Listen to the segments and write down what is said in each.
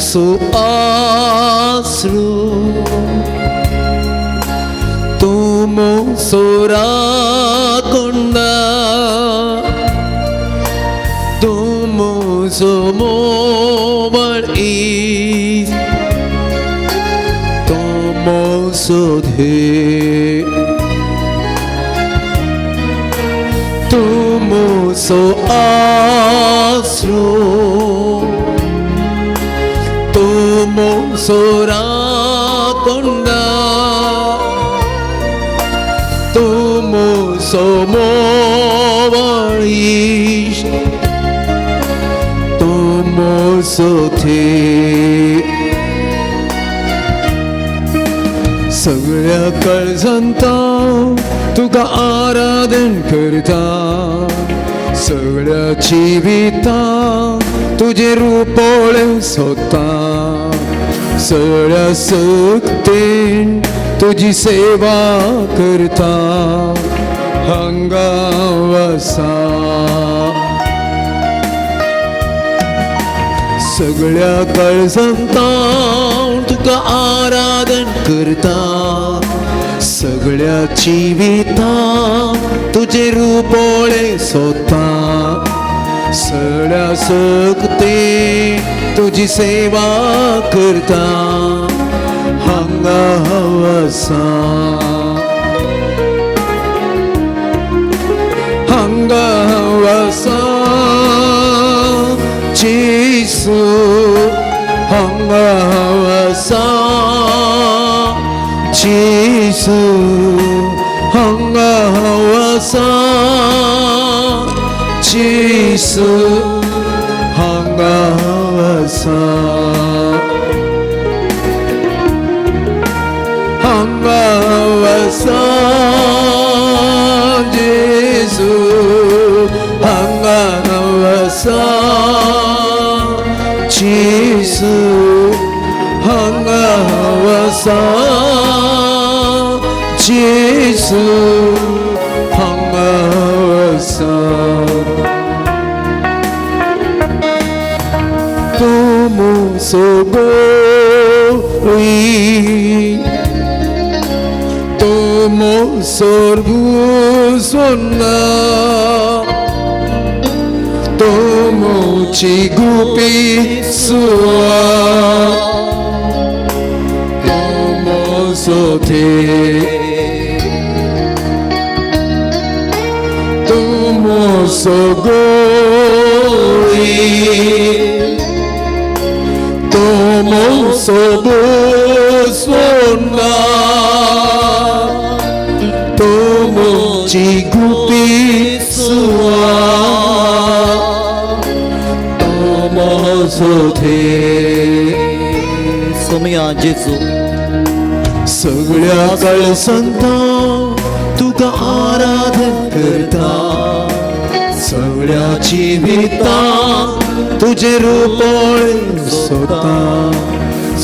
So आसरो तुम सोरा कोंडा तुम सो मोबळ इस तुम सोधे तुम सो आसरो तुम सोरा कोंडा तुम सो मोबळ इस तुम सोथे। सगळ्या कळजंता तुका आराधन करता सगळ्या जिविता तुझे रूपोळे सोता सगळ्या सक्तेन तुझी सेवा करता हांगा वसा। सगळ्या कळजंता तुका आराधन करता सगळ्या जिविता तुझे रूपोळे सोता सगळ्या सक्ते तुझी सेवा करता हांगा वसा हांगा वसा जेसू हांगा वसा जेसू हांगा वसा जेसू हांगा वसा हांगा वसा जेसू हांगा वसा जेसू हांगा वसा जेसू हांगा वसा। तुम सो गोरी तुम सोरभूसोना तुम चिगुपी सुआ तुम सोथे तुम सो गोरी तुम सोबोसोना तुम चिगुपी सुआ तुम सोथे। सोमया जेजू सगळ्या कळसंता तुका आराधन करता सगळ्या जिविता तुझे रूपोळे सोता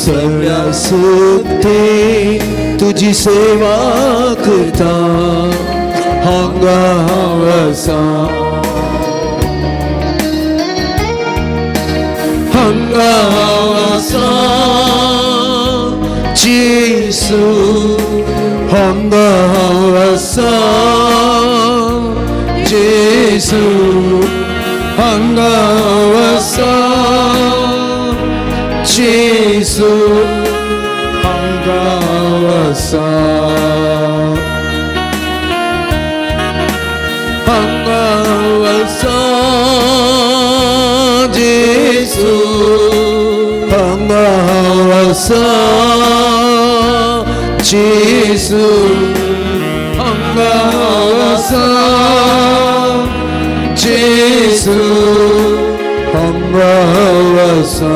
सगळ्या सुते तुझी सेवा करता हांगा वसा हांगा वसा जेसू हांगा वसा जेसू हांगा वसा जेसू हांगा वसा हांगा वसा जेसू हांगा वसा जेसू हांगा वसा जेसू हांगा वसा।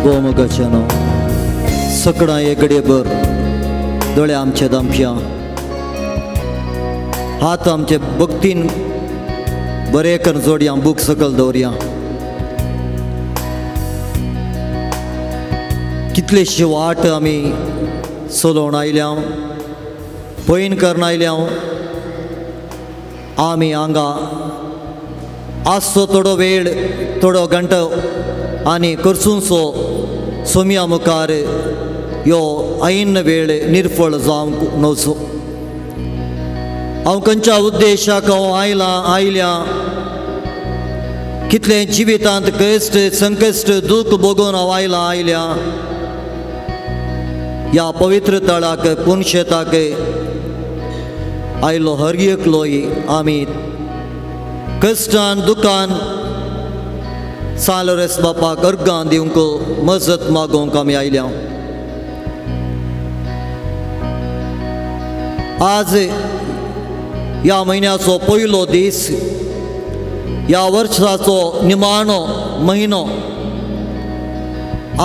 गोमगाच्यानो सकडां एक घडयेभर दोळे आमचे दामप्या हात आमचे भक्तीन बरे करून जोडया बूक सकल दवरया। कितलेशी वाट आमी चलोवन आयल्या पयन करून आयल्या आमी हांगा आजचो थोडो वेळ थोडो घंटो आनी करसूनसो सोमया मुखार यो ऐन वेळ निर्फळ जावंक नजो. हांव खंयच्या उद्देशाक हांव आयलां आयल्या, कितलें जिवितांत कश्ट संकश्ट दूख भोगून हांव आयलां आयल्या, ह्या पवित्र तळाक पुनशेताक आयलो हर एकलोय आमी कश्टान दुकान सालोरेस बापाक अर्गां दिवंक मजत मागोवंक आमी आयल्या. आज ह्या म्हयन्याचो पयलो दीस, ह्या वर्साचो निमाणो म्हयनो.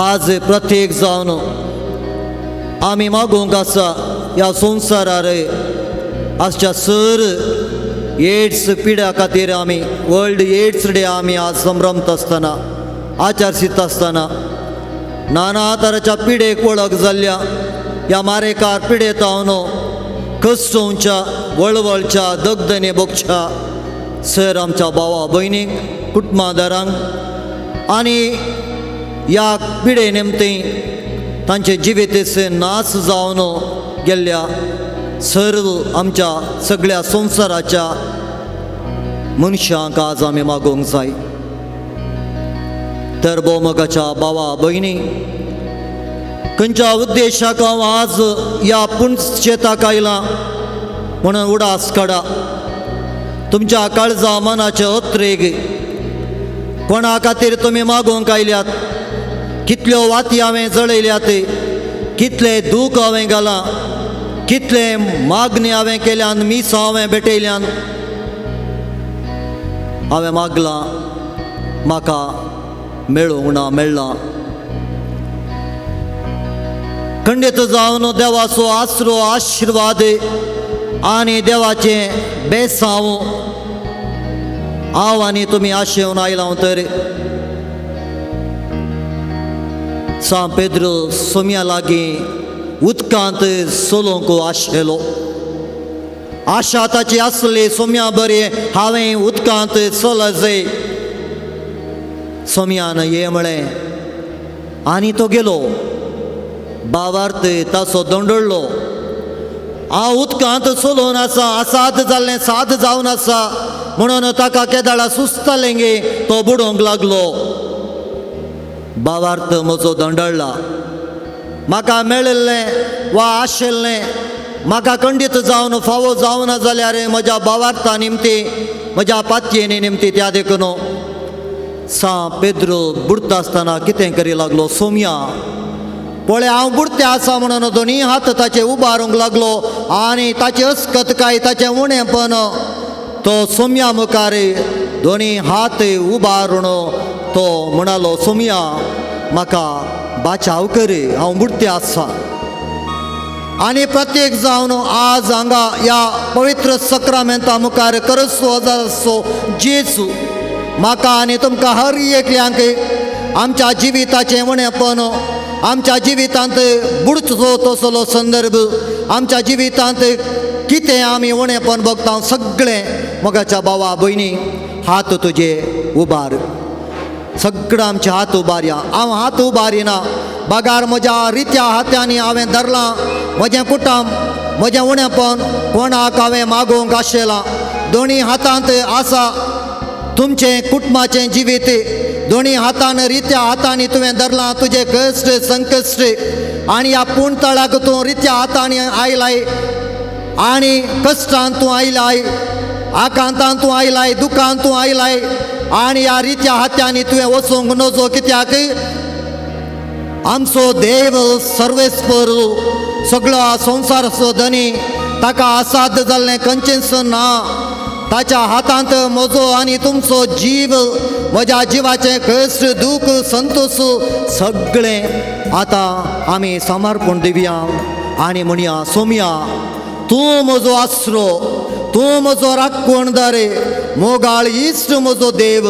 आज प्रत्येक जावन आमी मागोवंक आसा ह्या संवसारार आजच्या सर एड्स पिड्या खातीर आमी वर्ल्ड एड्स डे आमी आज संभ्रमता आसतना आचरसीत आसतना नाना तराच्या पिडेक वळख जाल्ल्या ह्या मारेकार पिडेत हांव कश्टोवच्या वळवळच्या दगदने भोगच्या सर आमच्या भावा भयणीक कुटुंबादारांक आनी ह्या पिडे निमती तांचे जिवितेचे नाश जावन गेल्ल्या सर्व आमच्या सगळ्या संवसाराच्या मनशांक आज आमी मागोवंक जाय. तर भोवमोगाच्या भावा भयणी, खंयच्या उद्देशाक हांव आज ह्या पुणशेताक आयलां म्हणून उडास काडा. तुमच्या काळजा मनाचे अत्रेग कोणा खातीर तुमी मागोवंक आयल्यात, कितल्यो वाती हांवें जळयल्यात, कितले दूख हांवें घालां, कितले मागणी हांवें केल्यान, मिसां हांवें भेटयल्यान, हांवें मागलां म्हाका मेळूंक ना मेळ्ळां. खंडीत जावन देवाचो आसरो आशिर्वाद आनी देवाचें बेसांव हांव आनी तुमी आशेवन आयलां तर सांत पेद्रो सोम्या लागीं उदकांत चलोवंक आशेलो. आशा ताची आसली सोम्या बरी हांवें उदकांत चलजय. सोम्यान ये म्हळें आनी तो गेलो. बावार्थ ताचो दंडळ्ळो. हांव उदकांत चलोवन आसा, आसाद जाल्लें साद जावन आसा म्हणून ताका केदाळा सुचतालें गे तो बुडोवंक लागलो. बावार्थ म्हजो दंडळ्ळा. म्हाका मेळिल्लें वा आशिल्लें म्हाका खंडीत जावन फावो जावना जाल्यार म्हज्या बावार्था निमती म्हज्या पातयेनी निमती त्या देखून सांत पेद्रो बुडटा आसतना कितें करी लागलो, सोम्या पळय हांव बुडते आसा म्हणून दोनी हात ताचे उबारूंक लागलो आनी ताचे अस्कतकाय ताचें उणेपण तो सोम्या मुखार दोनी हात उबारून तो म्हणालो, सोम्या म्हाका बाचाव कर, हांव बुडते आसा. आनी प्रत्येक जावन आज हांगा ह्या पवित्र सक्रामेंता मुखार करसो हजारसो जेजू म्हाका आनी तुमकां हर एकल्यांक आमच्या जिविताचें उणेपण, आमच्या जिवितांत बुडचो तसलो संदर्भ, आमच्या जिवितांत कितें आमी उणेपण भोगता सगळें मोगाच्या भावा भयणी हात तुजे उबार, सगळं आमचे हात उबारया. हांव हात उबारिना बगार म्हज्या रित्या हात्यांनी हांवें धरलां म्हजें कुटुंब म्हजें उणेपण कोणाक हांवें मागोवंक आशेलां. दोनी हातांत आसा तुमचें कुटुंबाचें जिवीत, दोनी हातान रित्या हातांनी तुवें धरलां तुजें कश्ट संकश्ट आनी ह्या पूण तळाक तूं रित्या हातांनी आयलाय आनी कश्टान तूं आयलाय, आकांतान तूं आयलाय, दुखान तूं आयलाय आनी ह्या रित्या हात्यांनी तुवें वचूंक नजो. कित्याक आमचो देव सर्वेस्पर सगळो संवसाराचो धनी, ताका असाध्य जाल्लें खंयचेंच ना. ताच्या हातांत म्हजो आनी तुमचो जीव, म्हज्या जिवाचें कश्ट दूख संतोष सगळें आतां आमी समर्पण दिवया आनी म्हणया, सोम्या तूं म्हजो आसरो, तूं म्हजो राखणदार, मोगाळ इश्ट म्हजो देव,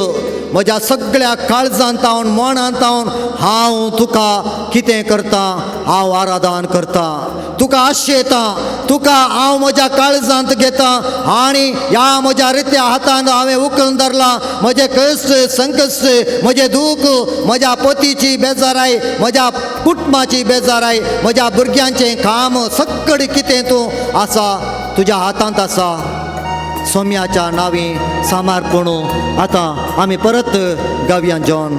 म्हज्या सगळ्या काळजांत हांव मनांत हांव हांव तुका कितें करता, हांव आराधन करता, तुका आशेता, तुका हांव म्हज्या काळजांत घेता आनी ह्या म्हज्या रित्या हातान हांवें उखलून धरलां. म्हजें कश्ट संकश्ट, म्हजें दूख, म्हज्या पतीची बेजाराय, म्हज्या कुटुंबाची बेजाराय, म्हज्या भुरग्यांचें काम, सगळें कितें तूं आसा तुज्या हातांत आसा. सोम्याच्या नांवी सामारपण आतां आमी परत गावया. जॉन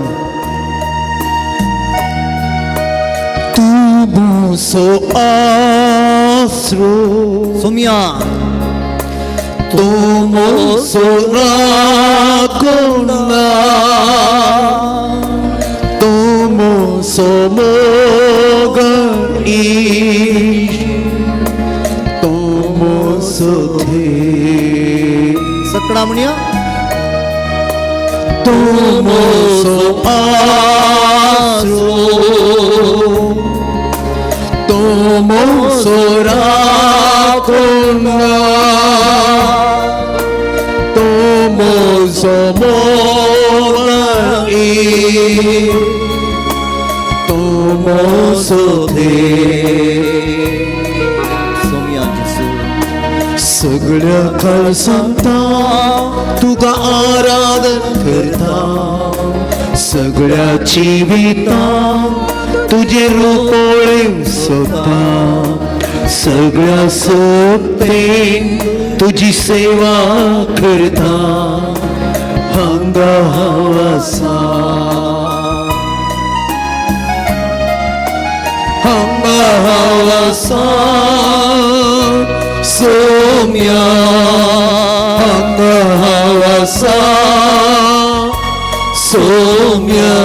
तूं म्हजो आसरो, सोम्या तूं म्हजो राखणदार, तूं म्हजो मोगाळ इश्ट, तूं म्हजो देव. सकडां म्हणया, तूं म्हजो आसरो, तूं म्हजो राखणदार, तूं म्हजो मोगाळ इश्ट, तूं म्हजो देव. सोम्या जेजू सगळ्या काळजांत तुका आराधन करता, सगळ्या जिवितांत तुजें रूप पळोवंक सोदता, सगळ्या शक्तीन तुजी सेवा करता. हांगा हांव आसा, हांगा हांव आसा, सोम्या हांगा हांव आसा, सोम्या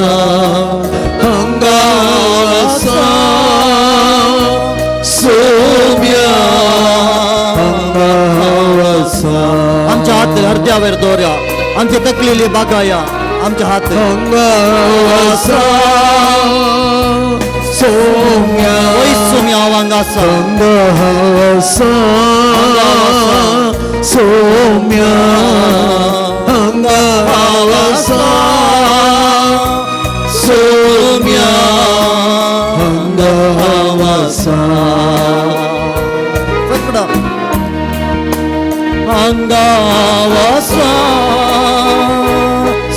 हांगा हांव आसा, सोम्या हांगा हांव आसा. आमच्या हात हरद्यावर दवरया, आमची तकलेली बागाया, आमच्या हात हांगा हांव आसा, सोम्या वय सोम्या हांव हांगा आसा, हांगा हांव आसा, सोम्या हांगा हांव आसा, सोम्या हांगा हांव आसा. सकडां हांगा हांव आसा,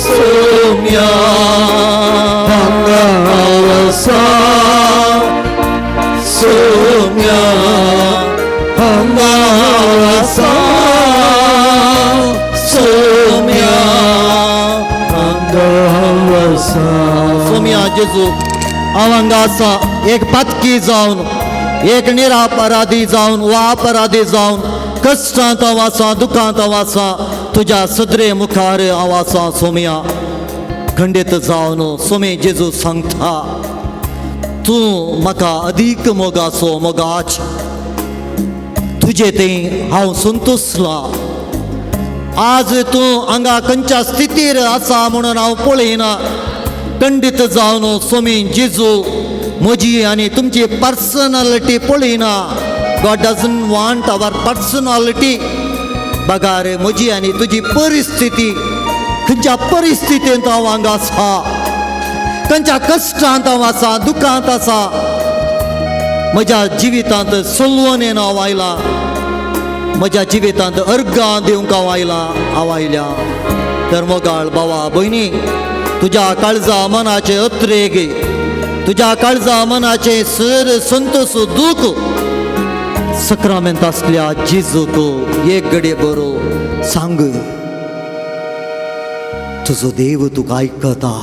सोम्या हांगा हांव आसा, सोम्या हांगा हांव आसा, सोम्या हांगा हांव आसा. सोम्या जेजू हांव हांगा आसा, एक पातकी जावन, एक निरापराधी जावन वा अपराधी जावन, कश्टांत हांव आसा, दुखांत हांव आसा, तुज्या सदरे मुखार हांव आसा. सोम्या खंडीत जावन सोमे जेजू सांगता, तूं म्हाका अदीक मोगाचो मोगाच, तुजे तें हांव संतोसलां. आज तूं हांगा खंयच्या स्थितीर आसा म्हणून हांव पळयना. खंडीत जावन सोमी जेजू म्हजी आनी तुमची पर्सनालिटी पळयना. God doesn't want our personality. बगार म्हजी आनी तुजी परिस्थिती, खंयच्या परिस्थितींत हांव हांगा आसा, खंयच्या कश्टांत हांव आसा, दुखांत आसा, म्हज्या जिवितांत सोलवणेन हांव आयलां, म्हज्या जिवितांत अर्गां दिवंक हांव आयलां, हांव आयल्या. तर मोगाळ भावा भयणी, तुज्या काळजा मनाचे अत्रेग, तुज्या काळजा मनाचे सर संतोष दूख सक्रामेंत आसल्या जेजूक एक घडये बरो सांग. तुजो देव तुका आयकता,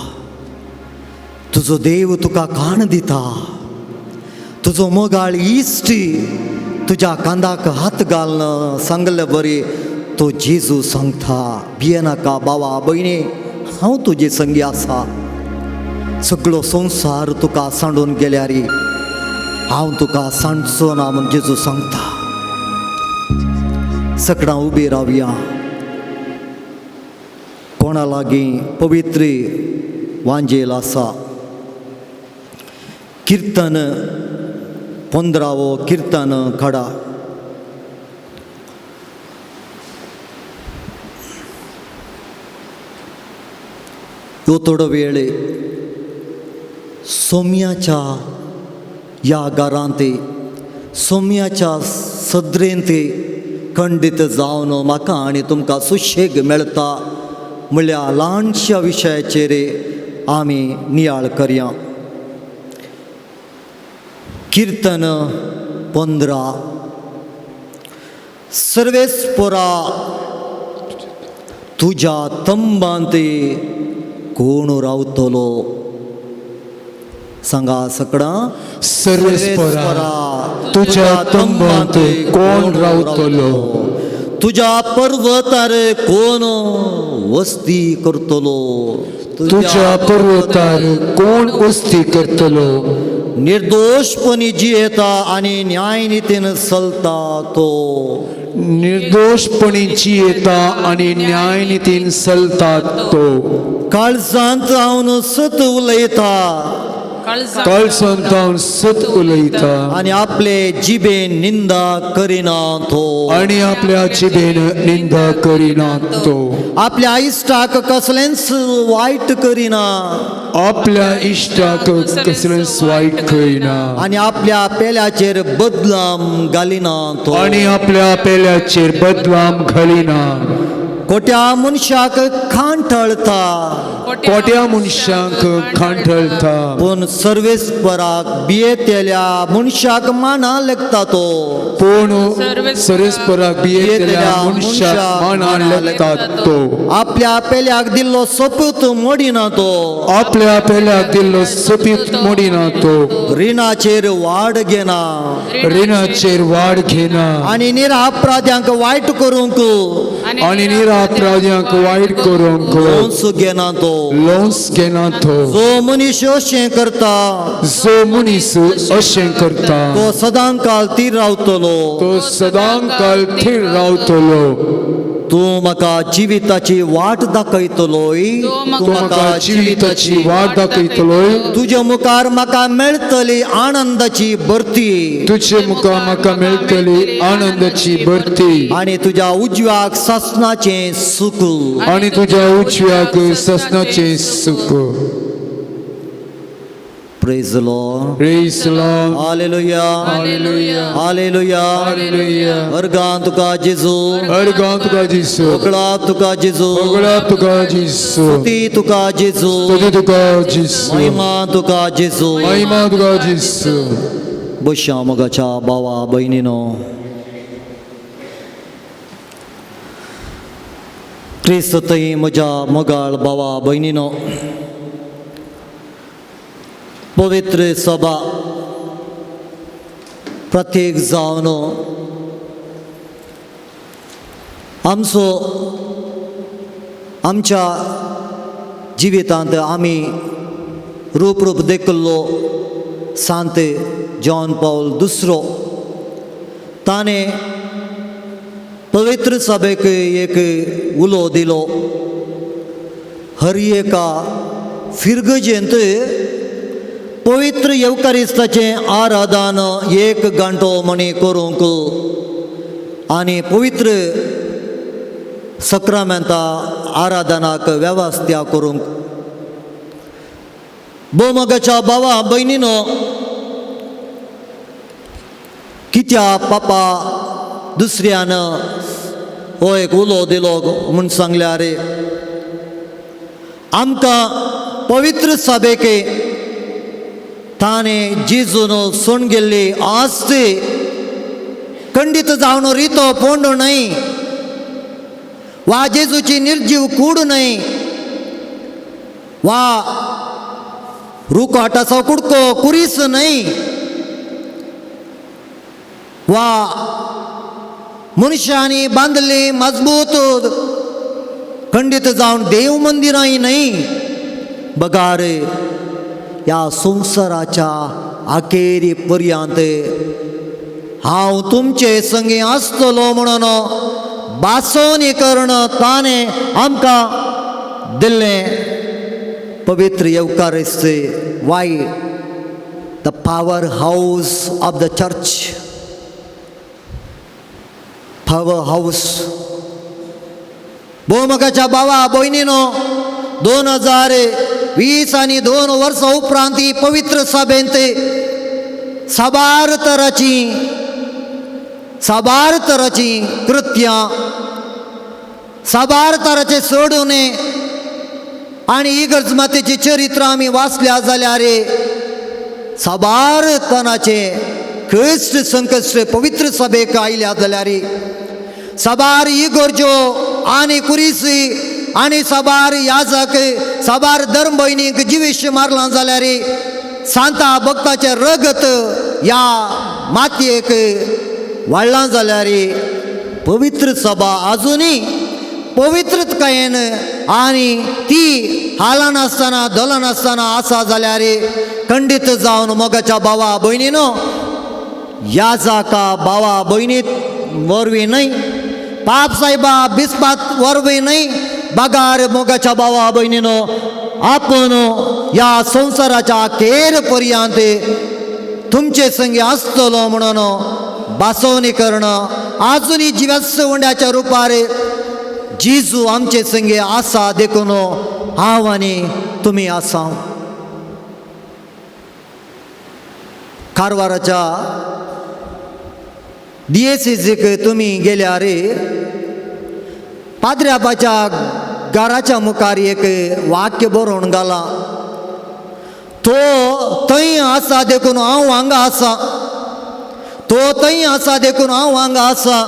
तुजो देव तुका काण दिता, तुजो मोगाळ इश्ट तुज्या कांदाक हात घालून सांगले बरी तो जेजू सांगता, भियेनाका बाबा भयणी, हांव तुजे संगी आसा. सगळो संवसार तुका सांडून गेल्यार हांव तुका सांडचो ना म्हूण जेजू सांगता. सकडां उबी रावया. कोणा लागीं पवित्र वांजेल आसा, किर्तन 15वो किर्तन काडा. ह्यो थोडो वेळ सोम्याच्या ह्या घरांत सोम्याच्या सदरेंत खंडीत जावन म्हाका आनी तुमकां सुशेग मेळटा म्हणल्यार ल्हानश्या विशयाचेर आमी नियाळ करया. किर्तन 15. सर्वेस्पोरा तुज्या तंबांत कोण रावतलो? सांगा सकडां. सर्वेस्परा तुज्या तंबांत कोण रावतलो? तुज्या पर्वतार कोण वस्ती करतलो? तुज्या पर्वतार कोण वस्ती करतलो? निर्दोशपणी जियेता आनी न्यायनितीन चलता तो. निर्दोशपणी जियेता आनी न्यायनितीन चलता तो. काळजांत हांव सत उलयता काळजांत हांव सत उलयता आनी आपले जिबेन निंदा करिना तो. आनी आपल्या जिबेन निंदा करिना तो. आपल्या इश्टाक कसलेंच वायट करिना आपल्या इश्टाक कसलेंच वायट करिना आनी आपल्या पेल्याचेर बदलाम घालिना तो. आनी आपल्या पेल्याचेर बदलाम घालिना. कोट्या मनशाक खांठळता कोट्या मनशांक खांठळता पूण सर्वेस्पराक भियेतल्या मनशाक माना लेखता तो. पूण सर्वेस्पराक भियेतल्या मनशाक माना लेखता तो. आपल्या पेल्याक दिल्लो सोपूत मोडिना तो. आपल्या पेल्याक दिल्लो सोपीत मोडिना तो. रिणाचेर वाड घेना रिणाचेर वाड घेना आनी निरापराध्यांक वायट करूंक आनी निरापराध्यांक वायट करूंक लोंस घेना तो. लोंस घेना तो. जो मनीस अशें करता जो मनीस अशें करता तो सदांकाल थीर रावतलो. तो सदांकाल थीर रावतलो. तूं म्हाका जिविताची वाट दाखयतलोय. तूं म्हाका जिविताची वाट दाखयतलोय. तुज्या मुखार म्हाका मेळटली आनंदाची भरती तुजे मुखार म्हाका मेळटली आनंदाची भरती आनी तुज्या उजव्याक सासणाचें सुख. आनी तुज्या उजव्याक सासणाचें सुख. Praise the Lord. Praise the Lord. Hallelujah. Hallelujah. Hallelujah. Hallelujah. अर्गां तुका जेजू. अर्गां तुका जेजू. होगळा तुका जेजू. होगळा तुका जेजू. स्तुती तुका जेजू. स्तुती तुका जेजू. महिमा तुका जेजू. महिमा तुका जेजू. बश्या मोगाच्या भावा भयणीनो, क्रिस्त थंय म्हज्या मोगाळ भावा भयणीनो, पवित्र सभा प्रत्येक जावन आमचो आमच्या जिवितांत आमी रूप रूप देखिल्लो सांत जॉन पावल दुसरो ताणें पवित्र सभेक एक उलो दिलो. हर एका फिरगजेंत पवित्र येवकारिस्ताचें आराधन एक घंटो म्हणी करूंक आनी पवित्र सक्रामेंता आराधनाक वेवस्था करूंक. भोवमोगाच्या भावा भयणीनो, कित्या पापा दुसऱ्यान हो एक उलो दिलो म्हूण सांगल्यार आमकां पवित्र सभेके ताणें जेजून सोण गेल्ली आस्ती खंडीत जावन रितो पोंडो न्हय वा जेजूची निर्जीव कूड न्हय वा रुखाटाचो कुडको कुरीस न्हय वा मनशांनी बांदली मजबूत खंडीत जावन देव मंदिरांय न्हय, बगार ह्या संवसाराच्या अखेरी पर्यंत हांव तुमचे संगी आसतलो म्हणून बासोनी करून ताणें आमकां दिल्लें पवित्र येवकारिस्त why the power house of the church, power house. भोवमोगाच्या भावा भयणीनो, 2020 आनी 2 वर्सां उपरांत ही पवित्र सभेंत साबार तराची कृत्यां, साबार तराचे सोडून आनी इगर्ज मातेची चरित्र आमी वाचल्या जाल्यार साबार तराचे कश्ट संकश्ट पवित्र सभेक आयल्या जाल्यार साबार इगर्जो आनी कुरीसी आनी साबार याजक साबार धर्म भयणीक जिवीश मारलां जाल्यार सांता भक्ताचें रगत ह्या मातयेक वाडलां जाल्यार पवित्र सभा आजुनूय पवित्रतायेन आनी ती हालनासतना धोलनासतना आसा जाल्यार खंडीत जावन मोगाच्या भावा भयणीनो ह्या जाका भावा भयणीत वरवीं न्हय, पाप सायबा बिस्पात वरवीं न्हय, बगार मोगाच्या भावा भयणीनो आपूण ह्या संवसाराच्या अखेर पर्यंत तुमचे संगी आसतलो म्हणून बासवणी करणं आजुनूय जिव्यास उंड्याच्या रुपार जेजू आमचे संगे आसा देखून हांव आनी तुमी आसा. कारवाराच्या डिएसीजीक तुमी गेल्यार पाद्र्याबाच्या घराच्या मुखार एक वाक्य बरोवन घालां, तो थंय आसा देखून हांव हांगा आसा, तो थंय आसा देखून हांव हांगा आसा.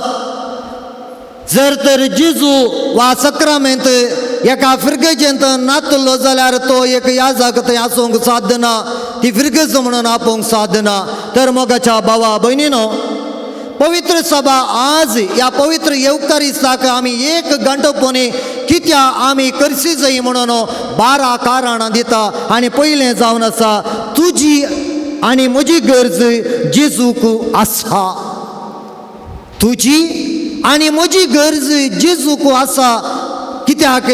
जर तर जेजू वा सक्रामेंत एका फिरगजेंत नातलो जाल्यार तो एक याजक थंय आसूंक साध्य ना, ती फिरगज म्हणून आपोवंक साध्य ना. तर मोगाच्या भावा भयणीनो पवित्र सभा आज ह्या पवित्र येवकारिस्ताक आमी एक घंटो पोने कित्या आमी करसी जाय म्हणून 12 कारणां दिता. आनी पयलें जावन आसा तुजी आनी म्हजी गरज जेजूक आसा, तुजी आनी म्हजी गरज जेजूक आसा. कित्याक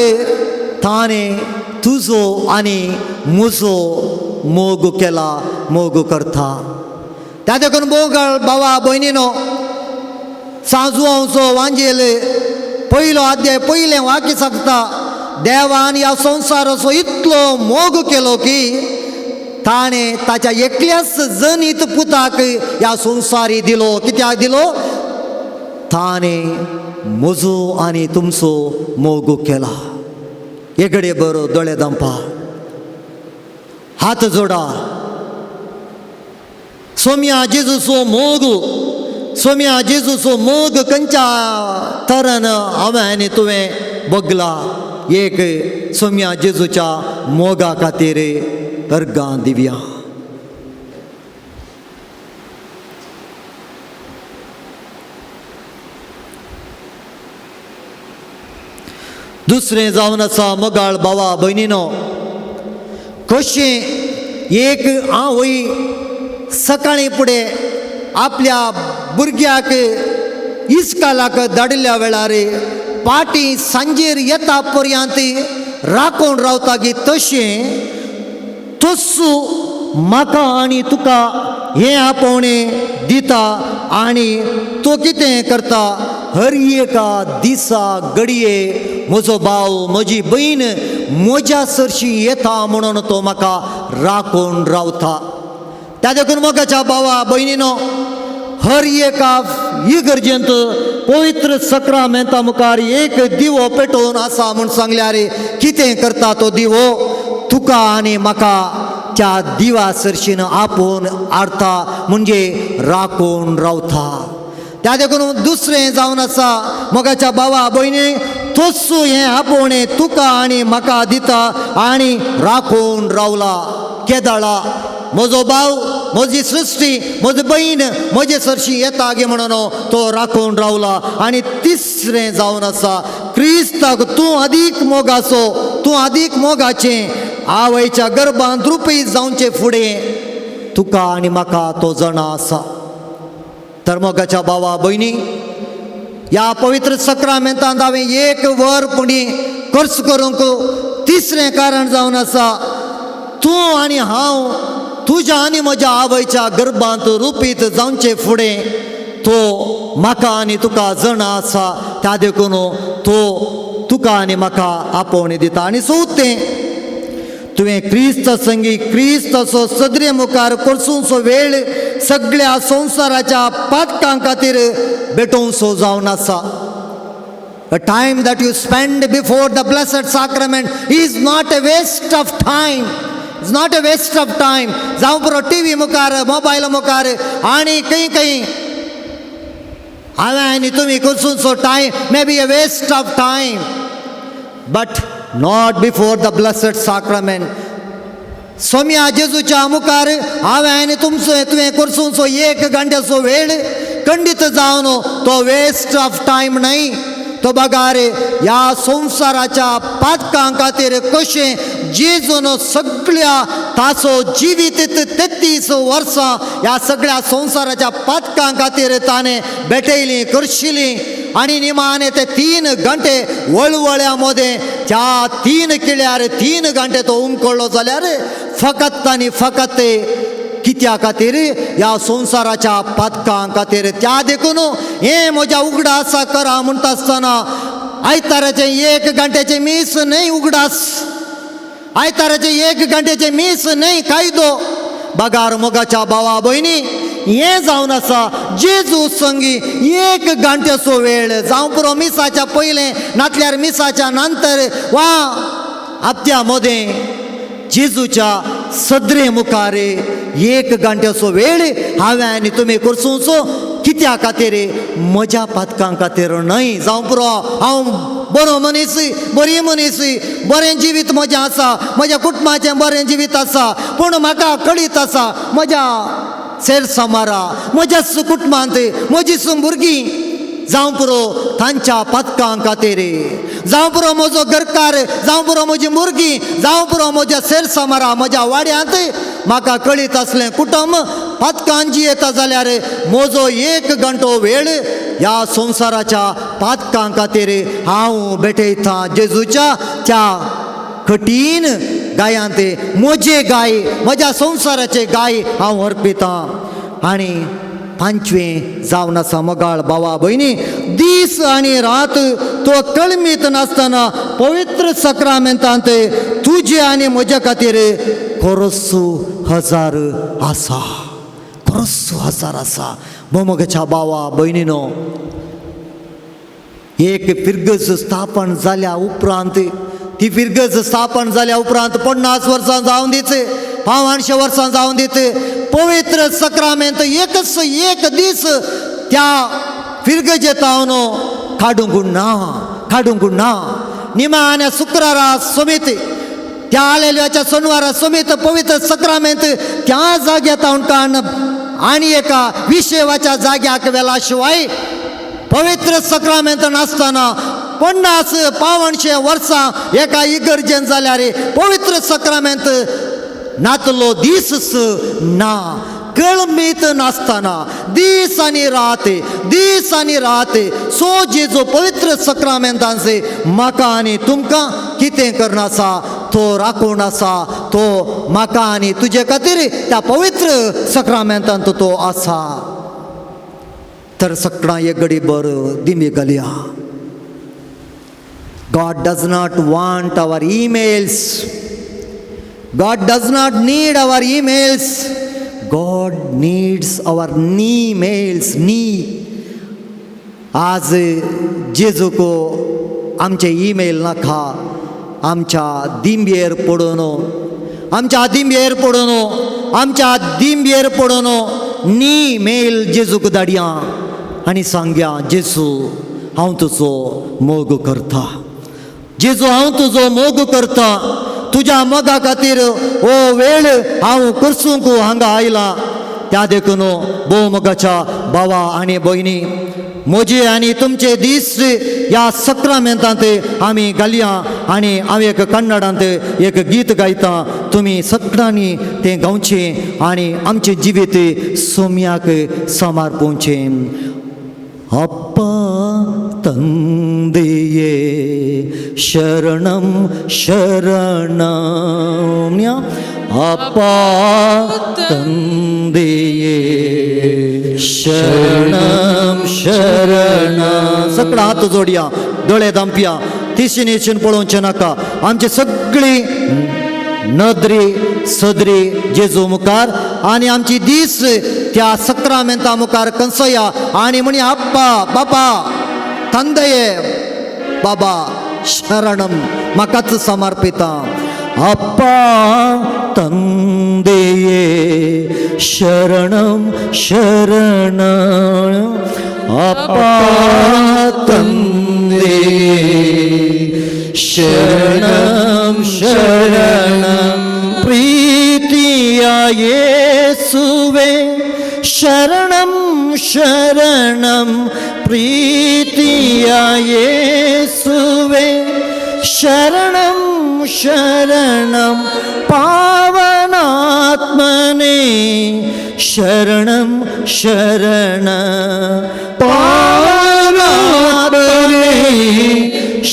ताणें तुजो आनी म्हजो मोग केला, मोग करता. त्या देखून मोगाळ भावा भयणीनो सांजवांचो वांजेल पयलो अध्याय पयलें वाक्य सांगता, देवान ह्या संवसाराचो इतलो मोग केलो की ताणें ताच्या एकल्याच जनीत पुताक ह्या संवसारी दिलो. कित्याक दिलो? ताणें म्हजो आनी तुमचो मोग केला. एकडे बरो दोळे दामपा, हात जोडा. सोम्या जेजूचो मोग, सोम्या जेजूचो मोग खंयच्या तरान हांवें आनी तुवें बगला. एक सोम्या जेजूच्या मोगा खातीर अर्गां दिवया. दुसरें जावन आसा मोगाळ भावा भयणीनो कशें एक आवय सकाळीं फुडें आपल्या भुरग्याक इस्कालाक धाडिल्ल्या वेळार पाटी सांजेर येता पर्यंत राखून रावता की तशें तस्सू म्हाका आनी तुका हें आपोवणें दिता. आनी तो कितें करता, हर एका दिसा घडये म्हजो भाव म्हजी भयण म्हज्या सरशी येता म्हणून तो म्हाका राखून रावता. त्या देखून मोगाच्या भावा भयणीनो हर एका इगर्जेंत पवित्र सक्रामेंता मुखार एक दिवो पेटोवन आसा म्हूण सांगल्यार कितें करता तो दिवो तुका आनी म्हाका त्या दिवा सरशीन आपोवन हाडता म्हणजे राखून रावता. त्या देखून दुसरें जावन आसा मोगाच्या भावा भयणी तस्सू हें आपोवणें तुका आनी म्हाका दिता आनी राखून रावला. केदाळा म्हजो भाव म्हजी सृश्टी म्हजी भयण म्हजे सरशी येता गे म्हणून तो राखून रावला. आनी तिसरें जावन आसा क्रिस्ताक तूं अदीक मोगाचो, तूं अदीक मोगाचें आवयच्या गर्भांत रुपी जावचे फुडें तुका आनी म्हाका तो जाणा आसा. तर मोगाच्या भावा भयणी ह्या पवित्र सक्रामेंतांत हांवें एक वर पुणी खर्च करूंक तिसरें कारण जावन आसा तूं आनी हांव तुज्या आनी म्हज्या आवयच्या गर्भांत रुपीत जावचे फुडें तो म्हाका आनी तुका जाणा आसा. त्या देखून तो तुका तुका आनी म्हाका आपोवणी दिता. आनी चवथें, तुवें क्रिस्त संगी क्रिस्ताचो सदरे मुखार करसूंचो वेळ सगळ्या संवसाराच्या पातकां खातीर भेटोवचो जावन आसा. The time that you spend before the Blessed Sacrament is not a waste of time. It's not a waste of time. जावं पुरो टी व्ही मुखार, मोबायल मुखार आनी खंय खंय हांवें आनी तुमी करसूंचो time may be a waste of time, but not before the Blessed Sacrament. Saumya जेजूच्या मुखार हांवें आनी तुमचो तुवें करसूंचो एक घंट्याचो वेळ खंडीत जावन तो वेस्ट ऑफ टायम न्हय. तो बगार ह्या संवसाराच्या पातकां खातीर कशें जेजून सगळ्या ताचो जिवीत 33 वर्सां ह्या सगळ्या संवसाराच्या पातकां खातीर ताणें भेटयलीं करशिलीं आनी निमाणे ते 3 घंटे वळवळ्या मदें त्या 3 किळ्यार 3 घंटे तो उमकळ्ळो जाल्यार फकत आनी फकत कित्या खातीर? ह्या संवसाराच्या पातकां खातीर. त्या देखून हें म्हज्या उगडासा करा म्हणटा आसतना आयताराचें 1 घंट्याचें मीस न्हय उगडास, आयताराचें 1 घंट्याचें मीस न्हय कायदो. बगार मोगाच्या भावा भयणी, हें जावन आसा जेजू संगी 1 घंट्याचो वेळ, जावं पुरो मिसाच्या पयलें नातल्यार मिसाच्या नंतर वा आपत्या मदें जेजूच्या सदरे मुखार 1 घंट्याचो वेळ हांवें आनी तुमी करसूंचो. कित्या खातीर? म्हज्या पातकां खातीर न्हय. जावं पुरो हांव बरो मनीस, बरी मनीस, बरें जिवीत म्हजें आसा, म्हज्या कुटुंबाचें बरें जिवीत आसा, पूण म्हाका कळीत आसा म्हज्या सेर समारा म्हज्या कुटुंबांत म्हजी भुरगीं जावं पुरो तांच्या पातकां खातीर, जावं पुरो म्हजो घरकार, जावं पुरो म्हजी भुरगीं, जावं पुरो म्हज्या सेर समारा म्हज्या वाड्यांत म्हाका कळीत आसलें कुटुंब पातकान जियेता जाल्यार म्हजो 1 घंटो वेळ ह्या संवसाराच्या पातकां खातीर हांव भेटयतां जेजूच्या त्या कठीण गायांत म्हजे गाय, म्हज्या संवसाराचे गाय हांव अर्पितां. आनी पांचवें जावन आसा मोगाळ भावा भयणी, दीस आनी रात तो कळमीत नासतना पवित्र सक्रामेंतांत तुजे आनी म्हज्या खातीर खरोस हजार आसा, खरोस हजार आसा. मोगाच्या भावा भयणीनो, एक फिरगज स्थापन जाल्या उपरांत, ती फिरगज स्थापन जाल्या उपरांत 50 वर्सां जावन दीत, 85 वर्सां जावन दीत, पवित्र सक्रामेंत एकच एक दीस त्या फिरगजे तावन काडूंक ना, काडूंक ना. निमाण्या शुक्रारा समेत त्या आलेल्याच्या सोनवारा समेत पवित्र सक्रामेंत त्या जाग्या तावन काडून आनी एका विशेवाच्या जाग्याक वेला शिवाय पवित्र सक्रामेंत नासतना 50 85 वर्सां एका इगर्जेन जाल्यार पवित्र सक्रामेंत नातलो दीस ना. कळमीत नासतना दीस आनी रात, दीस आनी रात सो जेजो पवित्र सक्रामेंतांचे म्हाका आनी तुमकां कितें करून आसा, तो राखून आसा, तो म्हाका आनी तुजे खातीर त्या पवित्र सक्रामेंतांत तो आसा. तर सगळां एक घडी बर दिमी घालया. God does not want our emails. God does not need our emails. God needs our knee mails. Knee. आज जेजूको आमचे ईमेल नाका, आमच्या दिंबेर पडून, आमच्या दिंबेर पडून, आमच्या दिंबेर पडून नी मेल जेजूक धाडया आनी सांगया, जेजू हांव तुजो मोग करता, जेजू हांव तुजो मोग करता, तुज्या मोगा खातीर हो वेळ हांव करसूंक हांगा आयला. त्या देखून भोव मोगाच्या भावा आनी भयणी, म्हजे आनी तुमचे दीस ह्या सक्रामेंतांत आमी घालया. आनी हांव एक कन्नडांत एक गीत गायता, तुमी सगळ्यांनी तें गावचें आनी आमचें जिवीत सोम्याक समर्पणचें. अप्पा ತಂದೆಯೇ ಶರಣಂ ಶರಣಮ್ಯ, ಅಪ್ಪ ತಂದೆಯೇ शरणम शरण. सगळा हात जोडया, दोळे दांपया. तिशीन हेशीन पळोवचें नाका. आमची सगळी नदरी सदरी जेजू मुखार आनी आमची दीस त्या सक्रामेंता मुखार कंसया आनी म्हणी आप्पा बाबा ತಂದೆಯೇ ಬಾಬಾ ಶರಣಂ म्हाकाच समर्पिता. ಅಪ್ಪ ತಂದೆಯೇ ಶರಣಂ ಶರಣ, ಅಪ್ಪ ತಂದೆಯೇ ಶರಣಂ ಶರಣಂ. ಪ್ರೀತಿಯ ಯೇಸುವೆ ಶರಣಂ ಶರಣಂ, ಪ್ರೀತಿಯ ಯೇಸುವೆ ಶರಣಂ ಶರಣಂ, ಪಾವನಾತ್ಮನೇ ಶರಣಂ ಶರಣ, ಪಾವನಾತ್ಮನೇ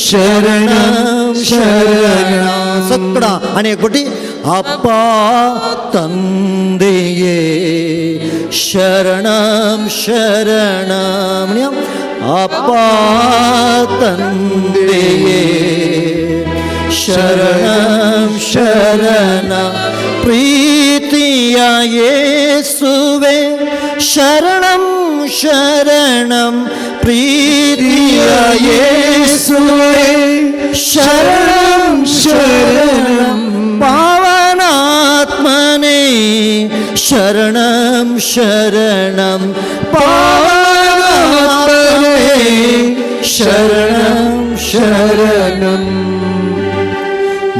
ಶರಣಂ ಶರಣ. ಸಕ್ಕಡ आणि एक ಅಪ್ಪ ತಂದೆಯೇ ಶರಣಂ ಶರಣಂ, ಅಪ್ಪ ತಂದೆಯೇ ಶರಣಂ ಶರಣ. ಪ್ರೀತಿಯ ಯೇಸುವೆ ಶರಣಂ ಶರಣಂ, ಪ್ರೀತಿಯ ಯೇಸುವೆ ಶರಣಂ ಶರಣಂ, ಪಾವನಾತ್ಮನೇ ಶರಣಂ ಶರಣಂ, ಪಾವನಾತ್ಮನೇ ಶರಣಂ ಶರಣಂ.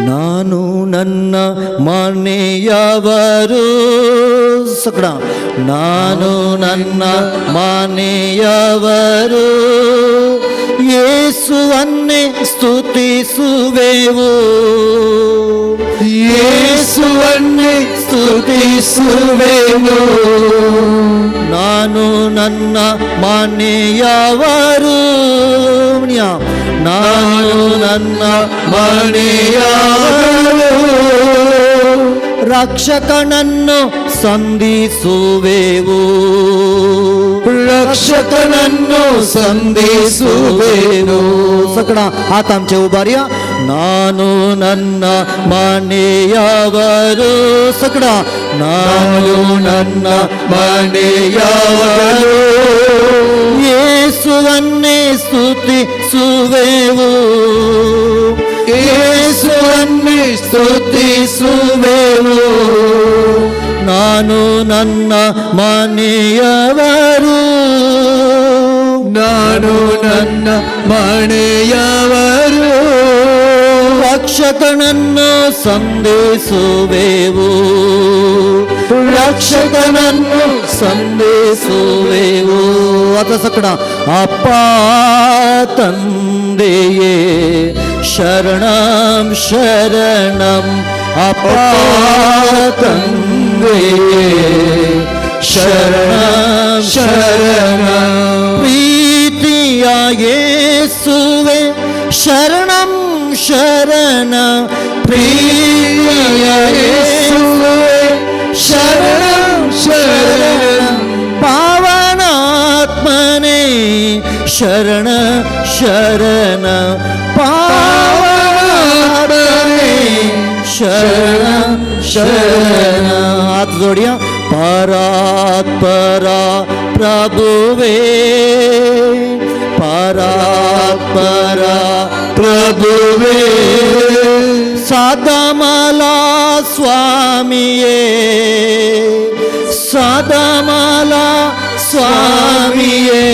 ನಾನು ನನ್ನ ಮನೆಯವರು ಸಕಡ, ನಾನು ನನ್ನ ಮನೆಯವರು ಯೇಸುವನ್ನೇ ಸ್ತುತಿಸುವೆವು, ಯೇಸುವನ್ನೇ ಸ್ತುತಿಸುವೆನು. ನಾನು ನನ್ನ ಮನೆಯವರು, ನಾನು ನನ್ನ ಮನೆಯವರು ರಕ್ಷಕನನ್ನು ಸಂಧಿಸುವೆವು, ರಕ್ಷಕನನ್ನು ಸಂಧಿಸುವೆನು. ಸಕಡ ಆತ ಆಮचे उबारया. ನಾನು ನನ್ನ ಮನೆಯವರು ಸಕಡ, ನಾನು ನಾನು ನನ್ನ ಮನೆಯವರು ಯೇಸುವನ್ನೇ ಸ್ತುತಿಸುವೆವು, ಯೇಸುವನ್ನೇ ಸ್ತುತಿಸುವೆವು. ನಾನು ನನ್ನ ಮನೆಯವರು, ನಾನು ನನ್ನ ಮನೆಯವರು ರಕ್ಷಕನನ್ನು ಸಂಧಿಸುವೆವು, ರಕ್ಷಕನನ್ನು ಸಂಧಿಸುವೆವು. ಆತ ಸಕಡ ಅಪ್ಪ ತಂದೆಯೇ ಶರಣಂ ಶರಣಂ, ಅಪ್ಪ ತಂದೆಯೇ ಶರಣಂ ಶರಣಂ. ಪ್ರೀತಿಯ ಯೇಸುವೆ ಶರಣಂ ಶರಣ, ಪ್ರೀತಿಯ ಯೇಸುವೆ ಶರಣಂ ಶರಣಂ. ಪಾವನಾತ್ಮನೇ ಶರಣ ಶರಣ, ಪಾವನಾತ್ಮನೇ ಶರಣ ಶರಣ. हात जोडिया. ಪರಾತ್ಪರ ಪ್ರಭುವೇ, ಪರಾತ್ಪರ ಪ್ರಭುವೇ ಸದಮಲ ಸ್ವಾಮಿಯೇ, ಸದಮಲ ಸ್ವಾಮಿಯೇ,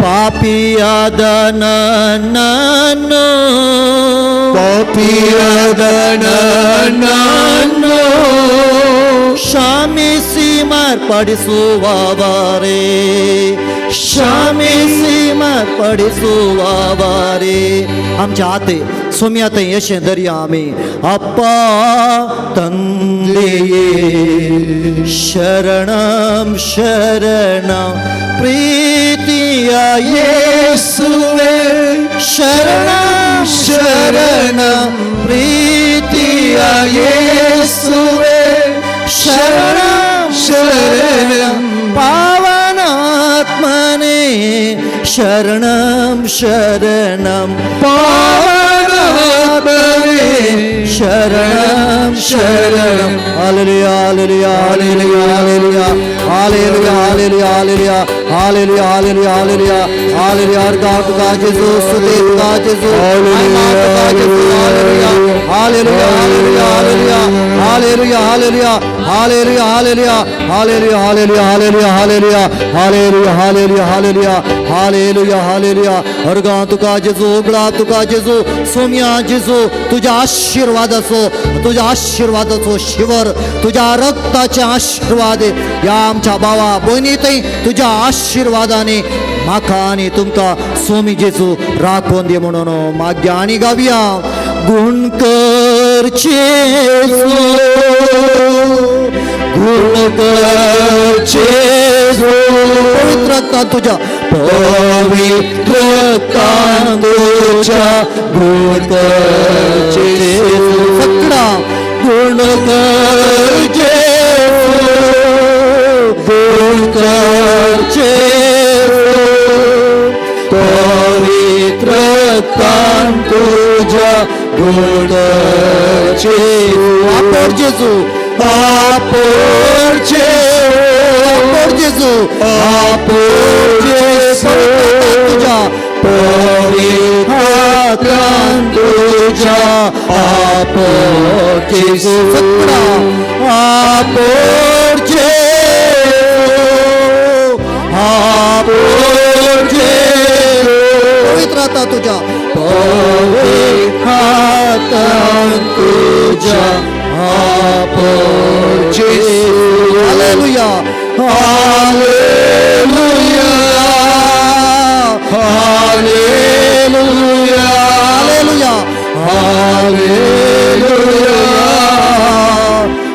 ಪಾಪಿಯಾದ ನನ್ನನ್ನು, ಪಾಪಿಯಾದ ನನ್ನನ್ನು ಕ್ಷಮಿಸಿ ಮಾರ್ಪಡಿಸುವವರೇ, ಕ್ಷಮಿಸಿ ಮಾರ್ಪಡಿಸುವವರೇ. आमच्या आते सोम्या थंय यशें दर्या आमी. ಅಪ್ಪ ತಂದೆಯೇ ಶರಣಂ ಶರಣ, ಪ್ರೀತಿಯ ಯೇಸುವೆ ಶರಣಂ ಶರಣ, ಪ್ರೀತಿಯ ಯೇಸುವೆ ಶರಣಂ ಶರಣ, ಪಾವನಾತ್ಮನೇ ಶರಣ शरणं शरणं पावनात्मने शरणं शरणं. Hallelujah hallelujah hallelujah hallelujah hallelujah hallelujah hallelujah hallelujah hallelujah hallelujah hallelujah. अर्घा तुका जेजू, स्तुती तुका जेजू, महिमा तुका जेजू. Hallelujah hallelujah hallelujah hallelujah hallelujah hallelujah hallelujah hallelujah hallelujah hallelujah hallelujah hallelujah hallelujah hallelujah hallelujah hallelujah. अर्घा तुका जेजू, उगडा तुका जेजू, सोम्या जेजू, तुझ्या आशीर्वादाचो, तुझ्या आशीर्वादाचो शिवर, तुझ्या रक्ताचे आशीर्वाद या आमच्या भावा भयणीतय तुझ्या आशीर्वादाने म्हाका आनी तुमकां सोमी जेजू राखून दी म्हणून माग्या आनी गावया. गुण कर जेजू, गुण कर जेजू, पवित्र रक्तान तुझ्या, पवित्र तुझ्या गुण कर जेजू, सगळा गुण कर जेजू, गुण कर जेजू, पवित्र तुझ्या गुण कर जेजू. आपोर जेजू, आपोर जेजू, आपोर जेजू, आपोर जेजू, तुझ्या पवित्र तुझ्या आपोर जेजू, सगळा आपोर जेजू, आपोर जेजू, पवित्र आता तुझ्या, पवित्र तुझ्या आपोर जेजू. हालेलुया हालेलुया हालेलुया हालेलुया हालेलुया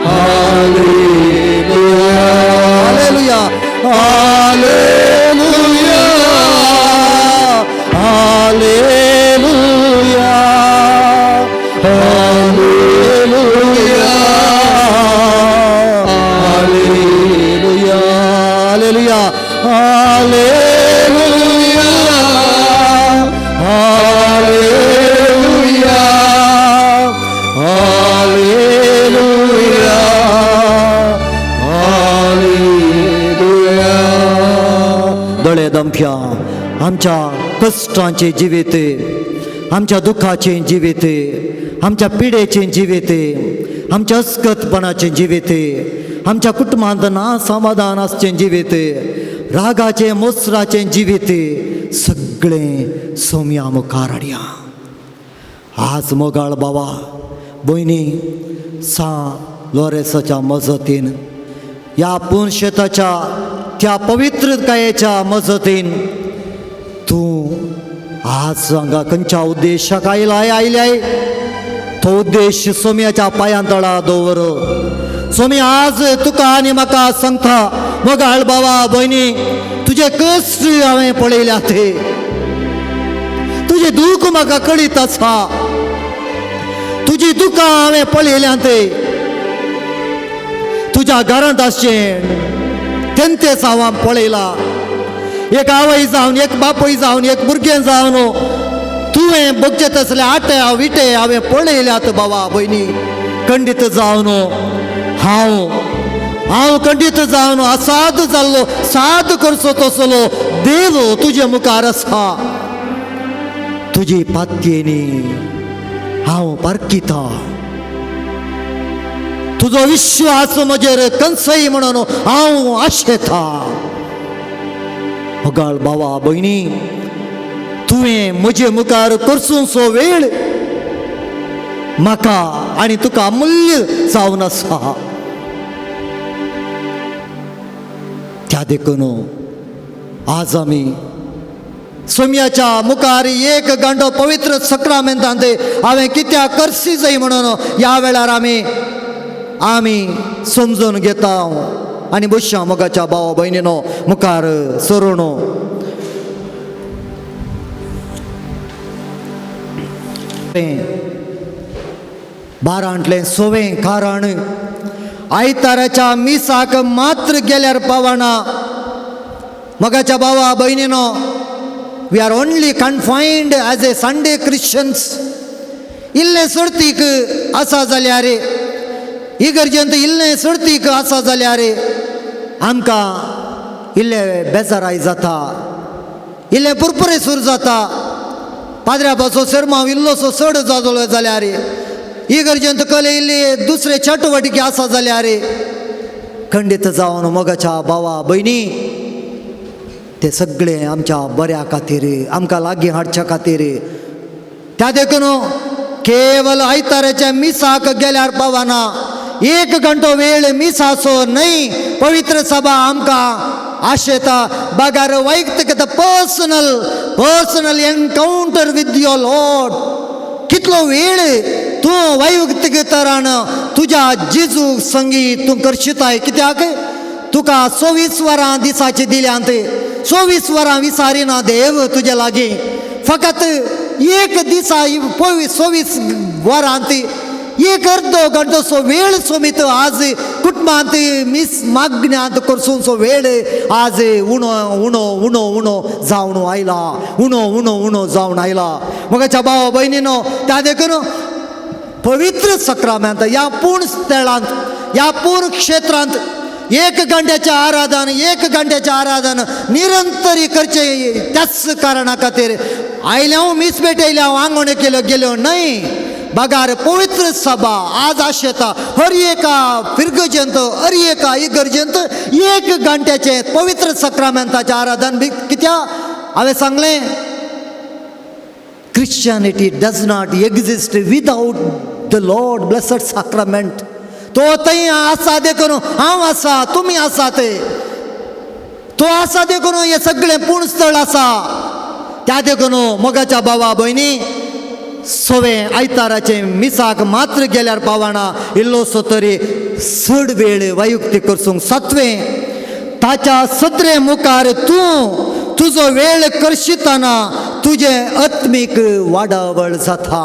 हालेलुया हालेलुया हालेलुया हालेलुया हालेलुया हालेलुया हालेलुया हालेलुया हालेलुया हालेलुया हालेलुया. दोळे दमफ्या आमच्या कश्टांचे जिवीत, आमच्या दुखाचें जिवीत, आमच्या पिडेचें जिवीत, आमच्या अस्कतपणाचें जिवीत, आमच्या कुटुंबांत ना समाधान आसचें जिवीत, रागाचें मोसराचें जिवीत सगळें सोम्या मुखार हाडया. आज मोगाळ बाबा भयणी, सा लोरेसाच्या मजतीन, ह्या पुनशेताच्या त्या पवित्रतायेच्या मजतीन तूं आज हांगा खंयच्या उद्देशाक आयलाय आयल्याय तो उद्देश सोम्याच्या पांयां तळा दवर. सोमी आज तुका आनी म्हाका सांगता, मोगाळ बाबा भयणी, तुजे कश्ट हांवें पळयल्या ते, तुजें दूख म्हाका कळीत आसा, तुजी दुकां हांवें पळयल्या ते, तुज्या घरांत आसचें तेंतेच हांव पळयला. एक आवय जावन, एक बापूय जावन, एक भुरगें जावन तुवें बगचे तसले आटे विटे हांवें पळयल्यात बाबा भयणी. खंडीत जावन हांव हांव खंडीत जावन असाद जाल्लो, साद करचो तसलो देव तुजे मुखार आसा. तुजी पातयेनी हांव पारखिता, तुजो विश्वास म्हजेर कंसय म्हणून हांव आशेता. मोगाळ बाबा भयणी, तुवें म्हजे मुखार करसूंचो वेळ म्हाका आनी तुका अमूल्य जावन आसा. त्या देखून आज आमी सोम्याच्या मुखार एक गांडो पवित्र सक्रामेंतांत हांवें कित्याक करसी जाय म्हणून ह्या वेळार आमी आमी समजून घेता आनी बसया मोगाच्या भावा भयणीनो मुखार सरून. बारांतलें सवें कारण आयताराच्या मिसाक मात्र गेल्यार पावना. मोगाच्या भावा भयणीनो, We are only confined as a Sunday Christians. इल्लें सोडतीक आसा जाल्यार, इगर्जेंत इल्लें सोडतीक आसा जाल्यार आमकां इल्लें बेजाराय जाता, इल्लें पुरपुरे सूर जाता. पाद्र्या पासो शेरमांव इल्लोसो चड जालो जाल्यार, इगर्जेंत कले इल्ली दुसरे चटवटिके आसा जाल्यार, खंडीत जावन मोगाच्या भावा भयणी, ते सगळे आमच्या बऱ्या खातीर, आमकां लागीं हाडच्या खातीर. त्या देखून केवल आयताराच्या मिसाक गेल्यार पावना. एक घंटो वेळ मिसाचो न्हय पवित्र सभा आमकां आशेता, बगार वैयक्तीक personal encounter with your Lord. कितलो वेळ तूं वैयक्तीक तरान तुज्या जेजू संगी तूं करशिताय? कित्याक तुका 24 वरां दिसाची दिल्यांत, 24 वरां विसारिना देव तुजे लागीं. फकत एक दिसा 24 वरांत एक अर्दो घंटोसो वेळ सोमीत आज कुटुंबांत मीस मागण्यांत करसूनसो वेळ आज उणो उणो उणो उणो जावन आयला, उणो उणो उणो जावन आयला. मोगाच्या भाव भयणीनो, त्या देखून पवित्र सक्रामेंत ह्या पूर्ण स्थळांत, ह्या पूर्ण क्षेत्रांत एक घंट्याचें आराधन, एक घंट्याचें आराधन निरंतरी करचें. त्याच कारणा खातीर आयलें हांव मीस भेटयलें, हांव आंगवण्यो केल्यो गेल्यो न्हय, बगार पवित्र सभा आज आशेता हर एका फिरगजेंत, हर एका इगर्जेंत एक घंट्याचें पवित्र सक्रामेंताचें आराधन बी. कित्याक हांवें सांगलें, Christianity does not exist without the Lord Blessed Sacrament. तो थंय आसा देखून हांव आसा, तुमी आसात. तो आसा देखून हें सगळें पूर्ण स्थळ आसा. त्या देखून मोगाच्या भावा भयणी, सवे आयताराचे मिसाक मात्र गेल्यार पावना, इल्लोसो तरी चड वेळ वैयक्तीक करसूंक. सातवें, ताच्या सत्रे मुखार तूं तुजो वेळ करशितना तुजें आत्मीक वाडावळ जाता.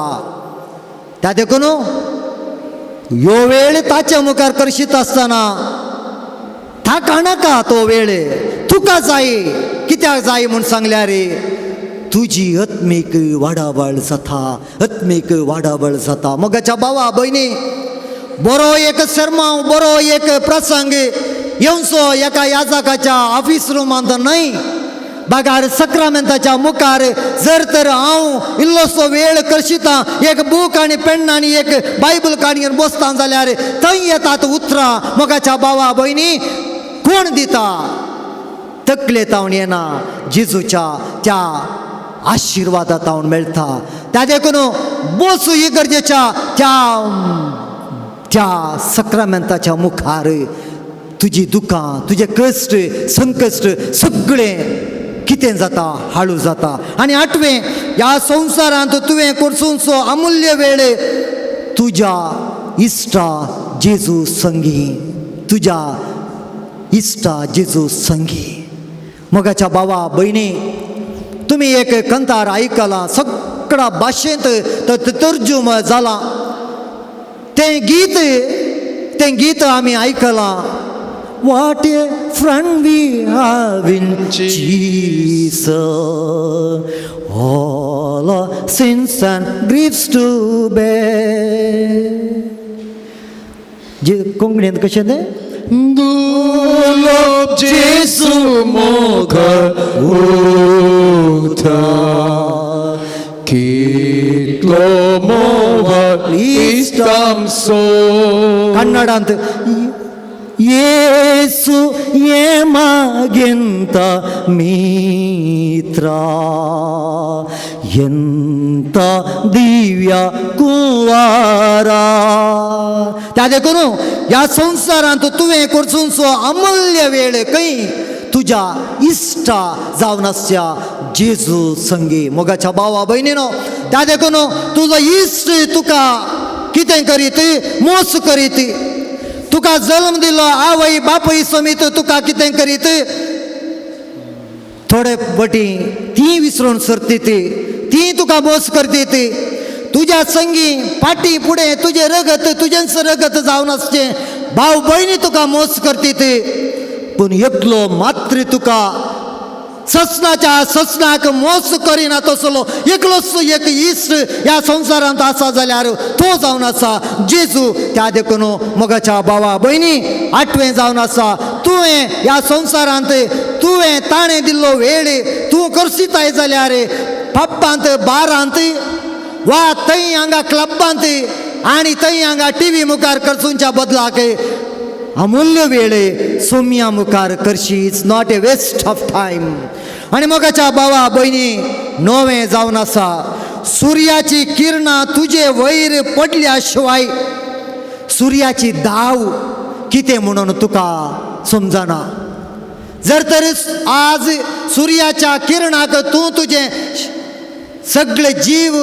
त्या देखून ह्यो वेळ ताच्या मुखार करशीत आसतना थाकानाका. तो वेळ तुका जाय. कित्याक जाय म्हूण सांगल्यार तुजी आत्मीक वाडावळ जाता, आत्मीक वाडावळ जाता. मोगाच्या भावा भयणी, बरो एक सरमांव, बरो एक प्रसंग येवचो एका याजकाच्या ऑफिस रुमांत न्हय, बगार सक्रामेंताच्या मुखार जर तर हांव इल्लोसो वेळ करशिता, एक बूक आनी पेन आनी एक बायबल काणी घेवन बसता जाल्यार थंय येतात उतरां. मोगाच्या भावा भयणी, कोण दिता? तकले तावन येना, जेजूच्या त्या आशिर्वादा तावन मेळटा. त्या देखून बसूं इगर्जेच्या त्या त्या सक्रामेंताच्या मुखार, तुजी दुकां, तुजे कश्ट, संकश्ट सगळें कितें जाता? हाळू जाता. आनी आठवें, ह्या संवसारांत तुवें करसूनचो अमूल्य वेळ तुज्या इश्टा जेजू संगी, तुज्या इश्टा जेजू संगी. मोगाच्या भावा भयणी, तुमी एक कंतार आयकलां, सगळ्या भाशेंत तर्जुम जालां तें गीत. तें गीत आमी आयकलां, What a friend we have in Jesus, all our sins and griefs to bear. जे कोंकणींत कशें तें? दुर्लभ जेसू मोगळ उरता, कितलो मोवळ इश्ट आमचो. ಕನ್ನಡಾಂತ, ಯೇಸು ಏಮಾಗೆಂತ ಮಿತ್ರ, ಎಂತ ದಿವ್ಯ कुवारा. त्या देखून ह्या संवसारांत तुवें करसूनचो अमूल्य वेळ खंय? तुज्या इश्टा जावन आसच्या जेजू संगी. मोगाच्या भावा भयणीनो, त्या देखून तुजो इश्ट तुका कितें करीत? मोस करीत. तुका जल्म दिलो आवय बापूय समीत तुका कितें करीत? थोडे बटी ती विसरून सरतीत, ती तुका मोस करतीत. तुज्या संगी फाटी फुडें तुजें रगत, तुजेंच रगत जावन आसचें भाव भयणी तुका मोस करतीत. पूण एकलो मात्र तुका ससनाच्या ससनाक मोस करिना तसलो एकलोच एक इश्ट ह्या संवसारांत आसा जाल्यार तो जावन आसा जेजू. त्या देखून मोगाच्या भावा भयणी, आठवें जावन आसा, तुवें ह्या संवसारांत तुवें ताणें दिल्लो वेळ तूं करसिताय जाल्यार पब्बांत, बारांत वा थंय हांगा क्लबांत आनी थंय हांगा टीव्ही मुखार करचुंच्या बदलाक अमूल्य वेळ सोम्या मुखार करशी. It's not a waste of time. आनी मोगाच्या भावा भयणी, नवें जावन आसा, सुर्याची किरणां तुजे वयर पडल्या शिवाय सुर्याची दाव कितें म्हणून तुका समजना. जर तर आज सुर्याच्या किरणाक तूं तुजें सगळे जीव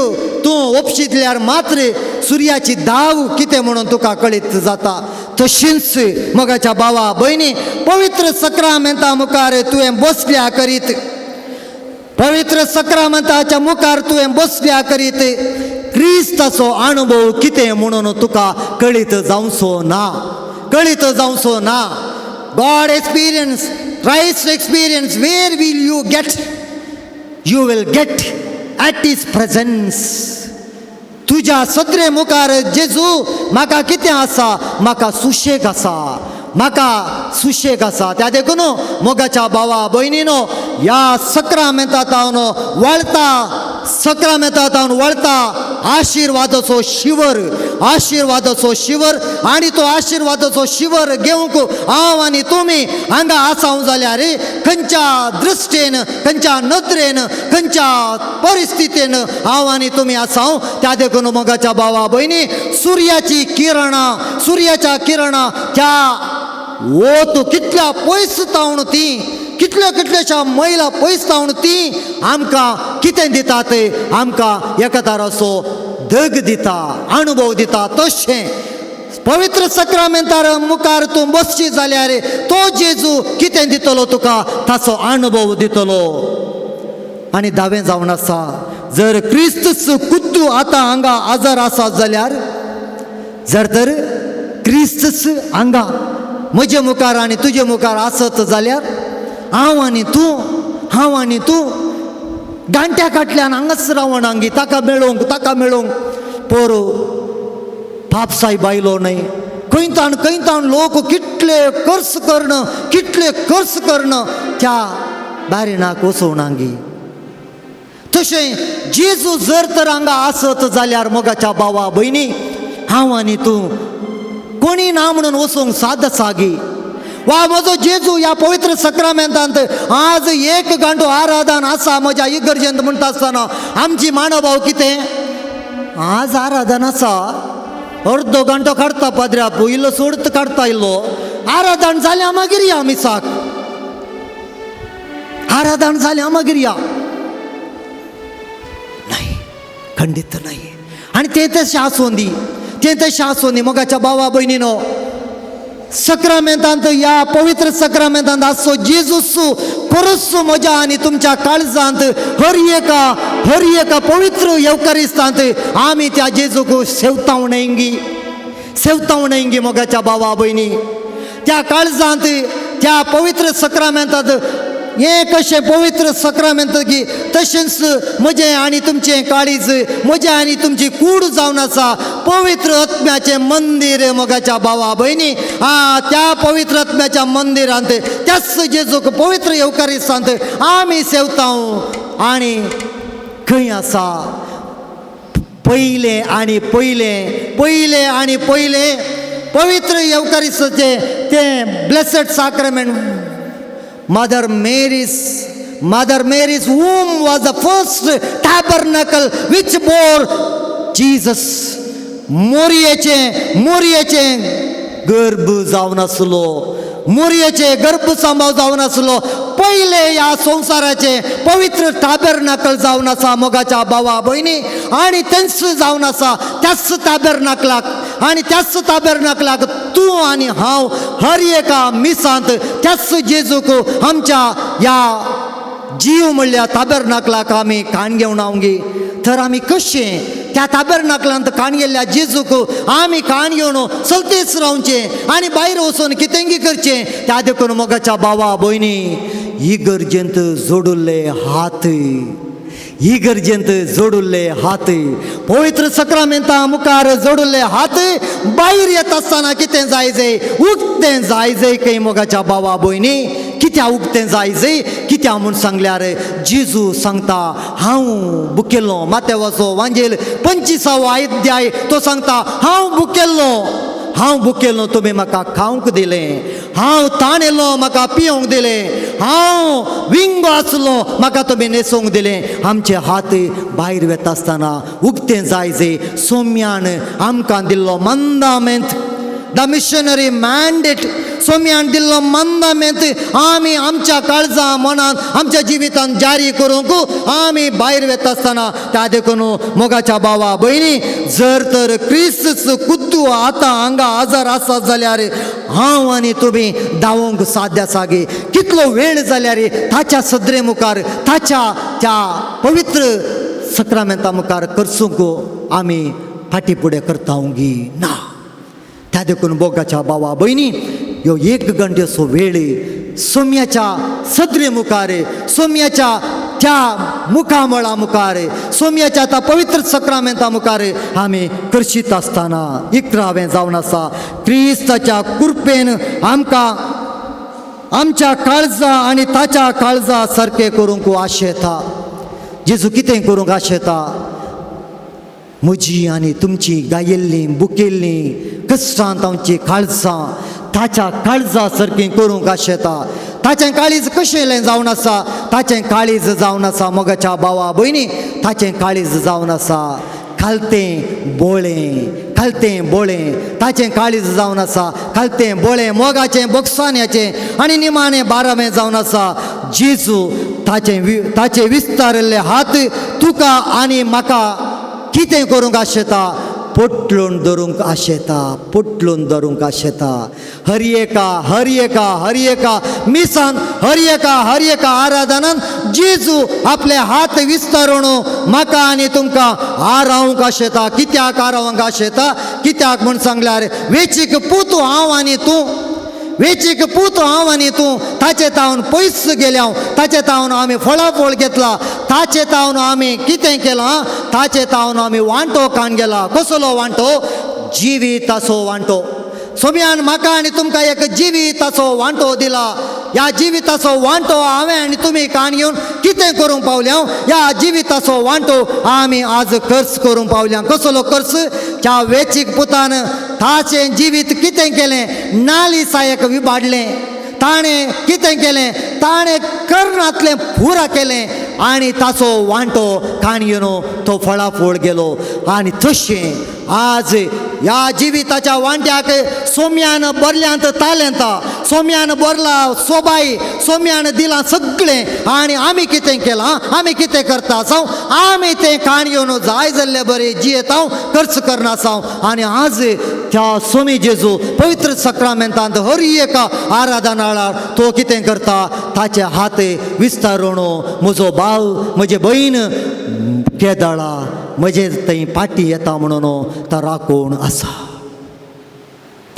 तूं ओपशितल्यार मात्र सुर्याची दाव कितें म्हणून तुका कळीत जाता. तशींच मोगाच्या भावा भयणी, पवित्र सक्रामेंता मुखार तुवें बसल्या करीत, पवित्र सक्रामेंताच्या मुखार तुवें बसल्या करीत क्रिस्ताचो अनुभव कितें म्हणून तुका कळीत जावचो ना, कळीत जावचो ना. God experience, Christ experience, where will you get? You will get at his presence. तुज्या सदरे मुखार जेजू म्हाका कितें आसा? म्हाका सुशेग आसा, म्हाका सुशेग आसा. त्या देखून मोगाच्या भावा भयणीनो, ह्या सक्रामेंता तावन वळता, सक्रामेंता तावन वळता आशिर्वादाचो शिवर, आशिर्वादाचो शिवर. आनी तो आशिर्वादाचो शिवर घेवंक हांव आनी तुमी हांगा आसाव जाल्यार खंयच्या दृश्टेन, खंयच्या नदरेन, खंयच्या परिस्थितीन हांव आनी तुमी आसाव. त्या देखून मोगाच्या भावा भयणी, सुर्याची किरणां, सुर्याच्या किरणां त्या वत कितल्या पयस तावन ती, कितल्या कितल्याशा मैला पयस तावन ती आमकां कितें दितात? आमकां एका तराचो धग दिता, अनुभव दिता. तशें पवित्र सक्रामेंतार मुखार तूं बसची जाल्यार तो जेजू कितें दितलो तुका? ताचो अनुभव दितलो. आनी दावें जावन आसा, जर क्रिस्तूच कुद्दू आतां हांगा आजार आसा जाल्यार, जर तर क्रिस्तूच हांगा म्हजे मुखार आनी तुजे मुखार आसत जाल्यार हांव आनी तूं, हांव आनी तूं गांट्या काटल्यान हांगाच रावण हांगी ताका मेळोवंक, ताका मेळोवंक. पोरू पापसाय आयलो न्हय, खंयतान खंयतान लोक कितले खर्च करण, कितले खर्च करण त्या बारिणाक वचोवन हांगी. तशें जेजू जर तर हांगा आसत जाल्यार मोगाच्या भावा भयणी, हांव आनी तूं कोणी ना म्हणून वचूंक साद आसा गी? वा म्हजो जेजू ह्या पवित्र सक्रामेंतांत आज एक घंटो आराधन आसा म्हज्या इगर्जेंत म्हणटा आसतना आमची मानोभाव कितें? आज आराधन आसा, अर्दो घंटो काडटा पाद्र्याप, इल्लो सोडत काडटा इल्लो. आराधन जाल्या मागीर या मिसाक, आराधन जाल्या मागीर या. नाही, खंडीत नाही. आनी तें तशें आसूं दी, तें तशें आसूं दी. मोगाच्या भावा भयणीनो, सक्रामेंतांत, ह्या पवित्र सक्रामेंतांत आसचो जेजूस खरोच म्हज्या आनी तुमच्या काळजांत हर एका, हर एका पवित्र येवकारिस्तांत आमी त्या जेजूक सेवताव न्हय, सेवताव न्हय. मोगाच्या भावा भयणी, त्या काळजांत त्या पवित्र सक्रामेंतांत हें कशें पवित्र सक्रामेंत की तशेंच म्हजें आनी तुमचें काळीज, म्हजें आनी तुमची कूड जावन आसा पवित्र आत्म्याचें मंदीर. मोगाच्या भावा भयणी, आ त्या पवित्र आत्म्याच्या मंदिरांत त्याच जेजूक पवित्र येवकारिस्तांत आमी सेवताव. आनी खंय आसा पयलें आनी पयलें, पयलें आनी पयलें पवित्र येवकारिस्ताचें तें blessed sacrament? Mother Mary's womb was the first tabernacle which bore Jesus. मोरयेचे, मोरयेचे गर्भ जावन आसलो, मोरयेचे गर्भ सांबाव जावन आसलो पयले ह्या संवसाराचे पवित्र ताबेरनाकल जावन आसा. मोगाच्या भावा भयणी, आनी तेंच जावन आसा त्याच ताबेरनाकलाक, आनी त्याच ताबेरनाकलाक तूं आनी हांव हर एका मिसांत त्याच जेजूक आमच्या ह्या जीव म्हणल्यार ताबेरनाकलाक आमी काण घेवन हांवगी. तर आमी कशें त्या ताबेरनाकलांत काण गेल्ल्या जेजूक आमी काण घेवन चलतेच रावचें आनी भायर वचून कितेंगी करचें? त्या देखून मोगाच्या भावा भयणी, इगर्जेंत जोडुल्ले हात, इगर्जेंत जोडुल्ले हात, पवित्र सक्रामेंता मुखार जोडुल्ले हात भायर येता आसतना कितें जाय जाय, उक्तें जाय जाय खंय मोगाच्या भावा भयणी. कित्या उक्तें जाय जाय कित्या म्हूण सांगल्यार जेजू सांगता हांव बुकेल्लो. मातेवाचो वांजेल 25वो अध्याय तो सांगता हांव बुकेल्लो, हांव भुकेल्लो तुमी म्हाका खावंक दिलें, हांव ताणेलो म्हाका पिवंक दिलें, हांव विंगो आसलो म्हाका तुमी न्हेसोवंक दिलें. आमचे हात भायर वेता आसतना उक्तें जाय जे सोम्यान आमकां दिल्लो मंदामेंत, the missionary mandate, सोम्यान दिल्लो मंदामेंत आमी आमच्या काळजा मनान आमच्या जिवितान जारी करूंक आमी भायर वेता आसतना. त्या देखून मोगाच्या भावा भयणी, जर तर क्रिस्त कुद्दू आतां हांगा आजार आसा जाल्यार हांव आनी तुमी धांवूंक साध्य आसा गे. कितलो वेळ जाल्यार ताच्या सदरे मुखार, ताच्या त्या पवित्र सक्रामेंता मुखार करसूंक आमी फाटी फुडें करता गी ना. त्या देखून मोगाच्या भावा भयणी, ह्यो एक घंट्याचो वेळ सोम्याच्या सदरे मुखार, सोम्याच्या त्या मुखामळा मुखार, सोम्याच्या त्या पवित्र सक्रामेंता मुखार आमी करशीत आसतना इकरावें जावन आसा क्रिस्ताच्या कृपेन आमकां आमच्या काळजा आनी ताच्या काळजा सारकें करूंक आशेता. जेजू कितें करूंक आशेता? म्हजी आनी तुमची गायिल्लीं बुकेल्लीं कश्टांत आमची काळजां ताच्या काळजा सारकीं करूंक आशेता. ताचें काळीज कशें जावन आसा? ताचें काळीज जावन आसा मोगाच्या भावा भयणी, ताचें काळीज जावन आसा खालतें बोळें, खालतें बोळें. ताचें काळीज जावन आसा खालतें बोळें, मोगाचें बोगसाण्याचें. आनी निमाणें बारावें जावन आसा जेजू ताचें ताचे विस्तारिल्ले हात तुका आनी म्हाका कितें करूंक आशेता? पोटलून धरूंक आशेता, पोटलून धरूंक आशेता. हर एका, हर एका, हर एका मिसान, हर एका, हर एका आराधनान जेजू आपले हात विस्तारून म्हाका आनी तुमकां आरावंक आशेता. कित्याक आरावंक आशेता? कित्याक म्हूण सांगल्यार वेचीक पूत हांव आनी तूं, वेचीक पूत हांव आनी तूं ताचे तावन पयस गेल्या, ताचे तावन आमी फळाफळ घेतला, ताचे तावन आमी कितें केलां? ताचे तावन आमी वांटो काण गेला. कसलो वांटो? जिविताचो वांटो. सोम्यान म्हाका आनी तुमकां एक जिविताचो वांटो दिला. ह्या जिविताचो वांटो हांवें आनी तुमी काण घेवन कितें करूंक पावल्या? ह्या जिविताचो वांटो आमी आज खर्च करूंक पावल्या. कसलो खर्च? त्या वेचीक पुतान ताचें जिवीत कितें केलें? नाली सायक विबाडलें. ताणें कितें केलें? ताणें करणांतलें पुरा केलें आनी ताचो वांटो काण घेवन तो फळाफळ गेलो. आनी तशें आज ह्या जिविताच्या वांट्याक सोम्यान बरल्यांत तालेंता, सोम्यान बरला सोबाय, सोम्यान दिलां सगळें. आनी आमी कितें केलां? आमी कितें करता आसाव? आमी तें काण घेवन जाय जाल्ले बरें जियेता, खर्च करना आसाव. आनी आज त्या सोमी जेजू पवित्र सक्रामेंतांत हर एका आराधनाळार तो कितें करता? ताचे हात विस्तारून म्हजो भाव, म्हजे भयण केदळा म्हजे थंय पाटी येता म्हणून तो राखून आसा.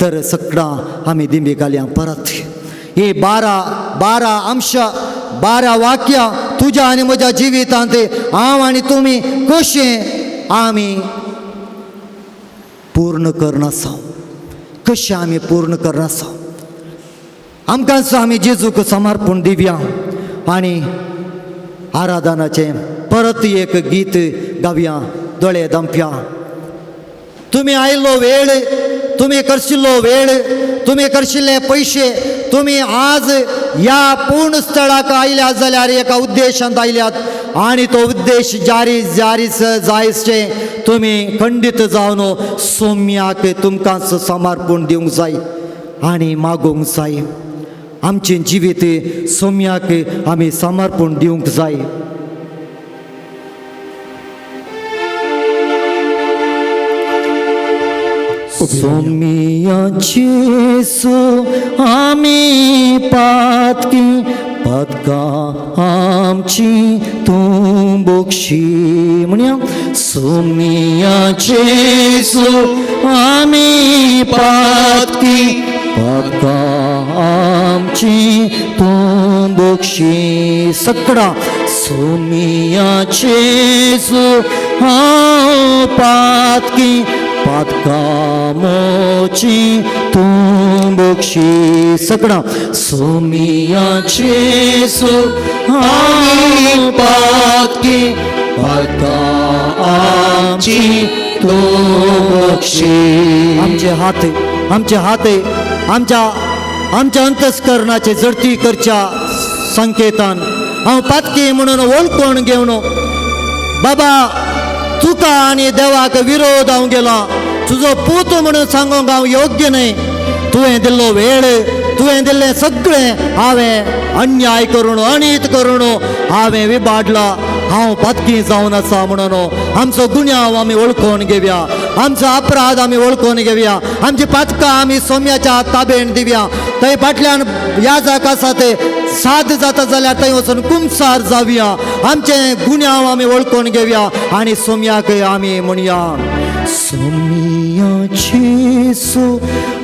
तर सगळां आमी दिंबी घालया परत. ही 12 अंश, 12 वाक्यां तुज्या आनी म्हज्या जिवितांत हांव आनी तुमी कशें आमी पूर्ण करनासा, कशें आमी पूर्ण करनासा. आमकां आमी जेजूक समर्पण दिवया आनी आराधनाचें परत एक गीत गावया. दोळे दमप्या. तुमी आयिल्लो वेळ, तुमी करशिल्लो वेळ, तुमी करशिल्ले पयशे, तुमी आज ह्या पूर्ण स्थळाक आयल्यात जाल्यार एका उद्देशांत आयल्यात आनी तो उद्देश जारी जारी जायचे तुमी खंडीत जावन सोम्याक तुमकां समर्पण दिवंक जाय आनी मागूंक जाय. आमचें जिवीत सोम्याक आमी समर्पण दिवंक जाय. सोमिया जेसू आमी पातकी, पातकां आमची तूं बक्षी. म्हणया सोमिया जेसू आमी पातकी, पातकां आमची आमची तूं बक्षी सकडा सोमियाचे सु हांव पातकी पातकामोची तूं बक्षी सकडा सोमियाचे सु हांव पातकी पातका आमची तूं बक्षी. आमचे हात आमचे हात आमच्या आमच्या अंतस्करणाचे जडती करच्या संकेतान हांव पातकी म्हणून वळखून घेवन बाबा तुका आनी देवाक विरोध हांव गेला तुजो पूत म्हणून सांगूंक हांव योग्य न्हय. तुवें दिल्लो वेळ तुवें दिल्लें सगळें हांवें अन्याय करून अनीत करून हांवें विबाडला. हांव पातकी जावन आसा म्हणून आमचो गुन्यांव आमी वळखून घेवया, आमचो अपराध आमी वळखून घेवया, आमची पातकां आमी सोम्याच्या ताबेन दिवया. थंय फाटल्यान याजक आसा ते साद जाता जाल्यार थंय वचून कुमसार जावया. आमचे गुन्यांव आमी वळखून घेवया आनी सोम्याक आमी म्हणया सोम्याचे सो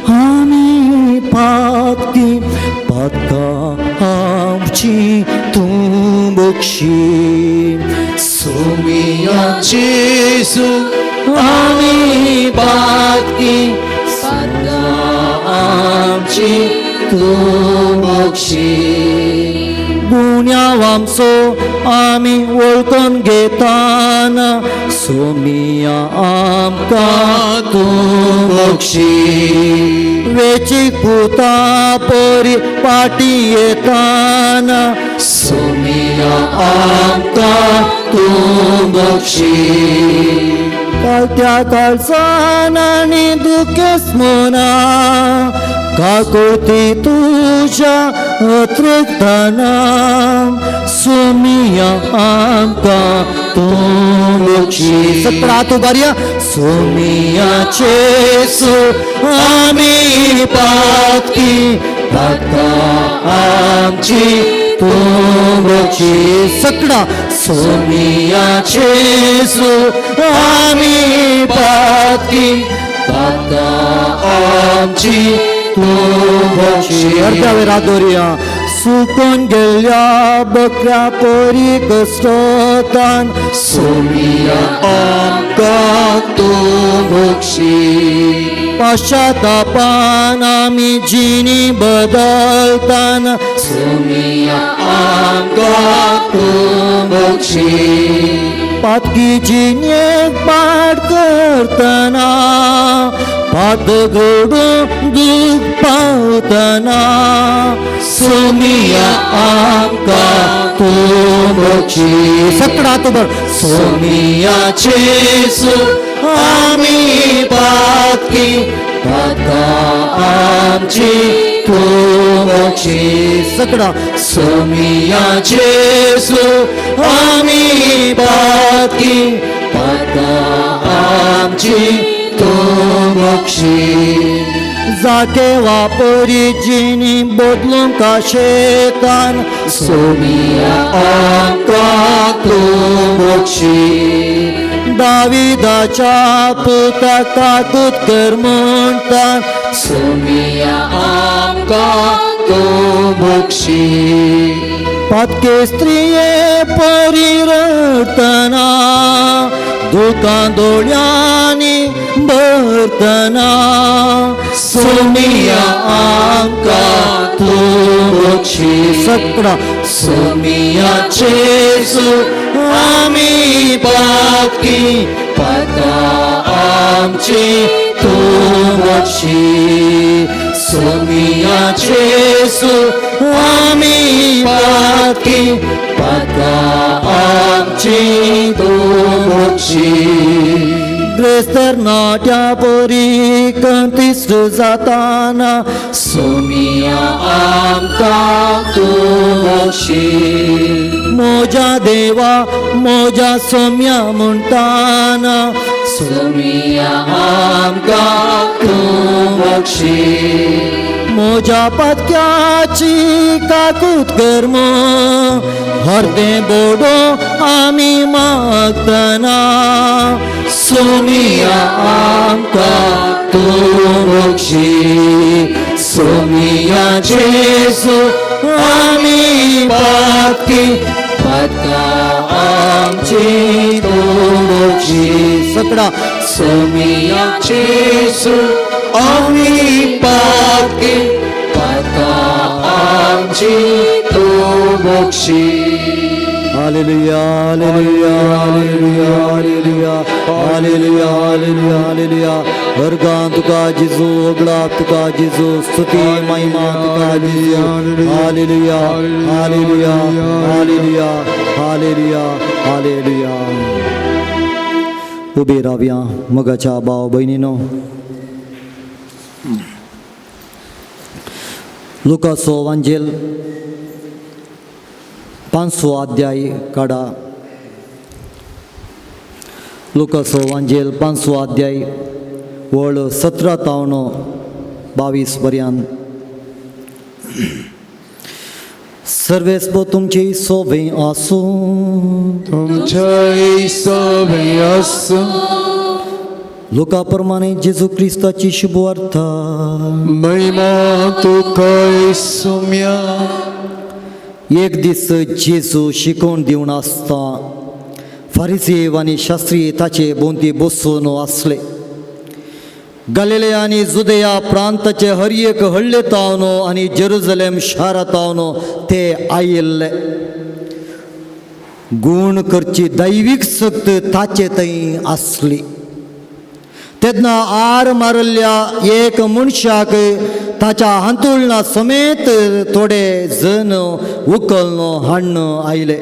आमी पातकी पातका आमची तूं बक्षी. सोमियाचे सु आमी पातकी पातका आमची तूं बक्षी. गुन्यांव आमचो आमी वळखून घेताना सोमिया आमकां तूं बक्षी. वेचीक पुता परी पाटी येताना सोमिया आमकां तूं बक्षी. कालत्या काळसान आनी दुखेस मना काकुळती तुज्या अतृक्ताना सोमिया आमकां तूं बक्षी. सगळा हात उबारया. सोमियाचे सु आमी पातकी पातका आमची तूं बक्षी. सगळा सोमियाचे सु आमी पातकी पातका आमची तूं बक्षी. अर्द्या वेळ हात दवरुया. सुकून गेल्ल्या बकऱ्या परी कश्टतान सोमिया आमकां तूं बक्षी. पश्चातापान आमी जिणी बदलताना सोमिया आमकां तूं बक्षी. पातकी जिणेक पाड करतना पात घडून दूख पावतना सोमिया आमकां तूं बक्षी. सगळा तूं बर. सोमियाचे सु आमी पातकी पातका आमची तूं बक्षी. सगळा सोमियाचे सु आमी पातकी पातका आमची तूं बक्षी. जाके वापरी जिणी बदलूंक शेतान सोमिया आमकां तूं बक्षी. दाविदाच्या पुता काकूत कर म्हणटान सोमिया आमकां तूं बक्षी. पातके स्त्रिये परी रडटना दुकां दोळ्यांनी भरतना सोमिया आमकां तूं बक्षी. सगळा सोमियाचे सु आमी पातकी पातका आमची तूं बक्षी. सोमियाचे सु आमी पातकी पातका आमची तूं बक्षी. ग्रेस्तर नाट्या परी कंतिस्त जाताना सोमिया आमकां तूं बक्षी. मोजा देवा मोजा सोम्या म्हणटाना सोमिया आमकां तूं बक्षी. मोजा पातक्याची काकूत कर हरदें बोडो आमी मागतना सोमिया आमकां तूं बक्षी. सोमिया जेजू आमी पातकी पातकां आमची तूं बक्षी. सकडा. सोमिया जेजू आमी पातकी पातकां आमची तूं Bakshi. Hallelujah, hallelujah, hallelujah, hallelujah, hallelujah, hallelujah, hallelujah. वर्गां तुका जेजू, ओगळा तुका जेजू, स्तुती महिमा तुका जेजू. Hallelujah, hallelujah, hallelujah, hallelujah, hallelujah. उबी रावया मोगाच्या भाव भयणीनो. लुकाचो वांजेल पांचवो अध्याय काडा. लुकाचो वांजेल पांचवो अध्याय वळ 17 तावन 22 पर्यंत. सर्वेस्पो तुमची सोबे आसूं. तुमच्याय सोबे आसूं. लुका प्रमाणे जेजू क्रिस्ताची शुभवार्ता. महिमा तुका सोम्या. एक दीस जेजू शिकोवन दिवन आसता फारिसेव आनी शास्त्री ताचे भोंवती बसून आसले. गालिले आनी जुदया प्रांताचे हर एक हळ्ळे तावन आनी जेरुजलेम शारा तावन ते आयिल्ले. गूण करची दैवीक शक्त ताचे थंय आसली. तेन्ना आर मारिल्ल्या एक मनशाक ताच्या हांतुळणा समेत थोडे जण उखलून हाडून आयले.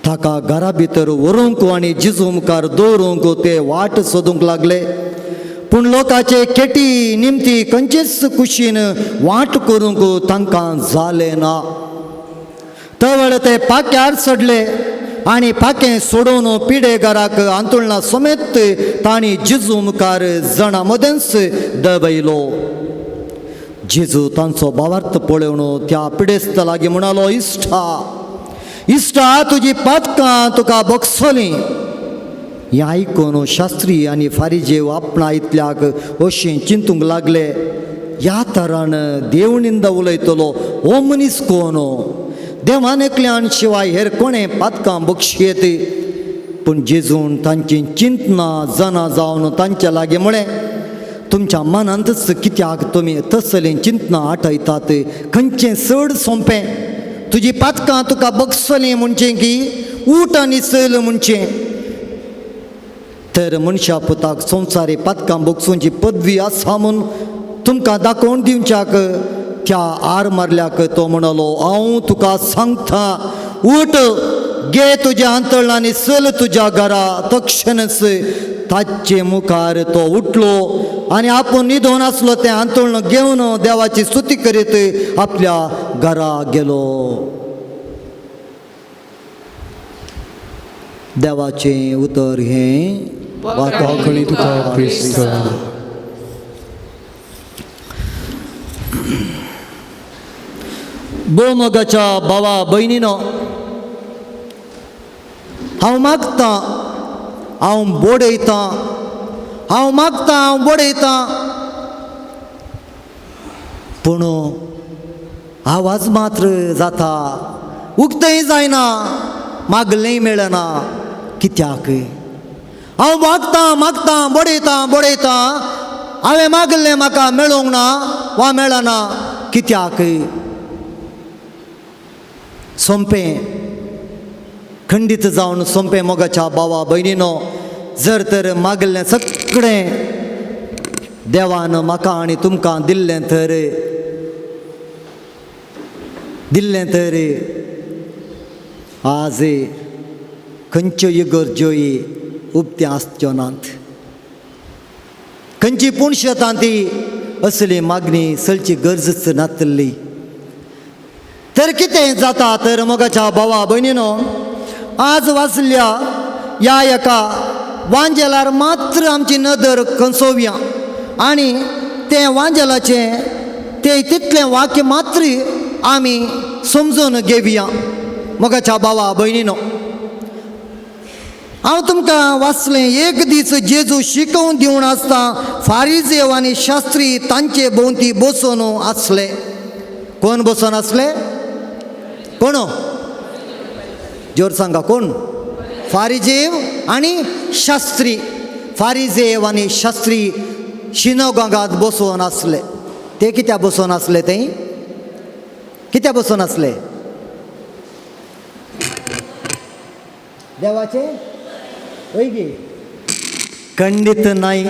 ताका घरा भितर व्हरूंक आनी जेजू मुखार दवरूंक ते वाट सोदूंक लागले. पूण लोकांचे केटी निमती खंयचेच कुशीन वाट करूंक तांकां जालें ना. तवळ ते पाक्यार चडले आनी पाकें सोडोवन पिडेगाराक हांतुळणा समेत तांणी जेजू मुखार जणां मदेंच दबयलो. जेजू तांचो भावार्थ पळोवन त्या पिडेस्त लागीं म्हणालो, इश्टा इश्टा, तुजी पातकां तुका बगसलीं. हें आयकून शास्त्री आनी फारिजेव आपणा इतल्याक अशें चिंतूंक लागले, ह्या तरान देवनिंदा उलयतलो हो मनीस कोण? देवान एकल्यान शिवाय हेर कोणें पातकां बक्षयेत? पूण जेजून तांची चिंतना जाणा जावन तांच्या लागीं म्हळें, तुमच्या मनांतच कित्याक तुमी तसलीं चिंतना आठयतात? खंयचें चड सोंपें, तुजी पातकां तुका बगसलीं म्हणचें की ऊट आनी चल म्हणचें? तर मनशा पुताक संवसारी पातकां बगसुची पदवी आसा म्हूण तुमकां दाखोवन दिवच्याक त्या आर मारल्याक तो म्हणलो, हांव तुका सांगता, उठ, घे तुज्या हांतळ आनी चल तुज्या घरा. तक्षणच ताचे मुखार तो उठलो आनी आपूण न्हिदोन आसलो तें हांतुळण घेवन देवाची स्तुती करीत आपल्या घरा गेलो. देवाचें उतर हें वाखाणी तुका क्रिस्ता. भोवमोगाच्या भावा भयणीनो, हांव मागतां, हांव बडयतां, हांव मागतां, हांव बडयतां, पूण आवाज मात्र जाता, उक्तेंय जायना, मागलेंय मेळना. कित्याक? हांव मागतां मागतां बडयतां बडयतां, हांवें मागलें म्हाका मेळूंक ना वा मेळना. कित्याक? सोंपें खंडीत जावन सोंपें मोगाच्या भावा भयणीनो, जर तर मागलें सगळें देवान म्हाका आनी तुमकां दिल्लें तर दिल्लें तर आज खंयच्यो इगर्ज्योय उक्त्यो आसच्यो नात, खंयची पूण शेतां ती असली मागणी चलची गरजच नातली. तर कितें जाता तर मोगाच्या भावा भयणीनो, आज वाचल्या ह्या एका वांजेलार मात्र आमची नदर कंसोवया आनी तें वांजेलाचें तें तितलें वाक्य मात्र आमी समजून घेवया. मोगाच्या भावा भयणीनो, हांव तुमकां वाचलें, एक दीस जेजू शिकोवन दिवन आसता फारिजेव आनी शास्त्री तांचे भोंवती बसून आसले. कोण बसून आसले? कोण? जोर सांगा, कोण? फारिजेव आनी शास्त्री. फारिजेव आनी शास्त्री शिनोगांगात बसून आसले. ते कित्याक बसून आसले? ते कित्याक बसून आसले? देवाचे वयगी खंडीत नाही.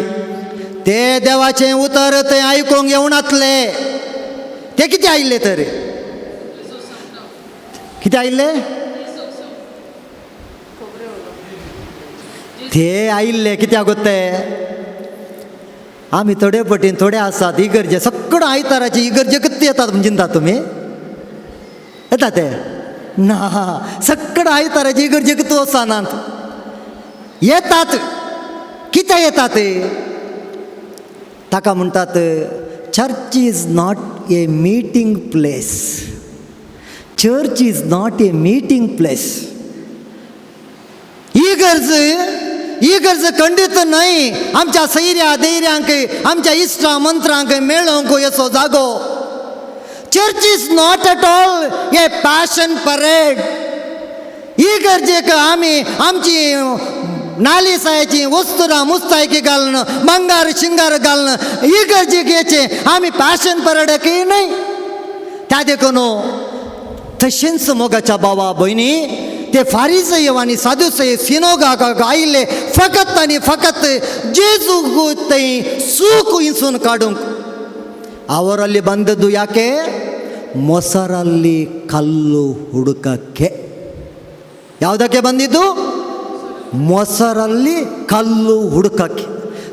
ते देवाचें उतर ते आयकूंक येवनातले. ते कितें आयिल्ले तर? कितें आयिल्ले? ते आयिल्ले कित्याक ते? आमी थोडे पटीन थोडे आसात इगर्जे सगळं आयताराची इगर्जे कितें येतात चिंता तुमी येता ते ना? सगळं आयताराची इगर्जे कितें वचनात, येतात. कितें येतात? ताका म्हणटात church is not a meeting place. Church is not a meeting place. इगर्ज इगर्ज खंडीत न्हय आमच्या सैऱ्या दैऱ्यांक आमच्या इश्टा मंत्रांक मेळोवंक असो जागो. Church is not at all a passion parade. इगर्जेक आमी आमची नालिसायची वस्तुरां मुस्तायकी घालून बंगार शिंगार घालून इगर्जेक येचे आमी पॅशन परेडक न्हय. त्या देखून तशेंच मोगाच्या भावा भयणी ते फारिजय आनी सादुसय सिनोगाक आयिल्ले फकत आनी फकत जेजूक थंय सूख इंसून काडूंक. ಅವರಲ್ಲಿ ಬಂದದ್ದು ಯಾಕೆ? ಮೊಸರಲ್ಲಿ ಕಲ್ಲು ಹುಡುಕಕ್ಕೆ. ಯಾವುದಕ್ಕೆ ಬಂದಿದ್ದು? ಮೊಸರಲ್ಲಿ ಕಲ್ಲು ಹುಡುಕಕ್ಕೆ.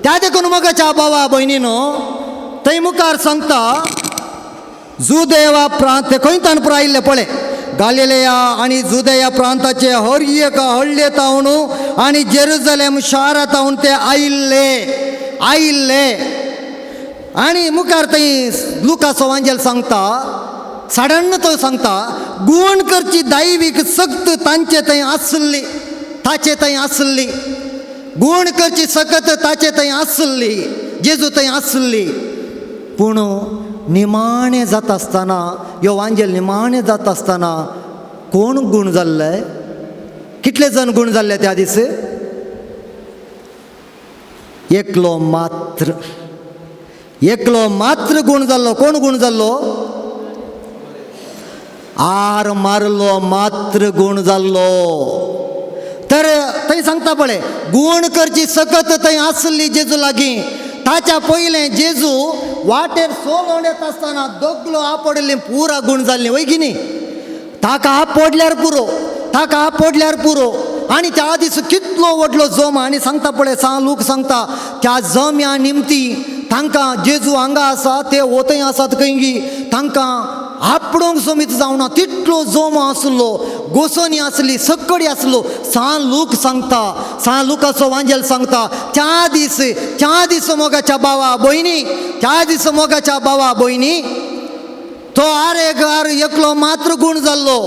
त्या देखून मोगाच्या भावा भयणीनो थंय मुखार सांगता जुदेवा प्रांत खंय तानपूर आयिल्ले पळय गालिलेया आनी जुदेया प्रांताचे हर एक हळ्ळे तावन आनी जेरुजलेम शारा तावन ते आयिल्ले आयिल्ले. आनी मुखार थंय लुकास वांजेल सांगता साडान्न तो सांगता गुण करची दैवीक सक्त तांचे थंय आसली, ताचे थंय आसली. गुण करची सकत ताचे थंय आसली, जेजू थंय आसली. पूण निमाणें जाता आसतना ह्यो वांजेल निमाणें जाता आसतना कोण गूण जाल्ले? कितले जण गूण जाल्ले त्या दीस? एकलो मात्र, एकलो मात्र गूण जाल्लो. कोण गूण जाल्लो? आर मारलो मात्र गूण जाल्लो. तर थंय सांगता पळय गूण करची सकत थंय आसली जेजू लागीं. ताच्या पयलें जेजू वाटेर सोलोवन येता आसतना दोगलो आपडिल्ली पुरा गूण जाल्ली वय की न्ही? ताका आपडल्यार पुरो, ताका आपडल्यार पुरो. आनी त्या दीस कितलो व्हडलो जम. आनी सांगता पळय सा लोक सांगता त्या जम्या निमती तांकां जेजू हांगा आसा ते वतय आसात खंयगी तांकां आपडोंक समीत जावना तितलो जमो आसलो, गोसोनी आसली, सकडी आसलो. सा लूक सांगता, सा लुकाचो वांजेल सांगता त्या दीस, त्या दीस मोगाच्या भावा भयणी, त्या दीस मोगाच्या भावा भयणी तो आरे आर एकलो मात्र गूण जाल्लो.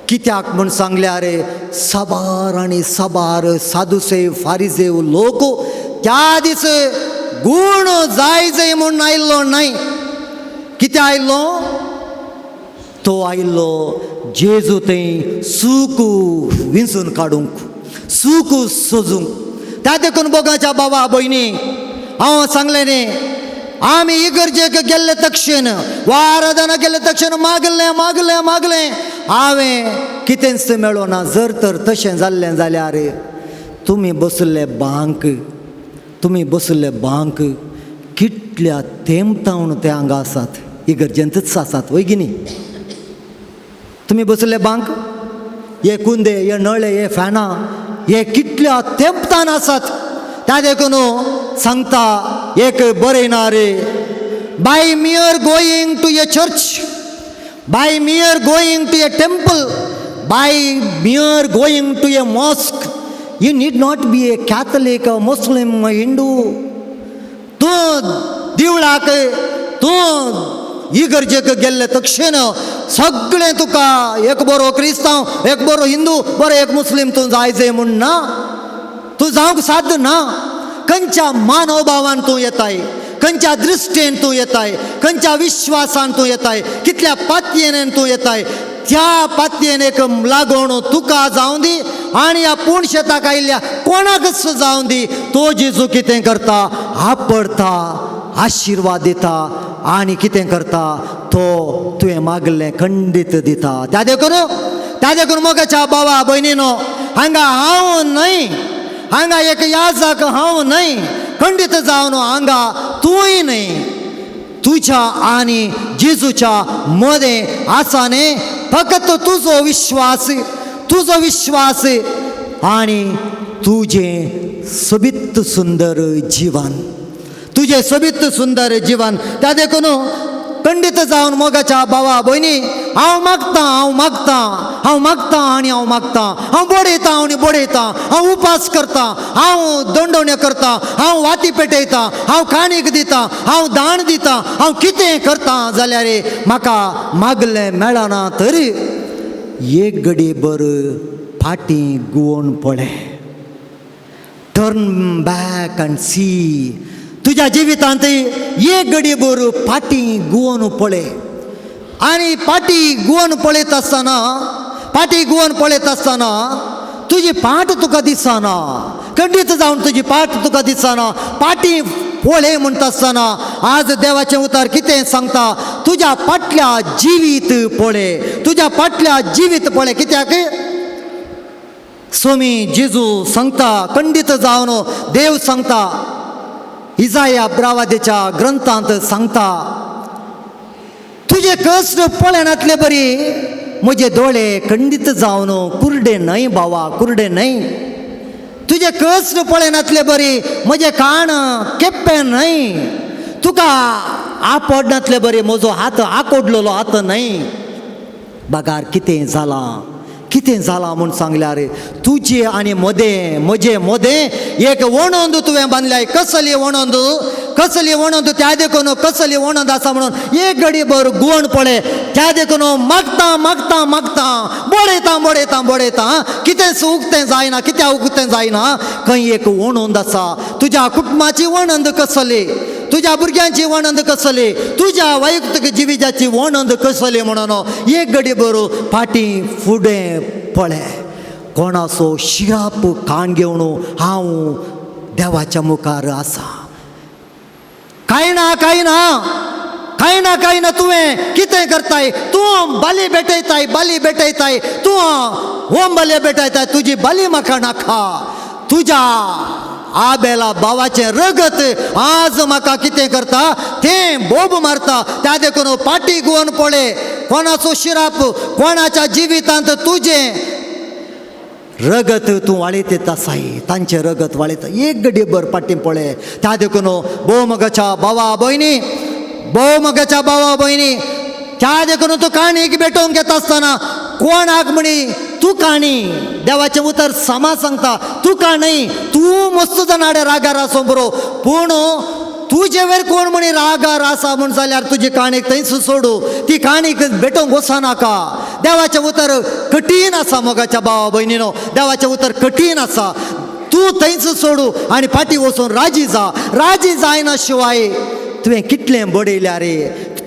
कित्याक म्हूण सांगले? अरे साबार आनी साबार सादुसेव फारिजेव लोक त्या दीस गूण जाय जाय म्हूण आयिल्लो न्हय. कित्याक आयिल्लो? तो आयिल्लो जेजू थंय सूख विंचून काडूंक, सूख सोजूंक. त्या देखून मोगाच्या बाबा भयणी हांव सांगलें न्ही आमी इगर्जेक गेल्ले तक्षण वा आराधना गेल्ले तक्षण मागलें मागलें मागलें हांवें कितेंच मेळोना. जर तर तशें जाल्लें जाल्यार तुमी बसले बांक, तुमी बसले बांक कितल्या तेंपतावन ते हांगा आसात, इगर्जेंतच आसात वय की न्ही? तुमी बसले बांक हे कुंदे, हे नळे, हे फॅनां हे कितल्या तेंपतान आसात. त्या देखून सांगता एक बरयना रे, by mere going to a church, by mere going to a temple, by mere going to a mosque, you need not be a Catholic, Muslim, Hindu. तूं दिवळाक, तूं इगर्जेक गेल्ले तक्षण सगळें तुका एक बरो क्रिस्तांव, एक बरो हिंदू, बरो एक मुस्लीम तूं जाय जाय म्हूण ना, तूं जावंक साध्य ना. खंयच्या मानोभावान तूं येताय, खंयच्या दृश्टीन तूं येताय, खंयच्या विश्वासान तूं येताय, कितल्या पातयेन तूं येताय, त्या पातयेनेक लागून तुका जावं दी आनी ह्या पूण शेताक आयिल्ल्या कोणाकच जावं दी, तो जेजू कितें करता, आपडता, आशिर्वाद दिता आनी कितें करता, तो तुवें मागलें खंडीत दिता. त्या देखून मोगाच्या बाबा भयणीनो, हांगा हांव न्हय, हांगा एक याजक हांव न्हय, खंडीत जावन हांगा तूंय न्हय, तुज्या आनी जेजूच्या मदें आसा न्ही फकत तुजो विश्वास, तुजो विश्वास आनी तुजें सोबीत सुंदर जिवन, तुजें सोबीत सुंदर जिवन. त्या देखून खंडीत जावन मोगाच्या भावा भयणी, हांव मागतां, हांव मागतां, हांव मागतां आनी हांव मागतां, हांव बडयतां आनी बडयतां, हांव उपास करतां, हांव दंडवण्यो करतां, हांव वाती पेटयतां, हांव काणीक दितां, हांव दाण दितां, हांव कितें करतां जाल्यार म्हाका मागलें मेळना तरी एक घडी बर फाटीं गुवोन पळय, टर्न बॅक आनी सी. तुज्या जिवितांत एक घडी बर फाटीं गुवोन पळय आनी फाटीं गुवोन पळयत आसतना, फाटीं गुवोन पळयत आसतना तुजी पाट तुका दिसना, खंडीत जावन तुजी पाट तुका दिसना. फाटीं पळय म्हणटा आसतना आज देवाचें उतर कितें सांगता, तुज्या फाटल्या जिवीत पळय, तुज्या फाटल्या जिवीत पळय. कित्याक स्वामी जेजू सांगता, खंडीत जावन देव सांगता, इजाया ब्रावादेच्या ग्रंथांत सांगता, तुजे कश्ट पळयनातले बरी म्हजे दोळे खंडीत जावन कुर्डे न्हय बाबा, कुर्डे न्हय. तुजे कश्ट पळयनातले बरी म्हजे कान केप्पे न्हय, तुका आपडनातले बरी म्हजो हात आकोडलेलो हात न्हय. बगार कितें जालां, कितें जालां म्हूण सांगल्यार तुजे आनी मदें, म्हजे मदें एक वणंद तुवें बांदल्याय. कसली वणंद, कसली वणंद, त्या देखून कसली वणंद आसा म्हणून एक घडी भर गुवण पळय. त्या देखून मागतां मागतां मागतां, बडयतां बडयतां बडयतां, कितेंच उगतें जायना, कित्याक उगतें जायना, खंय एक वणंद आसा. तुज्या कुटुंबाची वणंद कसली, तुज्या भुरग्यांची वणंद कसली, तुज्या वैयक्तीक जिविताची वणंद कसली म्हणून एक घडी भर फाटीं फुडें पळय. कोणाचो शिराप कान घेवन हांव देवाच्या मुखार आसा. कांय ना, कांय ना, कांय ना, कांय ना. तुवें कितें करताय, तूं बाली भेटयताय, बाली भेटयताय, तूं होम बाली भेटयताय, तुजी बाली म्हाका नाका. तुज्या आबेला भावाचें रगत आज म्हाका कितें करता, तें बोब मारता. त्या देखून फाटीं गुवन पळय, कोणाचो शिराप, कोणाच्या जिवितांत तुजें रगत तूं वाळयत आसाय, तांचें रगत वाळयता. एक घडी भर फाटीं पळय. त्या देखून भोव मोगाच्या भावा भयणी, भोव मोगाच्या भावा भयणी, त्या देखून तूं काणीक भेटोवंक येता आसतना कोणाक म्हणी तूं काणी, देवाचें उतर समा सांगता, तुका न्हय, तूं मस्त जाणाडे रागार आसो बरो, पूण तुजे वयर कोण म्हणी रागार आसा म्हूण जाल्यार तुजी काणीक थंयच सोडू, ती काणीक भेटोवंक वचनाका. देवाचें उतर कठीण आसा मोगाच्या भावा भयणीनो, देवाचें उतर कठीण आसा. तूं थंयच सोडू आनी फाटीं वचून राजी जा. राजी जायना शिवाय तुवें कितलें बडयल्या रे,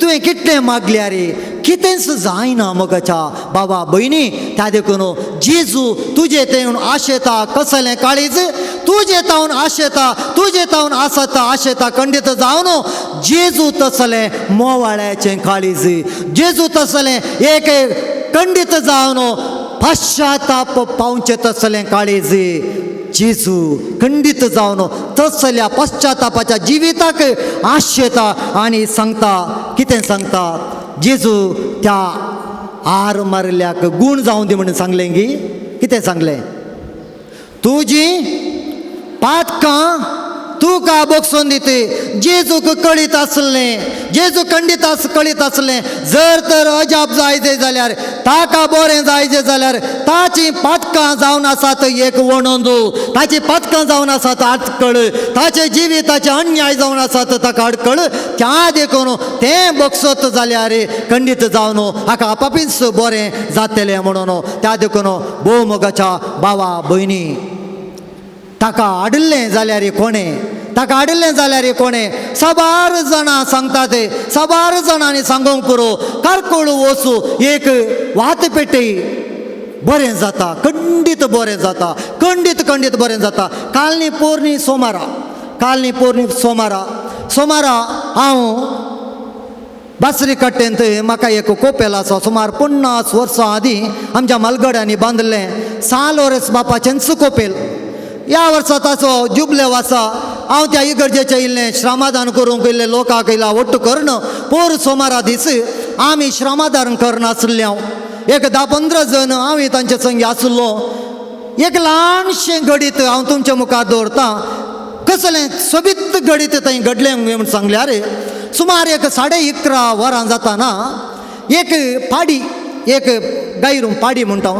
तुवें कितलें मागल्या रे, कितेंच जायना मोगाच्या बाबा भयणी. त्या देखून जेजू तुजे तेवन आशेता कसलें काळीज, तुजे तावन आशेता, तुजे तावन आसता आशेता खंडीत जावन जेजू तसलें मोवाळ्याचें काळीज, जेजू तसलें एक खंडीत जावन पश्चाताप पावचें तसलें काळीज, जेजू खंडीत जावन तसल्या पश्चातापाच्या जिविताक आशेता आनी सांगता. कितें सांगता जेजू त्या आर मारल्याक गूण जावं दी म्हणून सांगलें गी, कितें सांगलें, तुजी पातकां तुका बक्षून दिते. जेजूक कळीत आसलें, जेजू खंडीत आस कळीत आसलें, जर तर अजाप जायचे जाल्यार, ताका बरें जायचे जाल्यार ताची पातकां जावन आसात एक वणंद, ताची पातकां जावन आसात आडकळ, ताचे जिविताचे अन्याय जावन आसात ताका आडकळ. त्या देखून तें बक्षत जाल्यार खंडीत जावन हाका आपापीच बरें जातलें म्हणून. त्या देखून भोव मोगाच्या भावा भयणी, ताका हाडिल्लें जाल्यार कोणें, ताका हाडिल्लें जाल्यार कोणें? साबार जाणां सांगता ते, साबार जाणांनी सांगूंक पुरो, कारकोळ वचू एक वात पेटय बरें जाता, खंडीत बरें जाता, खंडीत खंडीत बरें जाता. कालनी पोरणी सोमारा, कालनी पोरणी सोमारा, सोमारा हांव बासरी कट्टेंत म्हाका एक कोपेल आसा, सुमार 50 वर्सां आदीं आमच्या मालगड्यांनी बांदिल्लें साल ओरस बापाचेंच कोपेल. ह्या वर्सा ताचो जुबलेव आसा. हांव त्या इगर्जेचें इल्लें श्रमदान करूंक इल्लें लोकांक इल्लें वट्ट करून पोर सोमारा दीस आमी श्रमदान करनासले. हांव एक 10-15 जण हांव तांचे संगी आसलो. एक ल्हानशें घडीत हांव तुमच्या मुखार दवरतां, कसलें सोबीत घडीत थंय घडलें म्हूण सांगल्यार, सुमार एक 11:30 वरां जाताना एक पाडी, एक गायरूम पाडी म्हणटा,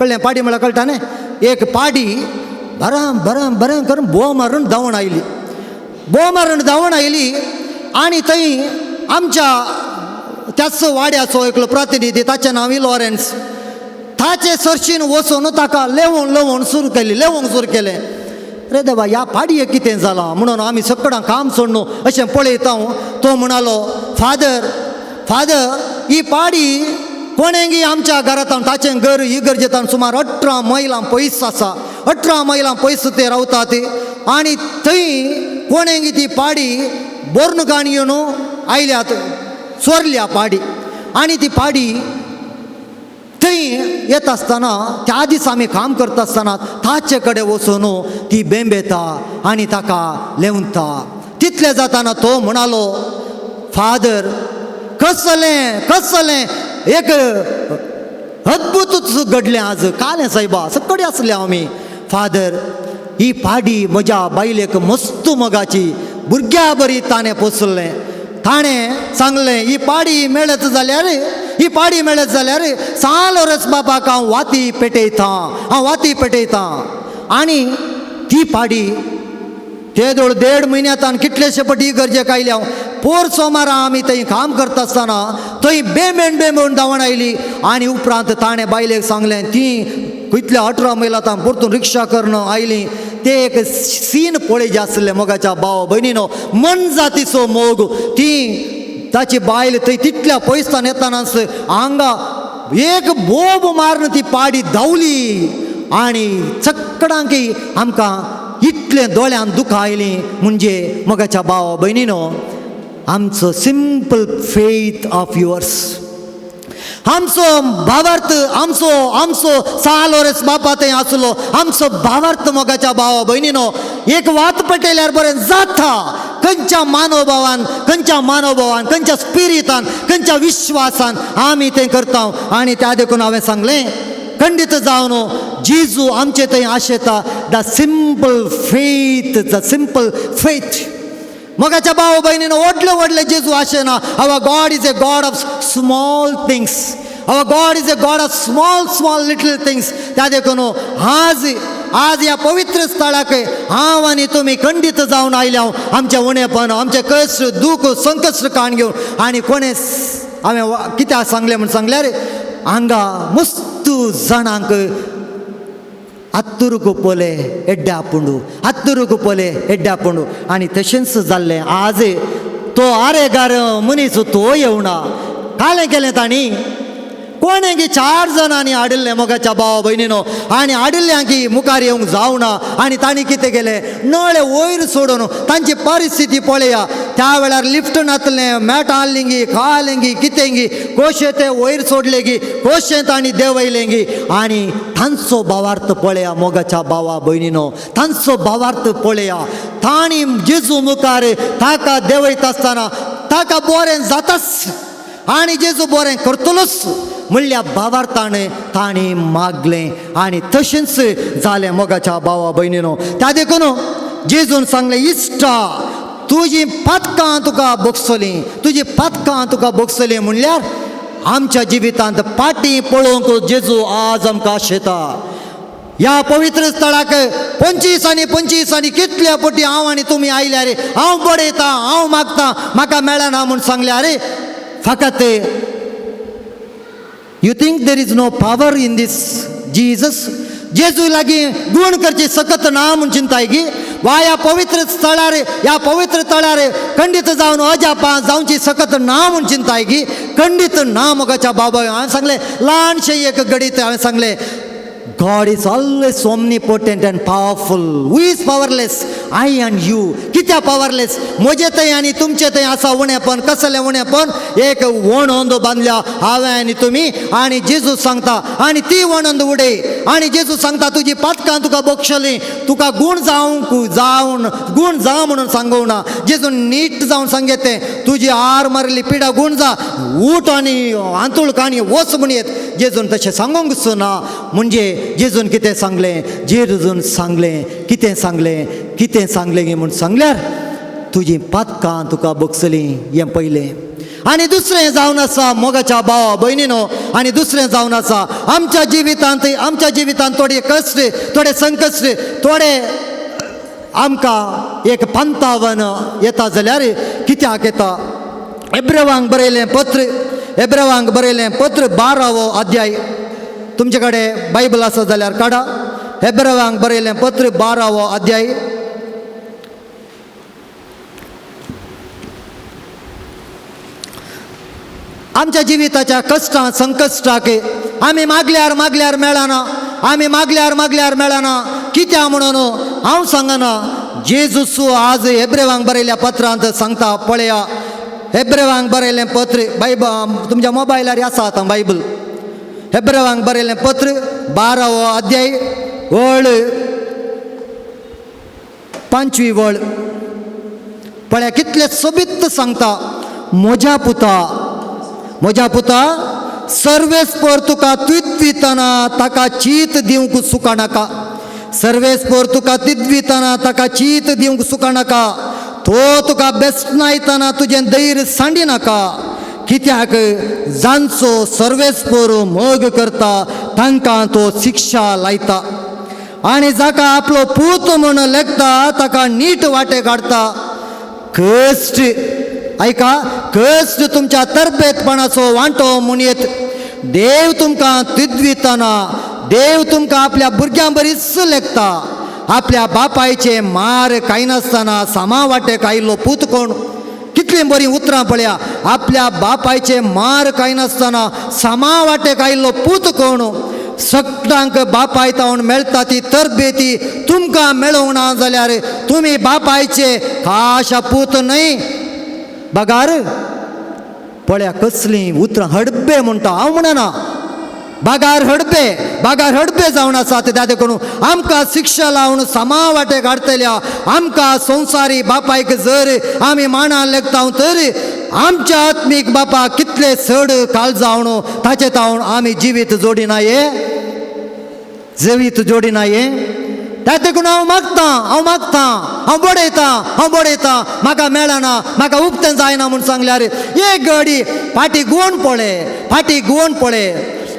कळ्ळें? पाडी म्हळ्यार कळटा न्ही? एक पाडी बरें बरें बरें करून बोव मारून धांवून आयली, बोव मारून धांवून आयली आनी थंय आमच्या त्याच वाड्याचो एकलो प्रतिनिधी, ताचें नांव लॉरेन्स, ताचे सरशीन वचून ताका लेवोवन लेवोवन सुरू केली, लेवोंक सुरू केलें. रे देवा, ह्या पाडयेक कितें जालां म्हणून आमी सगळां काम सोडून अशें पळयता. तो म्हणालो, फादर फादर, ही पाडी कोणेंगी आमच्या घरांत, ताचें घर इगर्जेंतान सुमार 18 मैलां पयस आसा, 18 मैलां पयस ते रावतात आनी थंय कोणेंगी ती पाडी बोर्न काणी येवन आयल्यात, चोरल्या पाडी. आनी ती पाडी थंय येता आसतना, त्या दिसा आमी काम करता आसतना ताचे कडेन वचून ती बेंबेता आनी ताका लेवता. तितलें जाताना तो म्हणालो, फादर, कसलें कसलें एक अद्भुतूच घडलें आज कालें सायबा, सगळे आसले आमी. फादर, ही पाडी म्हज्या बायलेक मस्त मोगाची, भुरग्या बरी ताणें पोसलें. ताणें सांगलें, ही पाडी मेळत जाल्यार, ही पाडी मेळत जाल्यार साल वरस बापाक हांव वाती पेटयतां, हांव वाती पेटयतां. आनी ती पाडी ते 1.5 म्हयन्यांत कितलेशे पटी गरजेक आयली. हांव पोर सोमारा आमी थंय काम करता आसतना थंय बेमेण बेमेण धांवण आयली आनी उपरांत ताणें बायलेक सांगलें, ती कितल्या 18 मैलां परतून रिक्षा करून आयली. ते एक सीन पळयचे आसले मोगाच्या भाव भयणीनो, मनजातीचो मोग. ती ताची बायल थंय तितल्या पयसान येतानाच हांगा एक बोब मारून ती पाडी धांवली आनी चकडांकी आमकां इतलें दोळ्यान दुखां आयलीं. म्हणजे मोगाच्या भाव भयणीनो, आमचो सिंपल फेथ ऑफ युअर्स, आमचो भावार्थ, आमचो आमचो साल वरस बापा थंय आसलो, आमचो भावार्थ मोगाच्या भावा भयणीनो, एक वात पेटयल्यार बरें जाता. खंयच्या मानोभावान, खंयच्या मानोभावान, खंयच्या स्पिरितान, खंयच्या विश्वासान आमी तें करता. आनी त्या देखून हांवें सांगलें, खंडीत जावन जेजू आमचे थंय आशेता the simple faith, the simple faith. मोगाच्या भाव भयणीन, व्हडले व्हडले जेजू आशेना. Our God is a God of small things, our God is a God of small small little things. त्या देखून आज आज ह्या पवित्र स्थळाक हांव आनी तुमी खंडीत जावन आयल्या, आमचें उणेपण, आमचें कश्ट, दूख, संकश्ट काण घेवन. आनी कोणें हांवें कित्याक सांगलें म्हूण सांगल्यार, हांगा मस्त जाणांक अत्तुरुक पोले एड्ड्या पुंडू, अत्तुरुक पोले एड्ड्या पुंडू. आनी तशेंच जाल्लें आज तो आरेगार मनीस तो येवना. कालें केलें तांणी, कोणें की 4 जाणांनी हाडिल्लें मोगाच्या भाव भयणीनो, आनी हाडिल्ल्यां की मुखार येवंक जावना. आनी तांणी कितें केलें, नळे वयर सोडून तांची परिस्थिती पळया. त्या वेळार लिफ्ट नासलें, मॅट हाडलेंगी, खालेंगी, कितेंगी कोशे ते वयर सोडले की कोशे तांणी देंवयलें की. आनी तांचो भावार्थ पळया मोगाच्या भावा भयणीनो, तांचो भावार्थ पळया. तांणी जेजू मुखार ताका देंवयता आसतना ताका बरें जाताच आनी जेजू बरें करतलोच म्हणल्या भावार्थान तांणी मागलें आनी तशेंच जालें मोगाच्या भावा भयणीनो. त्या देखून जेजून सांगलें, इश्टा, तुजी पातकां तुका भोगसलीं, तुजी पातकां तुका भोगसलीं. म्हणल्यार आमच्या जिवितांत पाटी पळोवंक जेजू आज आमकां आशेता. ह्या पवित्र स्थळाक 25 आनी 25 आनी कितल्या पटी हांव आनी तुमी आयल्यार, हांव बडयता, हांव मागता, म्हाका मेळना म्हूण सांगल्यार, फकत you think there is no power in this Jesus? जेजू लागीं गुण करची सकत ना म्हूण चिंताय गी? वा ह्या पवित्र स्थळार, ह्या पवित्र तळार खंडीत जावन अजापां जावची सकत ना म्हूण चिंताय गी? खंडीत ना मोगाच्या बाबा. हांवें सांगलें ल्हानशें एक गडीत हांवें सांगलें, God is always omnipotent and powerful. Who is powerless? I and you. कित्या powerless? म्हजे थंय आनी तुमचे थंय आसा उणेपण. कसलें उणेपण? एक वणंद बांदल्या हांवें आनी तुमी, आनी जेजू सांगता आनी ती वणंद उडय, आनी जेजू सांगता तुजी पातकां तुका बक्षली, तुका गूण जावंक जावन गूण जावं म्हणून सांगूना ना. जेजून नीट जावन सांगें तें, तुजी आर मारिल्ली पिडा गूण जा, उठ आनी आंतुळ काणी वच म्हण येत. जेजून तशें सांगूंक ना. म्हणजे जेजून कितें सांगलें? जेजून सांगलें कितें सांगलें? कितें सांगलें गे म्हूण सांगल्यार तुजी पातकां तुका बगसलीं, हें पयलें. आनी दुसरें जावन आसा मोगाच्या भावा भयणीनो, आनी दुसरें जावन आसा आमच्या जिवितांत, आमच्या जिवितांत थोडे कश्ट, थोडे संकश्ट, थोडे आमकां एक पंतावन येता जाल्यार कित्याक येता? एब्रेवांक बरयलें पत्र, एब्रेवांक बरयलें पत्र 12वो अध्याय. तुमचे कडेन बायबल आसा जाल्यार काडा. हेब्रेवांक बरयलें पत्र 12वो अध्याय. आमच्या जिविताच्या कश्टां संकश्टाक आमी मागल्यार मागल्यार मेळना, आमी मागल्यार मागल्यार मेळना. कित्याक म्हणून हांव सांगना. जेजूस आज हेब्रेवांक बरयल्या पत्रांत सांगता, पळया हेब्रेवांक बरयलें पत्र, बायबल तुमच्या मोबायलार आसा आतां बायबल. हेब्रेवांक बरयलें पत्र 12वो अध्याय वळ 5वी वळ पळया कितले सोबीत सांगता, म्हज्या पुता, म्हज्या पुता, सर्वेस्पर तुका तिद्वितना ताका चीत दिवंक सुका नाका. सर्वेस्पर तुका तिद्वितना ताका चीत दिवंक सुका नाका. तो तुका बेसनायतना तुजें धैर्य सांडी नाका. कित्याक जांचो सर्वेस्पर मोग करता तांकां तो शिक्षा लायता, आनी जाका आपलो पूत म्हूण लेखता ताका नीट वाटे काडटा. कश्ट, आयका, कश्ट तुमच्या तरबेतपणाचो वांटो म्हूण येत. देव तुमकां तिद्वितना, देव तुमकां आपल्या भुरग्यां बरीच लेखता. आपल्या बापायचे मार खायनासतना सामा वाटेक आयिल्लो पूत कोण? कितलीं बरीं उतरां पळया. आपल्या बापायचे मार खायनासतना सामा वाटेक आयिल्लो पूत कोण? सगळ्यांक बापाय तावन मेळटा ती तरबेती तुमकां मेळोवंक ना जाल्यार तुमी बापायचे खाशा पूत न्हय. बगार पळया कसलीं उतरां, हडबे म्हणटा. हांव म्हणना, बागार हडबे, बागार हडबे जावन आसा. ते दादे करून आमकां शिक्षा लावन सामा वाटे काडटल्या. आमकां संवसारी बापायक जर आमी मानान लेखता तर आमच्या आत्मीक बापा कितले चड काळ जावन ताचे तावन आमी जिवीत जोडिना ये, जिवीत जोडिना ये. त्या देखून हांव मागतां, हांव मागतां, हांव बडयतां, हांव बडयतां, म्हाका मेळना, म्हाका उपतें जायना म्हूण सांगल्यार एक गडी फाटी गुवण पळय, फाटी गुवण पळय.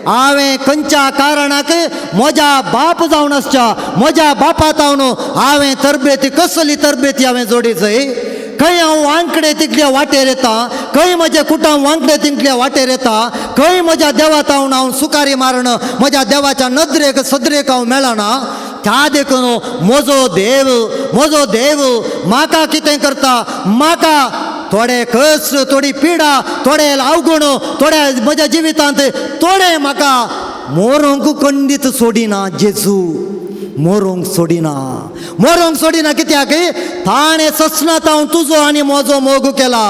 हांवें खंयच्या कारणाक म्हज्या बाप जावन आसच्या म्हज्या बापा तावन हांवें तरबेती, कसली तरबेती हांवें जोडी जाय? खंय हांव वांकडे तितल्या वाटेर येता, खंय म्हज्या कुटां वांकडे तितल्या वाटेर येता, खंय म्हज्या देवा तावन हांव सुकारी मारण म्हज्या देवाच्या नदरेक सदरेक हांव मेळना. त्या देखून म्हजो देव, म्हजो देव म्हाका कितें करता? म्हाका थोडे कश्ट, थोडी पिडा, थोडे अवगुण, थोडे म्हज्या जिवितांत थोडे म्हाका मोरोंक खंडीत सोडिना जेजू, मोरोंक सोडिना, मोरोंक सोडिना. कित्याक? ताणें ससनात हांव तुजो आनी म्हजो मोग केला.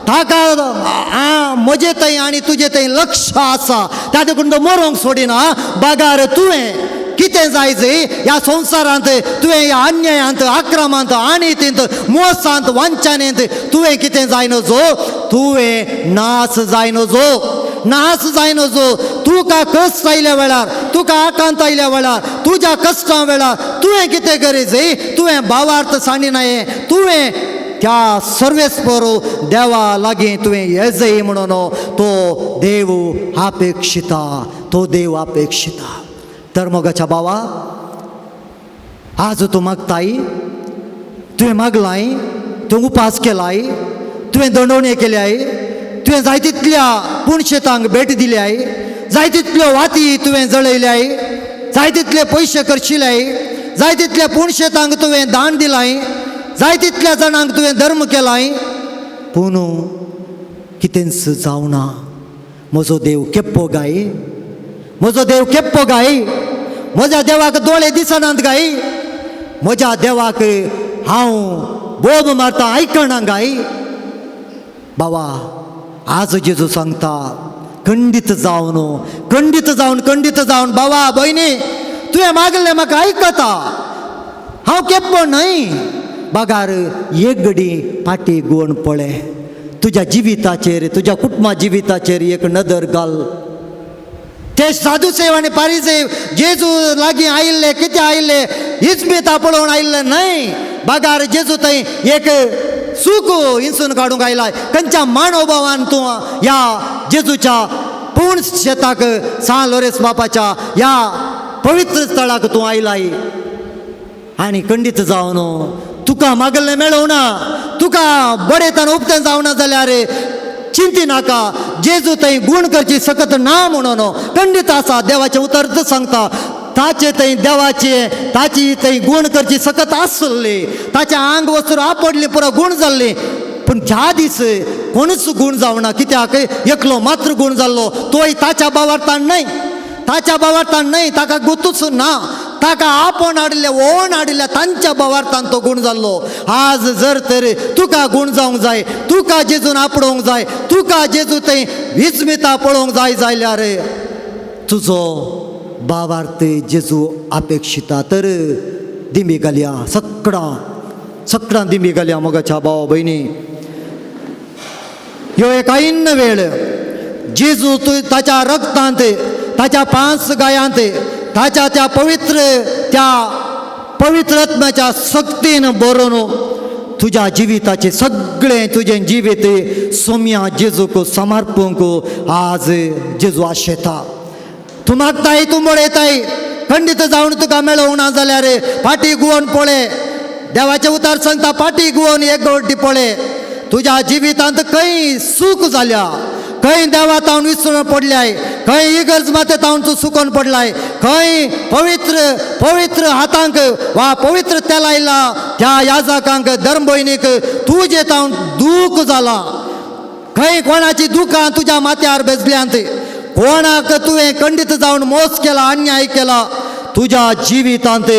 ताका म्हजे थंय आनी तुजे थंय लक्ष आसा. त्या देखून तो मोरोंक सोडिना. बागार तुवें कितें जाय जय ह्या संवसारांत, तुवें ह्या अन्यायांत, आक्रमांत, आणीतींत, मोसांत, वांचानेंत तुवें कितें जाय नजो? तुवें नाच जाय नजो, नाच जाय नजो. तुका कश्ट आयल्या वेळार, तुका आकांत आयल्या वेळार, तुज्या कश्टां वेळार तुवें कितें करी जय? तुवें भावार्थ सांडिनाये. तुवें त्या सर्वेस्पर देवा लागीं तुवें येजय म्हणून तो देव अपेक्षिता, तो देव अपेक्षिता. तर मोगाच्या बावा, आज तूं मागताय, तुवें मागलाय, तूं उपास केलाय, तुवें दंडवणी केल्याय, तुवें जाय तितल्या पुणशेतांक भेट दिल्याय, जाय तितल्यो वाती तुवें जळयल्याय. जाय तितले पयशे करशिले, जाय तितले पुणशेतांक तुवें दान दिलाय, जाय तितल्या जाणांक तुवें धर्म केलाय, पूण कितेंच जावना. म्हजो देव केप्पो गाय, म्हजो देव केप्पो गाय, म्हज्या देवाक दोळे दिसनात गाय, म्हज्या देवाक हांव बोब मारता आयकना गाय. बाबा आज जेजू सांगता खंडीत जावन, खंडीत जावन, खंडीत जावन बाबा भयणी तुवें मागलें म्हाका आयकता, हांव केप्पो न्हय. बागार एक घडी फाटी गुवन पळय, तुज्या जिविताचेर, तुज्या कुटुंबा जिविताचेर एक नदर घाल. ते साधुसेव आनी पारिसेव जेजू लागीं आयिल्ले, कितें आयिल्ले, इस्मिता पळोवन आयिल्ले न्हय. बागार जेजू थंय एक सूख इंसून काडूंक आयला. खंयच्या मानोभावान तूं ह्या जेजूच्या पूर्ण शेताक, सान लोरेस बापाच्या ह्या पवित्र स्थळाक तूं आयलाय आनी खंडीत जावन तुका मागल्लें मेळोवना, तुका बडयतान उपतें जावना जाल्यार चिंती नाका. जेजू थंय गूण करची सकत ना म्हणून खंडीत आसा. देवाचें उतर सांगता ताचे थंय देवाचे ताची थंय गूण करची सकत आसली, ताचें आंग वस्त्र आपडली पुरो गूण जाल्ली. पूण ज्या दीस कोणूच गूण जावना, कित्याक एकलो मात्र गूण जाल्लो, तोय ताच्या बावार्थान न्हय, ताच्या बावार्थान न्हय, ताका गुतूच ना, ताका आपोवन हाडिल्ल्या ओन हाडिल्ल्या तांच्या बावार्थान तो गूण जाल्लो. आज जर तर तुका गूण जावंक जाय, तुका जेजून आपडोवंक जाय, तुका जेजू थंय विस्मिता पळोवंक जाय जाल्यार तुजो बावार्थ जेजू अपेक्षिता. तर दिंबी घालया, सगळां सगळां दिंबी घालया. मोगाच्या भावा भयणी, ह्यो एक ऐन वेळ जेजू तूं ताच्या रक्तांत, ताच्या पांच गायांत, ताच्या त्या पवित्र त्या पवित्र आत्म्याच्या शक्तीन बरोवन तुज्या जिविताचें सगळें तुजें जिवीत सोम्या जेजूक समर्पूंक आज जेजू आशेता. तूं मागताय, तूं बडयताय, खंडीत जावन तुका मेळोवना जाल्यार फाटी गुवन पळय. देवाचें उतर सांगता फाटी गुवन एक गवटी पळय, तुज्या जिवितांत खंय सूख जाल्या, खंय देवा तावन विसरून पडल्याय, खंय इगर्ज माते तावन तूं सुकोन पडलाय, खंय पवित्र पवित्र हातांक वा पवित्र तेलायला त्या याजकांक धर्म भयणीक तुजे तावन दूख जाला, खंय कोणाची दुखां तुज्या माथ्यार बेजल्यांत, कोणाक तुवें खंडीत जावन मोस केला, अन्याय केला, तुज्या जिवितांत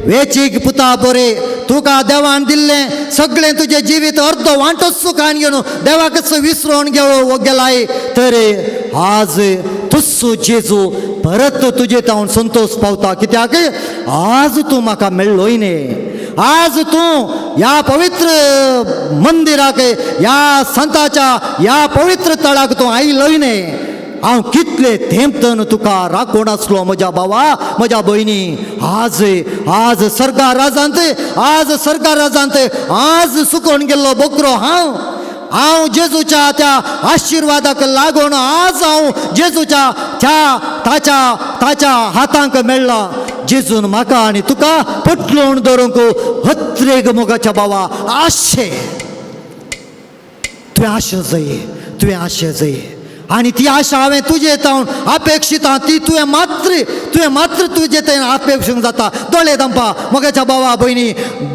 वेचीक पुता बरे तुका देवान दिल्लें सगळें तुजें जिवीत अर्दो वांटोच सुखान घेवन देवाकच विसरोन घेव गेलाय, तर आज तुस्सो जेजू परत तुजे तावन संतोश पावता. कित्याक आज तूं म्हाका मेळ्ळोय न्ही, आज तूं ह्या पवित्र मंदिराक, ह्या संताच्या ह्या पवित्र तळाक तूं आयलोय न्ही. हांव कितले तेंपतन तुका राखून आसलो म्हज्या भावा, म्हज्या भयणी. आज आज सरकार राजांत, आज सरकार राजांत आज सुकोवन गेल्लो बोकरो हांव, हांव जेजूच्या त्या आशिर्वादाक लागून आज हांव जेजूच्या त्या ताच्या ताच्या हातांक मेळ्ळा. जेजून म्हाका आनी तुका पटलोवन दवरूंक हत्रेग मोगाच्या भावा आशे, तुवें आशा जाय, तुवें आशा जाय आनी ती आशा हांवें तुजे तावन अपेक्षिता, ती तुवें मात्र, तुवें मात्र तुजे थंय अपेक्षूंक जाता. दोळे दंपा मोगाच्या भावा भयणी,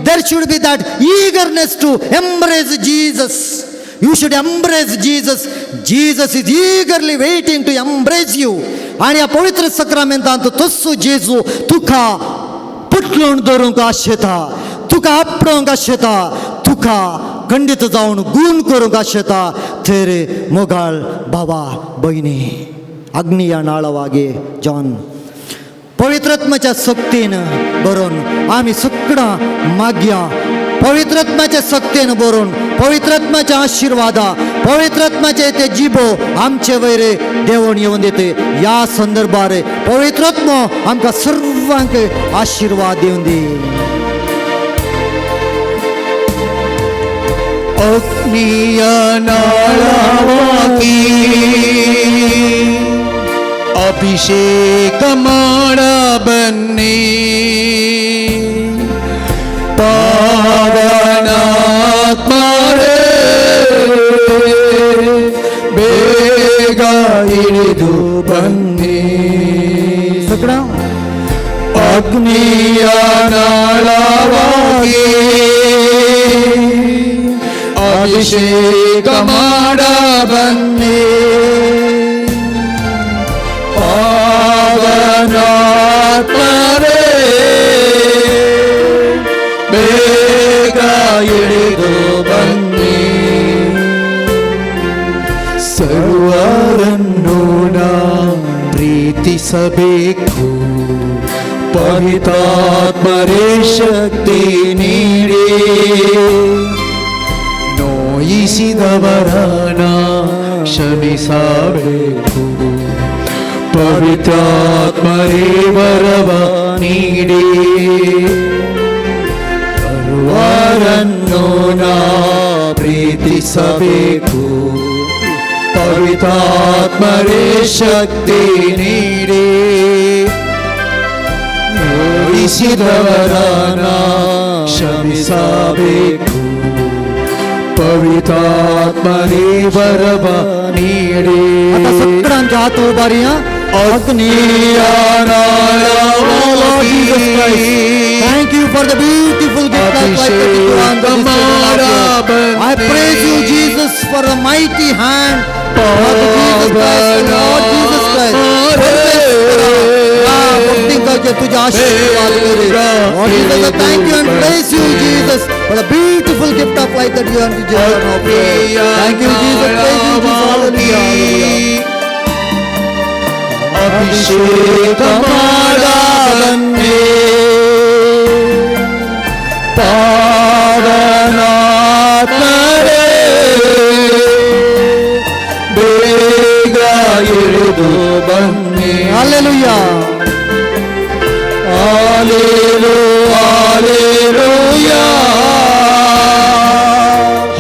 there should be that eagerness to embrace Jesus. You should embrace Jesus. Jesus is eagerly waiting to embrace you. आनी ह्या पवित्र सक्रामेंतांत तस्सो जेजू तुका पुटलोवन दवरूंक आशेता, तुका आपडोवंक आशेता, तुका खंडीत जावन गूण करूंक आशेता. तर मोगाळ बाबा भयणी, अग्निया नाळवागे जॉन पवित्रत्माच्या शक्तीन बरोवन आमी सगळां मागया. पवित्रत्माच्या शक्तीन बरोवन पवित्रत्माच्या आशिर्वादा, पवित्रत्माचे ते जिबो आमचे वयर देवण येवन दिते. ह्या संदर्भार पवित्रत्म आमकां सर्वांक आशिर्वाद दिवन दी. अग्निय नाळावाकी अभिषेक ಮಾಡ ಬನ್ನಿ, ಪಾವನಾತ್ಮರೇ ಬೇಗ ಇಳಿದು ಬನ್ನಿ. ಸಕಡ ಅಗ್ನಿಯ ನಾಳವಾಗಿ ಅಭಿಷೇಕ ಮಾಡ ಬನ್ನಿ. ಪಾವನಾತ್ಮರೇ ಬೇಗ ಇಳಿದು ಬನ್ನಿ. ಸರ್ವರನ್ನು ನಾ ಪ್ರೀತಿಸಬೇಕು, ಪವಿತ್ರಾತ್ಮರೇ ಶಕ್ತಿ ನೀಡಿ. ನೋಯಿಸಿದವರನ ಕ್ಷಮಿಸಬೇಕು, ಪವಿತ್ರಾತ್ಮರೇ ವರವ ನೀಡಿ. ಸರ್ವರನ್ನು ನಾ ಪ್ರೀತಿಸಬೇಕು, ಪವಿತ್ರಾತ್ಮರೇ ಶಕ್ತಿ ನೀಡಿ. ನೋಯಿಸಿದವರನ ಕ್ಷಮಿಸಬೇಕು, ಪವಿತ್ರಾತ್ಮರೇ ವರವ ನೀಡಿ. आता सगळ्यांच्या हात उभारया. ಅಗ್ನಿಯ Oh Lord Jesus Christ, thank you for the beautiful gift of life that you grant to this children of yours. I praise you, Jesus, for the mighty hand of Jesus Christ, Lord Jesus Christ. भक्तींकाचे तुझे आशीर्वाद करे. Lord Jesus, I thank you and bless you, Jesus, for the beautiful gift of life that you have to children of yours. Thank you, Jesus. Praise you, Jesus. Hallelujah. Hallelujah. ಅಭಿಷೇಕ ಮಾಡ ಬನ್ನಿ. ಪಾವನಾತ್ಮರೇ ಬೇಗ ಇಳಿದು ಬನ್ನಿ. Hallelujah. Hallelu hallelujah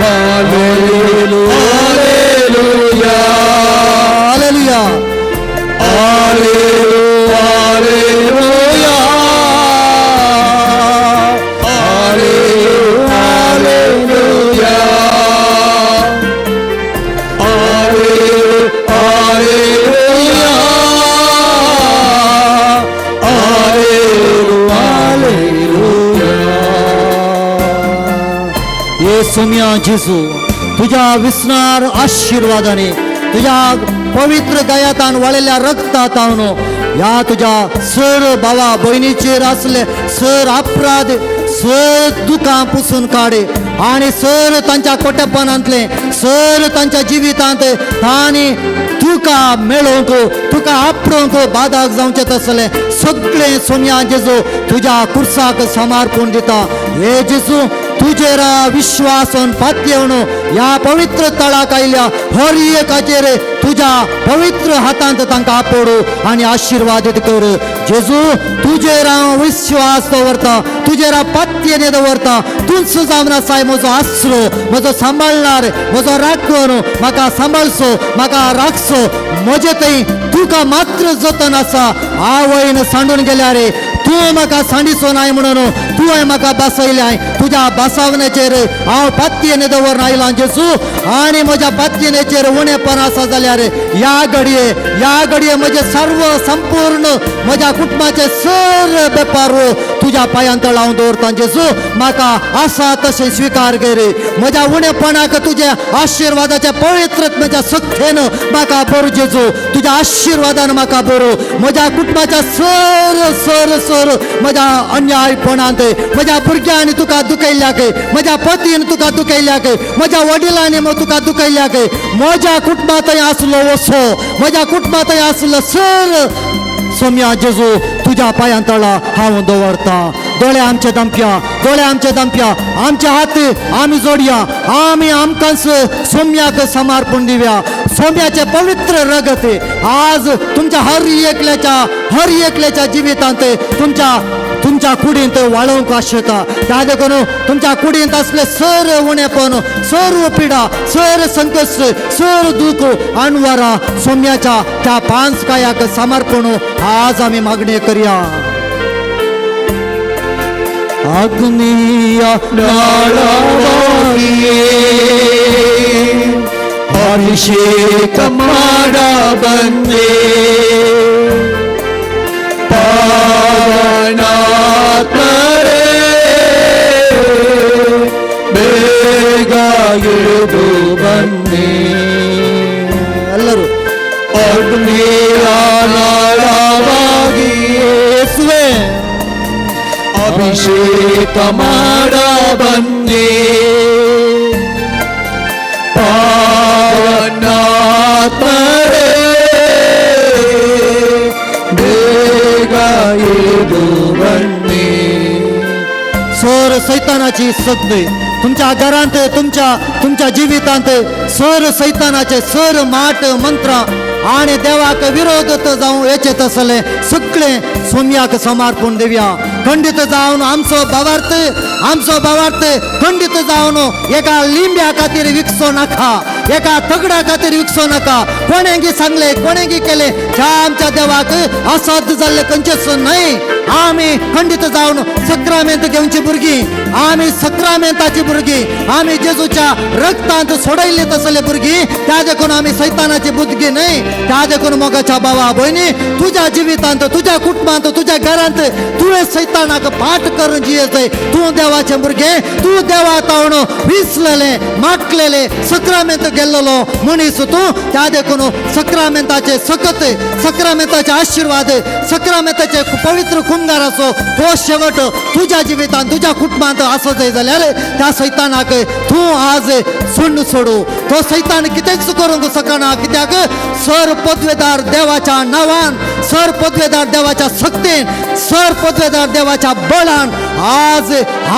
hallelu hallelujah Hallelujah. Hallelu hallelujah hallelu hallelujah hallelu hallelujah hallelu hallelujah. येसुम्या जेजू, तुझ्या विसनार आशीर्वादाने, तुझ्या पवित्र गयातान वाळिल्ल्या रक्तातावन ह्या तुझ्या सर भावा भयणीचेर आसले सर अपराध, सर दुकां पुसून काडे आनी सर तांच्या कोटेपणांतले, सर तांच्या जिवितांत तांणी तुका मेळोवंक, तुका आपडोवंक बादाक जावचें तसलें सगळें सोम्या जेजू तुज्या कुर्साक समर्पण दिता. हे जेजू, तुजेर विश्वासन पातयेवन ह्या पवित्र तळाक आयल्या हर एकाचेर तुज्या पवित्र हातांत तांकां आपोडू आनी आशिर्वादीत कर. जेजू, तुजेर हांव विश्वास दवरता, तुजेर हांव पातयेने दवरता. तूंच जावन आसाय म्हजो आसरो, म्हजो सांबाळणार, म्हजो राखण. म्हाका सांबाळसो, म्हाका राखसो. म्हजे थंय तुका मात्र जतन आसा. आवयन सांडून गेल्यार तूं म्हाका सांडिसो नाय म्हणून तुवें म्हाका बासयल्याय. तुज्या बासावण्याचेर हांव पातयेने दवरून आयलां जेजू, आनी म्हज्या पातयेनेचेर उणेपण आसा जाल्यार ह्या घडये, ह्या घडये म्हजें सर्व संपूर्ण म्हज्या कुटुंबाचे सर बेपार तुज्या पांयां तळ हांव दवरतां जेजू. म्हाका आसा तशें स्विकार कर. म्हज्या उणेपणाक तुज्या आशिर्वादाच्या पवित्रत्म्याच्या सक्तेन म्हाका बरो जेजू. तुज्या आशिर्वादान म्हाका बरो. म्हज्या कुटुंबाच्या सर सर सर म्हज्या अन्यायपणांत, म्हज्या भुरग्यांनी तुका दुखयल्याक, म्हज्या पतीन तुका दुखयल्याक, म्हज्या वडिलांनी तुका दुखयल्याक, म्हज्या कुटुंबांतय आसलो वसो, म्हज्या कुटुंबांतय आसलो सर सोम्या जेजू तुज्या पांयां तळा हांव दवरता. दोळे आमचे दमप्या, दोळे आमचे दमप्या, आमचे हात आमी जोडया, आमी आमकांच सोम्याक समर्पण दिवया. सोम्याचे पवित्र रगत आज तुमच्या हर एकल्याच्या, हर एकल्याच्या जिवितांत तुमच्या तुमच्या कुडींत वाळोवंक आशेता. त्या देखून तुमच्या कुडींत असले सर उणेपण, सर्व पिडा, सर संकश्ट, सर दुख अणवारा सोम्याच्या त्या पांच कायाक समर्पण आज आमी मागणी करया. ಅಗ್ನಿಯ ನಾಳವಾಗಿ ಅಭಿಷೇಕ ಮಾಡ ಬಂದೆ. ಇಳಿದು ಬನ್ನಿ. ಎಲ್ಲರೂ ಅಗ್ನಿಯ ನಾಳವಾಗಿ ಯೇಸುವೆ ಅಭಿಷೇಕ ಮಾಡ ಬನ್ನಿ. ಪಾವನಾತ್ಮರೇ ಬೇಗ ಇಳಿದು ಬನ್ನಿ. सर सैतानाची सत्य तुमच्या घरांत, तुमच्या तुमच्या जिवितांत सर सैतानाचे सर माट मंत्र आणि देवाक विरोध जावं येचे तसले सगळे सोम्याक समर्पण दिवया. खंडीत जावन आमचो भावार्थ, आमचो भावार्थ खंडीत जावन एका लिंब्या खातीर विकचो नाका, एका तगडा खातीर विकचो नाका. कोणेंगी सांगले, कोणेंगी केले त्या आमच्या देवाक असाध्य जाल्ले खंयचेच न्हय. आमी खंडीत जावन सक्रामेंत घेवची भुरगीं, आमी सक्रामेंताची भुरगीं, आमी जेजूच्या रक्तांत सोडयल्ली तसले भुरगीं. त्या देखून आमी सैतानाची भुरगीं न्हय. त्या देखून मोगाच्या बाबा भयणी, तुज्या जिवितांत, तुज्या कुटुंबांत, तुज्या घरांत तुवें सैतानाक पाठ करून जियेतय. तूं देवाचें भुरगें, तूं देवा तावन विसलेलें, माटलेलें, सक्रामेंत गेल्लो मनीस तूं. त्या देखून सक्रामेंताचे सकत, सक्रामेंताचे आशिर्वाद, सक्रामेंताचे पवित्र कुमगाराचो तो शेवट तुज्या जिवितांत, तुज्या कुटुंबांत आसत जाय जाल्यार त्या सैतानाक तूं आज सोडून सोडू. तो सैतान कितेंच करूंक शकना, कित्याक सर पदवेदार देवाच्या नांवान, सर पदवेदार देवाच्या शक्तीन, सर पदवेदार देवाच्या बळान आज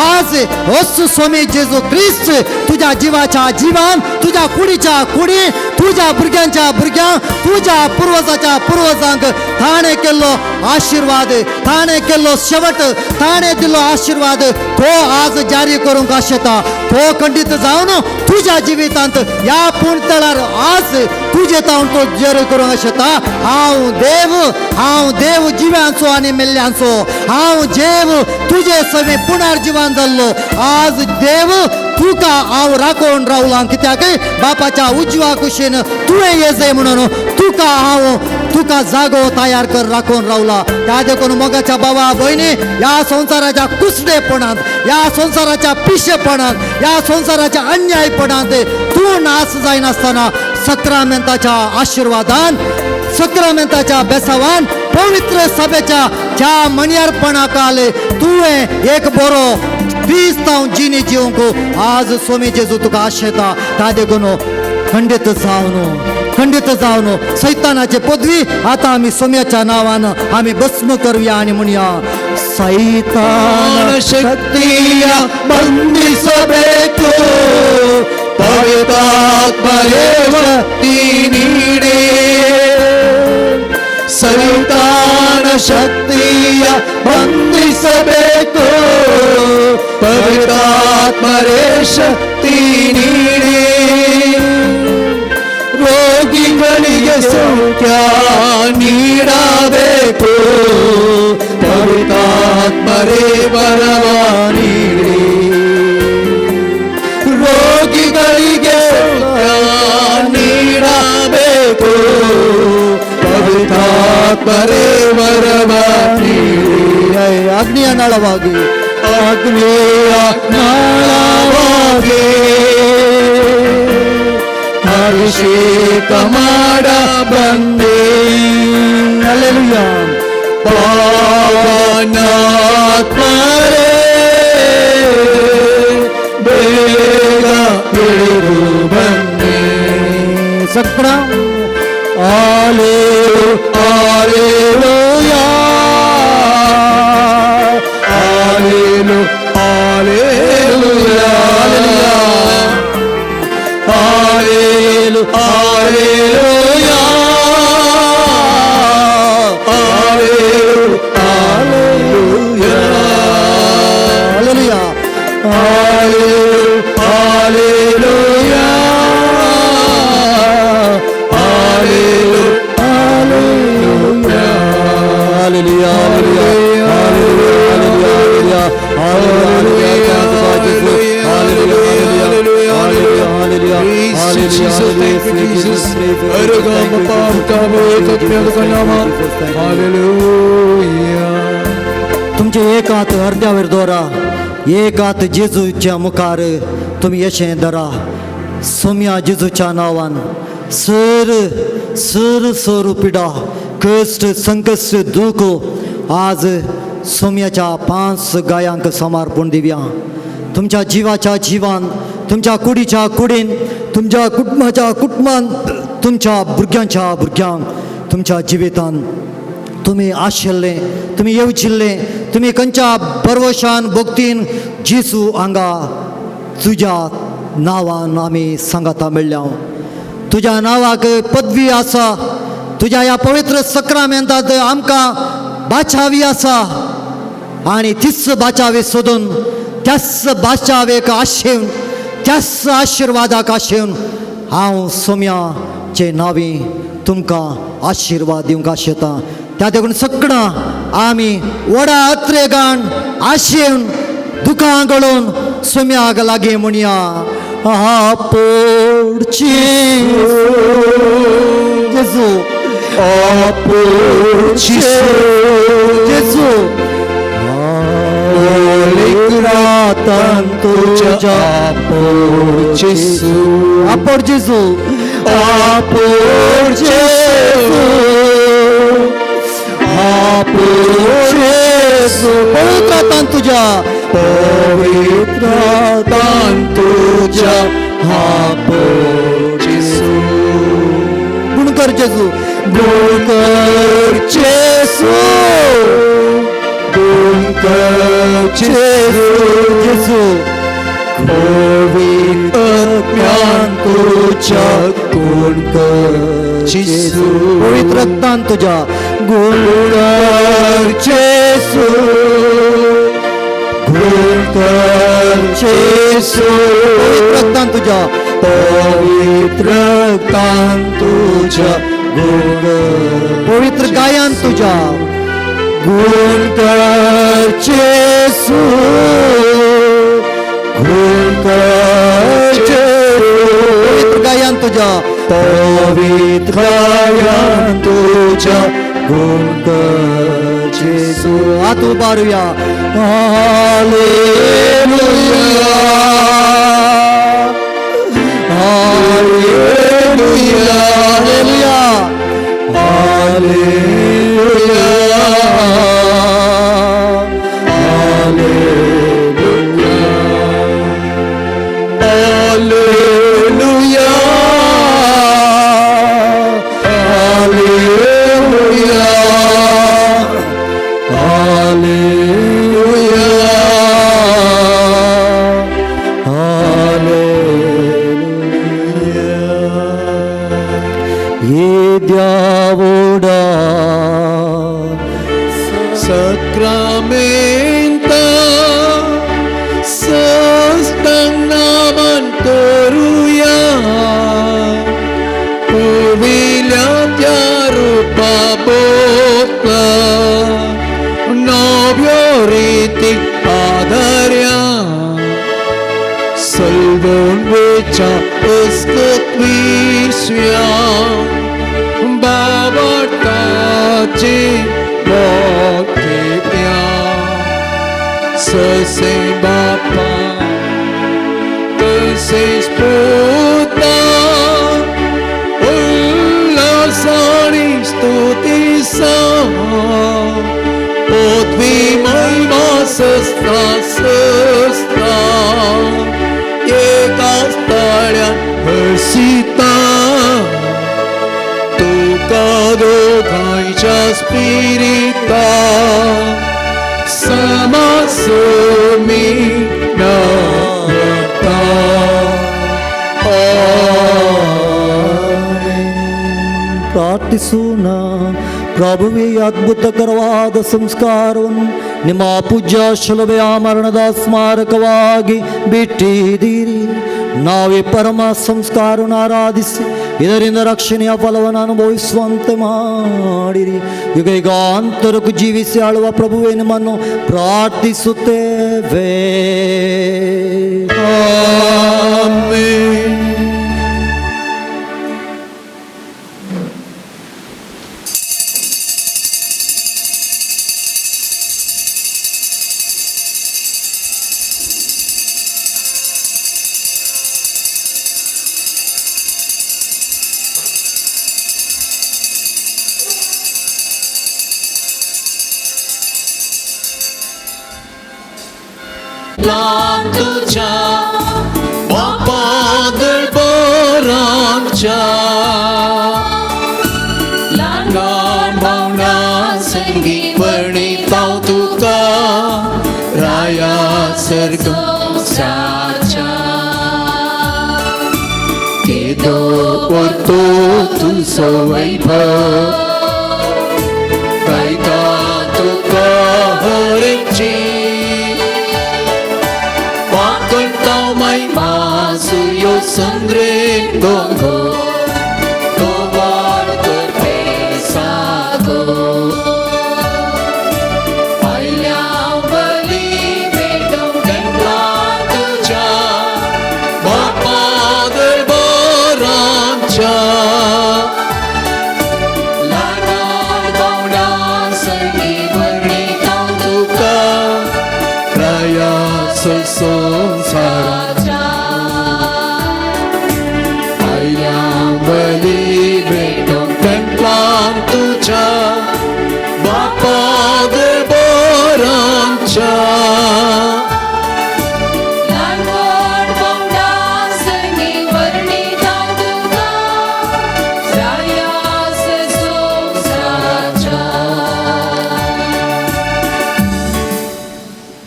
आज होच स्वामी जेजू क्रिस्त तुज्या जिवाच्या जिवान, तुज्या कुडीच्या कुडी, तुज्या भुरग्यांच्या भुरग्यांक, तुज्या पुर्वजाच्या पुर्वजांक ताणें केल्लो आशिर्वाद, ताणें केल्लो शेवट, ताणें दिल्लो आशिर्वाद तो आज जारी करूंक आशेता. तो खंडीत जावन तुज्या जिवितांत ह्या पुणतळार आज तुजे तावन तो जारी करूंक आशेता. हांव देव, हांव देव जिव्यांचो आनी मेल्ल्यांचो, हांव जेव तुजे सवे पुनर्जिवन जाल्लो. आज देव तुका हांव राखून रावलां, कित्याक बापाच्या उजव्या कुशीन तुवें येजय म्हणून तुका हांव तुका जागो तयार कर राखून रावला. त्या देखून मोगाच्या बाबा भयणी, ह्या संवसाराच्या कुसडेपणांत, ह्या संवसाराच्या पिशेपणांत, ह्या संवसाराच्या अन्यायपणांत तूं नाश जायनासतना सक्रामेंताच्या आशिर्वादान, सक्रामेंताच्या बेसावान, पवित्र सभेच्या ज्या मणयारपणाक आले तुवें एक बरो क्रिस्तांव जिणी जिवंक आज स्वामी जेजू तुका आशेता. त्या देखून खंडीत जावन, खंडीत जावन सैतानाचे पदवी आता आमी सोम्याच्या नांवान आमी भस्म करूया आनी म्हणया, सैतान ಶಕ್ತಿಯ ಬಂಧಿಸಬೇಕು, ಪವಿತ್ರಾತ್ಮರೇ ಶಕ್ತಿ ನೀಡಿ. ಸೈತಾನ ಶಕ್ತಿಯ ಬಂಧಿಸಬೇಕು, ಪವಿತ್ರಾತ್ಮರೇ ಶಕ್ತಿ ನೀಡಿ. ರೋಗಿಗಳಿಗೆ ಸೌಖ್ಯ ನೀಡಬೇಕು, ಪವಿತ್ರಾತ್ಮರೇ ವರವ ನೀಡಿ. ರೋಗಿಗಳಿಗೆ ಸೌಖ್ಯ ನೀಡಬೇಕು, ಪವಿತ್ರಾತ್ಮರೇ ವರವ ನೀಡಿ. ಅಗ್ನಿಯ ನಾಳವಾಗಿ, ಅಗ್ನಿಯ ನಾಳವಾಗಿ ಅಭಿಷೇಕ ಮಾಡ ಬಂದೆ. ಹಲ್ಲೆಲೂಯಾ. ಪಾವನಾತ್ಮರೇ ಬೇಗ ಇಳಿದು ಬನ್ನಿ. ಸಕ್ರ ಆಲೇಲು ಆಲೇಲುಯಾ, ಆಲೇಲು ಆಲೇಲುಯಾ, ಆಲೇಲು ಆಲೇಲುಯಾ, ಆಲೇಲು ಆಲೇಲುಯಾ, hallelujah. ಆಲೇಲು ಆಲೇಲುಯಾ, ಆಲೇಲು ಆಲೇಲುಯಾ. Hallelujah, hallelujah, hallelujah, hallelujah, hallelujah, hallelujah, hallelujah, Jesus, thank you, Jesus. Hallelujah. तुमचे एक हात अर्द्यावर दवरा, एक हात जेजूच्या मुखार तुमी येशें धरा. सोम्या जेजूच्या नांवान सर सर सर पिडा कश्ट संकश्ट दूख आज सोम्याच्या 5 गायांक समर्पण दिवया. तुमच्या जिवाच्या जिवान, तुमच्या कुडीच्या कुडीन, तुमच्या कुटुंबाच्या कुटुंबान, तुमच्या भुरग्यांच्या भुरग्यांक, तुमच्या जिवितान तुमी आशिल्ले, तुमी येवचिल्ले, तुमी खंयच्या बरवशान भक्तीन जेजू हांगा तुज्या नांवान आमी सांगाता मेळ्ळ्या. तुज्या नांवाक पदवी आसा, तुज्या ह्या पवित्र सक्रामेंतांत आमकां बाचावी आसा आनी तीच बाचावी सोदून त्याच बाचावेक आशेवन त्याच आशिर्वादाक आशेवन हांव सोम्याचे नांवी तुमकां आशिर्वाद दिवंक आशेता. त्या देखून सगळां आमी व्हडा अत्रेगान आशेवन दुकां गळोवन सोम्याक लागीं म्हणया, आपोडची जेजू, आपोडची जेजू, तुझ्या जेजू, आपोड जेजू, आपोड जेजू, आपोड जेजू, पवित्र तुझ्या, पवित्र तुझ्या आपोड जेजू, गुणकर जेजू, गुणकर जेजू, गुणकर जेजू, जेजू, पवित्र तुझ्या गुणकर जेजू, पवित्र रक्तान तुझ्या गुणकर जेजू, गुणकर जेजू, पवित्र रक्तान तुझ्या, पवित्र रक्तान तुझ्या गुणकर, पवित्र गायान तुझ्या गुणकर जेजू, गुणकर जेजू, पवित्र गायान तुझ्या, पवित्र गायान तुझ्या गुणकर जेजू. हात उबारूया. हालेलुया, हालेलुया, हालेलुया, हालेलुया, हालेलुया, हालेलुया, हालेलुया, हालेलुया. येद्या व्हडा Sacramento sostang naman करूया, पुर्विल्या त्या रुपा बोकला नव्यो रिती पादर्या, सल्वून वेच्या पुस्तक विश्व्या बाबटाचे मोठेप्या, ससे बापा तसेच पुता उल्हासानी स्तुती सा, पृथ्वी महिमा सस्ता सस्ता एका ताळ्या हर्षिता, तुका दोघांच्या स्पिरिता समासमी नमता. ಪ್ರಾರ್ಥಿಸೋಣ. ಪ್ರಭುವೇ, ಅದ್ಭುತಕರವಾದ ಸಂಸ್ಕಾರವನ್ನು ನಿಮ್ಮ ಪೂಜ್ಯ ಶಿಲುಬೆಯ ಮರಣದ ಸ್ಮಾರಕವಾಗಿ ಬಿಟ್ಟಿದ್ದೀರಿ. ನಾವೇ ಪರಮ ಸಂಸ್ಕಾರವನ್ನು ಆರಾಧಿಸಿ ಇದರಿಂದ ರಕ್ಷಣೆಯ ಫಲವನ್ನು ಅನುಭವಿಸುವಂತೆ ಮಾಡಿರಿ. ಯುಗ ಯುಗಾಂತರಕ್ಕೂ ಜೀವಿಸಿ ಆಳುವ ಪ್ರಭುವೇ, ನಿಮ್ಮನ್ನು ಪ್ರಾರ್ಥಿಸುತ್ತೇವೆ. ಆಮೆನ್. तेंपलां तुज्या बापा दरबारांच्या ल्हान ल्हान भावंडां संगी वर्णितां तुका राया सर्गसाच्या केदो परतो तुजो वैभव गायता तुका हरेकची वांकडता महिमा सुयो संद्रे गोंगो तो वाड करपे सागो आयल्या बली भेटोवंक तेंपलां तुज्या बापा दरबारांच्या ल्हान ल्हान भावंडां संगी वर्णितां तुका राया संवसाराच्या आयल्या बली भेटोवंक तेंपलां तुज्या बापा दरबारांच्या ल्हान व्हड भावंडां संगी वर्णितां तुका राया संवसाराच्या.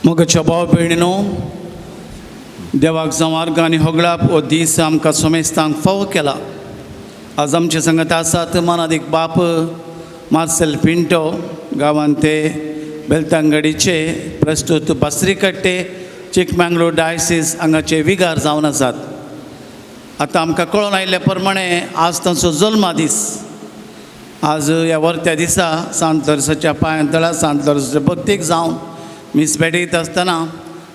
मोगाच्या भाव भयणीनो, देवाक जावं आनी होगळाप हो दीस आमकां सोमेस्तांक फावो केला. आज आमचे संगत आसात मानादीक बाप मार्सेल पिंटो, गांवांत ते बेलतांगडीचे प्रस्तुत बासरीकट्टे चिकमंगळूर डायसीस हांगाचे विगार जावन आसात. आतां आमकां कळोन आयिल्ल्या प्रमाणे आज तांचो जल्मा दीस. आज ह्या वर्त्या दिसा सांत लोरसाच्या पांयां तळा सांत लोरसाच्या भक्तीक जावन मीस भेटयता आसतना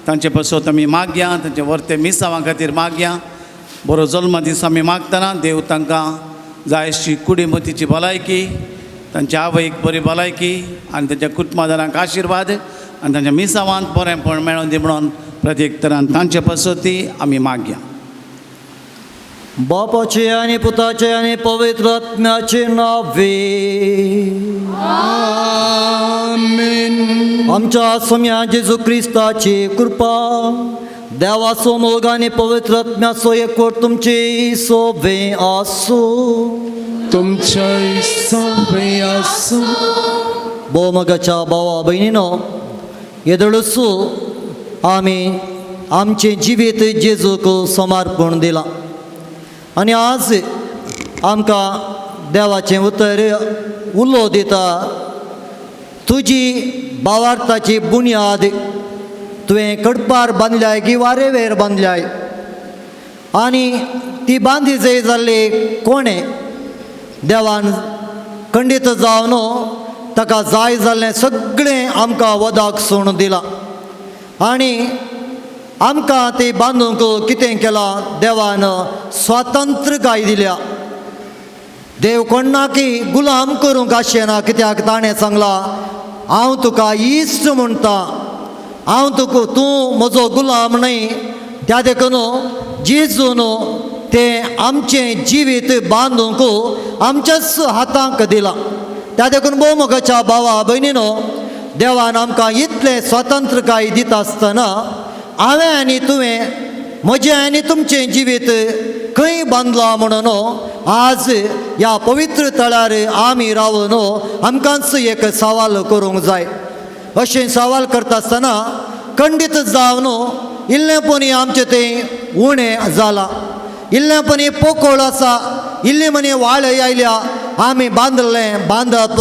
तांचे पासत आमी मागया, तांचे वर्ते मिसांवा खातीर मागया. बरो जल्म दीस आमी मागतना देव तांकां जायशी कुडी मतीची भलायकी, तांच्या आवयक बरी भलायकी आनी तांच्या कुटुंबादारांक आशिर्वाद आनी तांच्या मिसावांत बरेंपण मेळोन दी म्हणून प्रत्येक तरान तांचे पासती आमी मागया. बापाचे आनी पुताचे आनी पवित्र आत्म्याचे नावे. आमेन. आमच्या सोम्या जेजू क्रिस्ताची कृपा, देवाचो मोग आनी पवित्र आत्म्याचो एकवट तुमची सोबे आसूं. तुमच्या सोबे आसूं. भोवमगाच्या भावा भयणीनो, येदोळसू आमी आमचें जिवीत जेजूक समर्पण दिलां आनी आज आमकां देवाचें उतर उलो दिता, तुजी भावार्थाची बुन्याद तुवें कडपार बांदल्याय की वारेवेर बांदल्याय आनी ती बांदी जय जाल्ली कोणें देवान खंडीत जावन ताका जाय जाल्लें सगळें आमकां वदाक सोडून दिलां आनी आमकां ती बांदूंक कितें केलां देवान स्वातंत्रकाय दिल्या. देव कोणाकी गुलाम करूंक आशेना, कित्याक ताणें सांगलां हांव तुका इश्ट म्हणटा, हांव तुका तूं म्हजो गुलाम न्हय. त्या देखून जेजून तें आमचें जिवीत बांदूंक आमच्याच हातांक दिलां. त्या देखून भोवमोगाच्या भावा भयणीनो, देवान आमकां इतलें स्वातंत्रकाय दिता आसतना हांवें आनी तुवें म्हजें आनी तुमचें जिवीत खंय बांदलां म्हणून आज ह्या पवित्र तळार आमी रावन आमकांच एक सवाल करूंक जाय. अशें सवाल करता आसतना खंडीत जावन इल्लें पणी आमचें तें उणें जालां, इल्लें पणी पोकोळ आसा, इल्ली मनी वाळ आयल्या. आमी बांदलें बांदप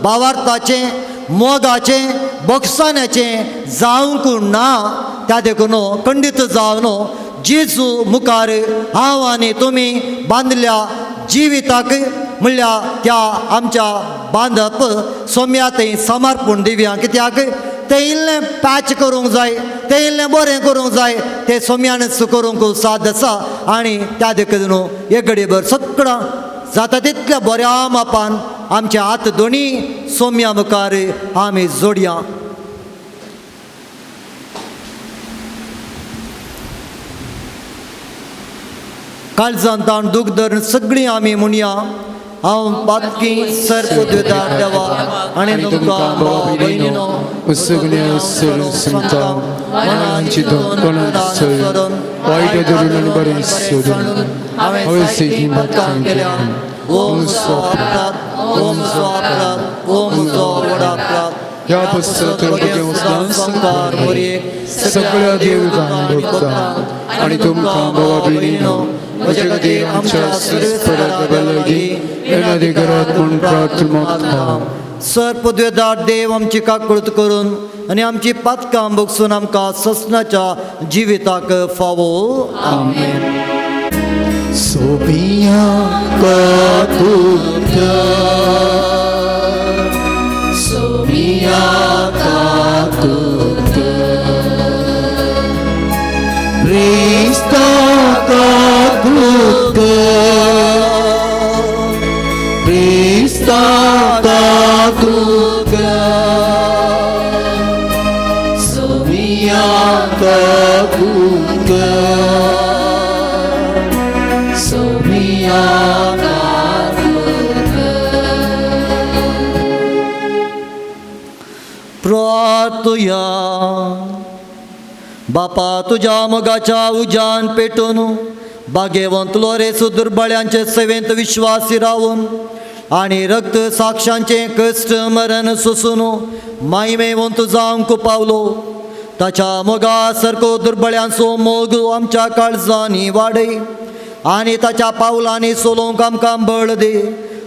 भावार्थाचें, मोगाचें, बक्षाण्याचें जावंक ना. त्या देखून खंडीत जावन जेजू मुखार हांव आनी तुमी बांदल्या जिविताक म्हणल्यार त्या आमच्या बांदप सोम्या थंय समर्पण दिवया, कित्याक तें इल्लें पॅच करूंक जाय, तें इल्लें बरें करूंक जाय, तें सोम्यानच करूंक साद आसा. आनी त्या देखून एक घडयेभर सगळां जाता तितल्या बऱ्या मापान आमचे हात दोनी सोम्या मुखार आमी जोडया. काळजान ताण दूख धरून सगळीं आमी म्हणया, हांव पातकी सर्व देवा आनी तुमकां भाव भयणीनो सगळ्या सरून सांगता मनान चिंतून तोंडान सरून वायट धरून आनी बरें सोदून हांवें सेगीत पातकां केल्या. हो म्हजो अपराध, हो म्हजो अपराध, हो म्हजो व्हड अपराध. ह्या पश्चात संवसार मोरयेक सगळ्या देवतांक भोगता आनी तुमकां भावा भयणीनो म्हजे खातीर आमच्या सर्वेस्परा लागीं येणारी करात म्हूण प्रार्थना मागता. सर पदवेदार देव आमची काकळूत करून आनी आमची पातकां भोगसून आमकां ससनाच्या जिविताक फावो. आमेन. सोबिया कातुत्या सोबिया कातुत्या क्रिस्ता कातुत्या क्रिस्ता कातुत्या सोबिया कातुत्या सोबिया प्रार्थया. बापा तुज्या मोगाच्या उज्यान पेटून बागेवंत लोरेसु दुर्बळ्यांचे सेवेंत विश्वासी रावून आनी रक्त साक्षांचें कश्ट मरण सोसून मायमेवंत जावंक पावलो. ताच्या मोगा सारको दुर्बळ्यांचो मोग आमच्या काळजांनी वाडय आनी ताच्या पावलांनी सोलोवंक आमकां बळ दी.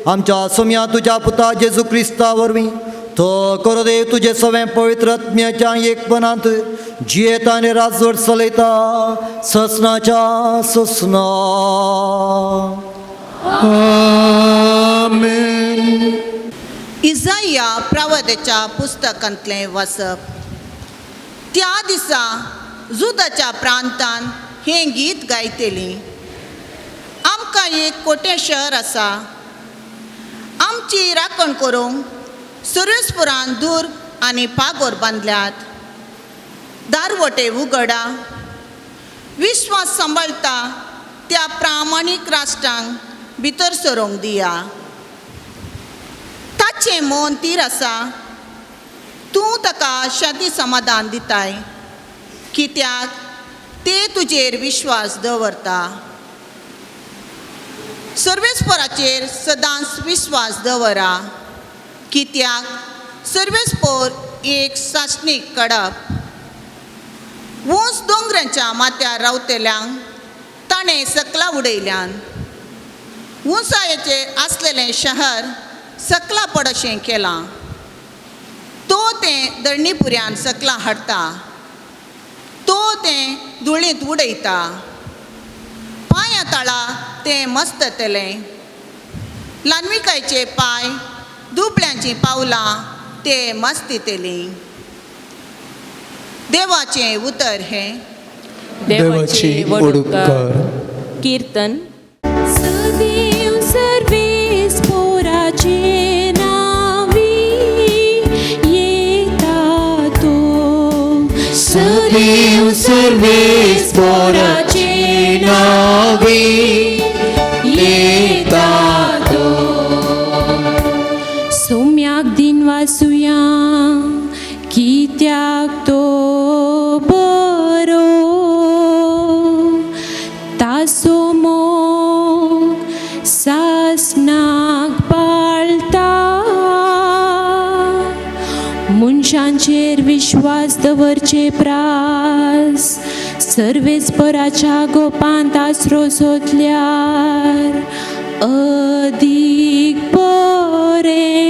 आमच्या सोम्या तुज्या पुता जेजू क्रिस्ता वरवीं तो करो देव तुजे सवें पवित्र आत्म्याच्या एकपणांत जियेता आनी राजवट चलयता ससनाच्या ससना. आमेन. इजाया प्रवादाच्या पुस्तकांतलें वाचप. त्या दिसा जुदाच्या प्रांतान हें गीत गायतली. आमकां एक कोटें शहर आसा, आमची राखण करूंक सुरेशपुरान दुर्ग आनी पागोर बांदल्यात. दारवटे उगडा, विश्वास सांबाळटा त्या प्रामाणीक राष्ट्रांक भितर सरोंक दिया. ताचें मन तीर आसा, तूं ताका शांती समाधान दिताय, कित्याक ते तुजेर विश्वास दवरता. सर्वेस्पराचेर सदांच विश्वास दवरा, कित्याक सर्वेस्पोर एक सासणीक कडप. ऊंच दोंगरांच्या माथ्यार रावतल्यांक ताणें सकला उडयल्यान. उंचायेचेर आसलेलें शहर सकला पडशें केलां. तो तें दळणीपुऱ्यान सकला हाडटा, तो तें धुळींत उडयता. पांया तळा तें मस्ततलें. ल्हानविकायचे पांय दुबळ्यांचीं पावलां ते मस्तितलीं. देवाचें उतर हें. देवाची वडूपकार. कीर्तन. सदैव सर्वेस्पोराचे नावी येता तो. सदैव सर्वेस्पोराचे नावी येता तो. सोम्याक दिन वासुया कित्याक तो बरो, तासो मोग सासनाक पाळटा. मनशांचेर विश्वास दवरचे प्रास सर्वेस्पराच्या गोपांत आसरो सोदल्यार अदीक बरें.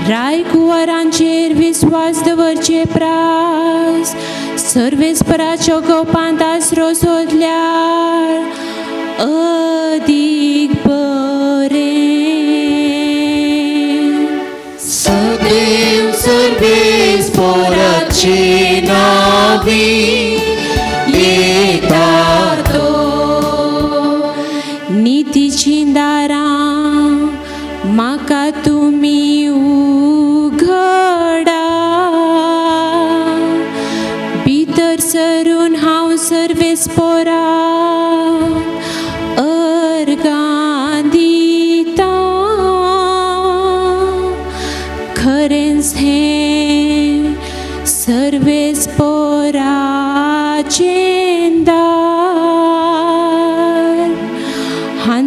रायकुंवरांचेर विश्वास दवरचे प्रास सर्वेस्पराच्या गोपांत आसरो सोदल्यार अदीक बरें. सदैव सर्वेस्पोराचे नावी येता तो. नितीचीं दारां म्हाका तुमी उघडा, भितर सरून हांव सर्वेस्पोराक अर्गां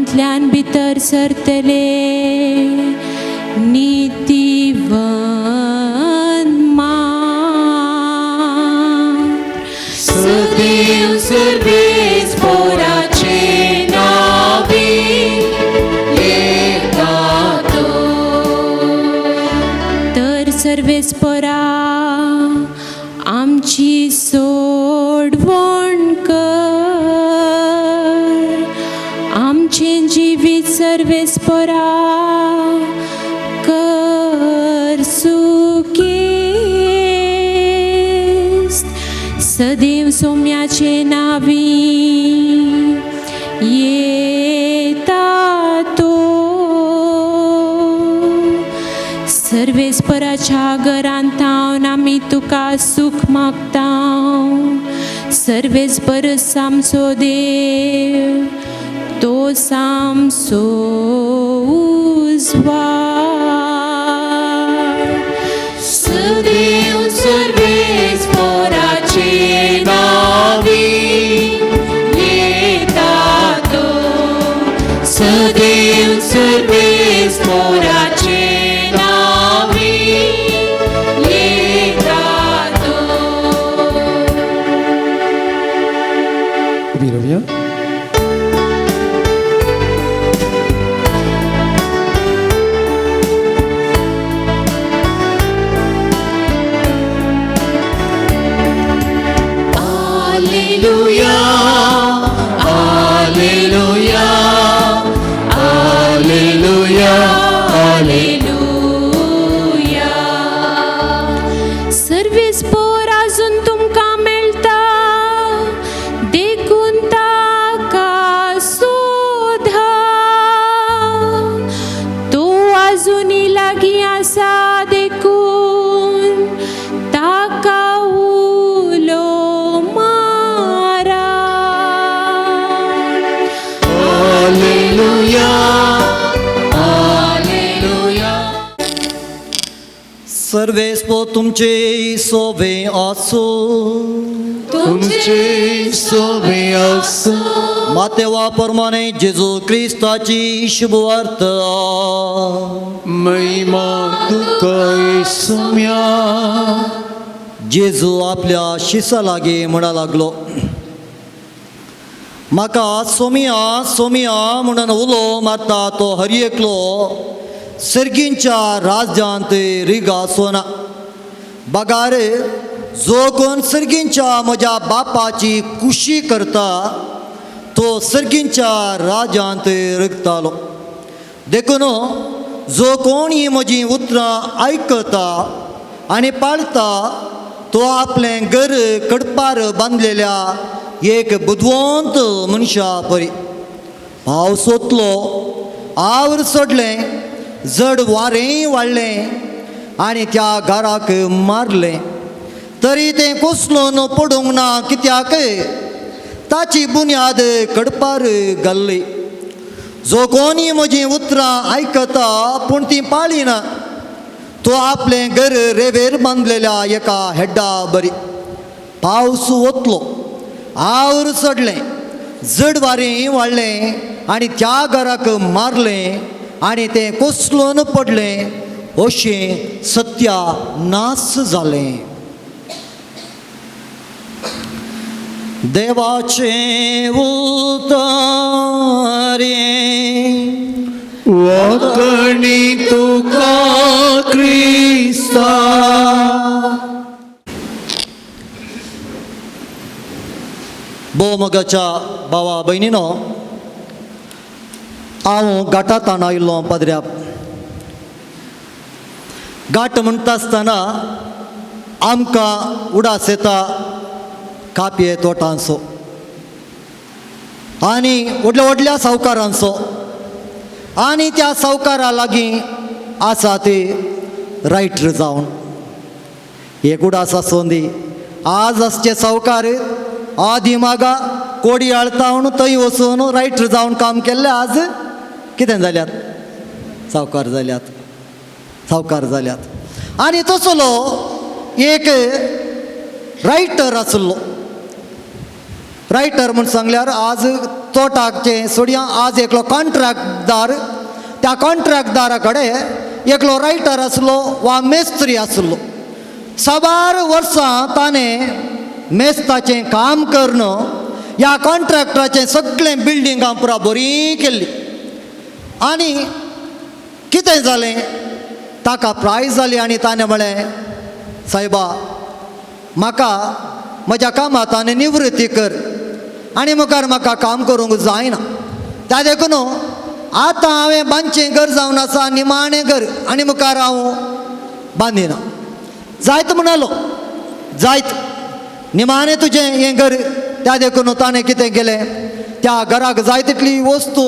तातूंतल्यान भितर सरतले नितीवन मात्र. सदैव सर्वेस्पोराचे नावे येता तो. तर सर्वेस्परा आमची सोडवण कर, आमचें जिवीत सर्वेस्परा कर सुखेस्त. सदैव सोम्याचे नावी येता तो. सर्वेस्पराच्या घरांतावन आमी तुका सूख मागता. सर्वेस्पर आमचो देव, तो सामसो उजवाड. सदैव सर्वेस्पोराचे नावे येता तो. सदैव सर्वेस्पोराचे नावे येता तो. उबी रावया. Alleluia, Alleluia, Alleluia, Alleluia. सर्वेस्पोर आजून तुमकां मेळटा, देखून ताका सोदा. तो आजुनी लागीं आसा, देखून ताका उलो मारा. Alleluia, Alleluia. सर्वेस्पो तुमचे सोबे आसो. तुमचे सोबे आसूं. मातेवा प्रमाणे जेजू क्रिस्ताची शुभवार्ता. महिमा तुका येसुम्या. जेजू आपल्या शिसा लागीं म्हणा लागलो, म्हाका सोमिया सोमिया म्हणून उलो मारता तो हर एकलो सर्गींच्या राज्यांत रिगा सोना. बगार जो कोण सर्गींच्या म्हज्या बापाची कुशी करता तो सर्गींच्या राज्यांत रिगतालो. देखून जो कोण ही म्हजी उतरां आयकता आनी पाळता तो आपलें घर कडपार बांदलेल्या एक बुदवंत मनशा परी. पावस वतलो, आवर सोडलें, जड वारेंय वाडलें आनी त्या घराक मारलें, तरी तें कोसळून पडूंक ना, कित्याक ताची बुन्याद कडपार घाल्ली. जो कोणी म्हजीं उतरां आयकता पूण तीं पाळिना तो आपलें घर रेवेर बांदलेल्या एका हेड्डा बरी. पावस वतलो, आवर चडलें, जड वारें वाडलें आनी त्या घराक मारलें आनी तें कोसळून पडलें, अशें सत्या नास जालें. देवाचें उतर वाकणी तुका क्रिस्ता. भोवमोगाच्या भावा भयणीनो, हांव घाटांत आयिल्लो पाद्र्याप. घाट म्हणटा आसतना आमकां उडास येता कापये तोटांचो आनी व्हडल्या व्हडल्या सावकारांचो, आनी त्या सावकारा लागीं आसा ते रायटर जावन एक उडास आसूं दी. आज आसचे सावकार आदी मागा कोडी आळतावन थंय वचून रायटर जावन काम केल्लें, आज कितें जाल्यात, सावकार जाल्यात, सावकार जाल्यात. आनी तसलो एक रायटर आसलो. रायटर म्हूण सांगल्यार आज तोटाचे सोडया, आज एकलो कॉन्ट्रॅक्टदार, त्या कॉन्ट्रॅक्टदारा कडेन एकलो रायटर आसलो वा मेस्त्री आसलो. साबार वर्सां ताणें मेस्ताचें काम करून ह्या कॉन्ट्रॅक्टराचें सगळें बिल्डिंगां पुरा बरी केल्ली. आनी कितें जालें, ताका प्रायज जाली आनी ताणें म्हळें, सायबा म्हाका म्हज्या कामांत आनी निवृत्ती कर आनी मुखार म्हाका काम करूंक जायना, त्या देखून आतां हांवें बांदचें घर जावन आसा निमाणें घर आनी मुखार हांव बांदिना. जायत म्हणालो, जायत निमाणें तुजें हें घर. त्या देखून ताणें कितें केलें, त्या घराक जाय तितली वस्तू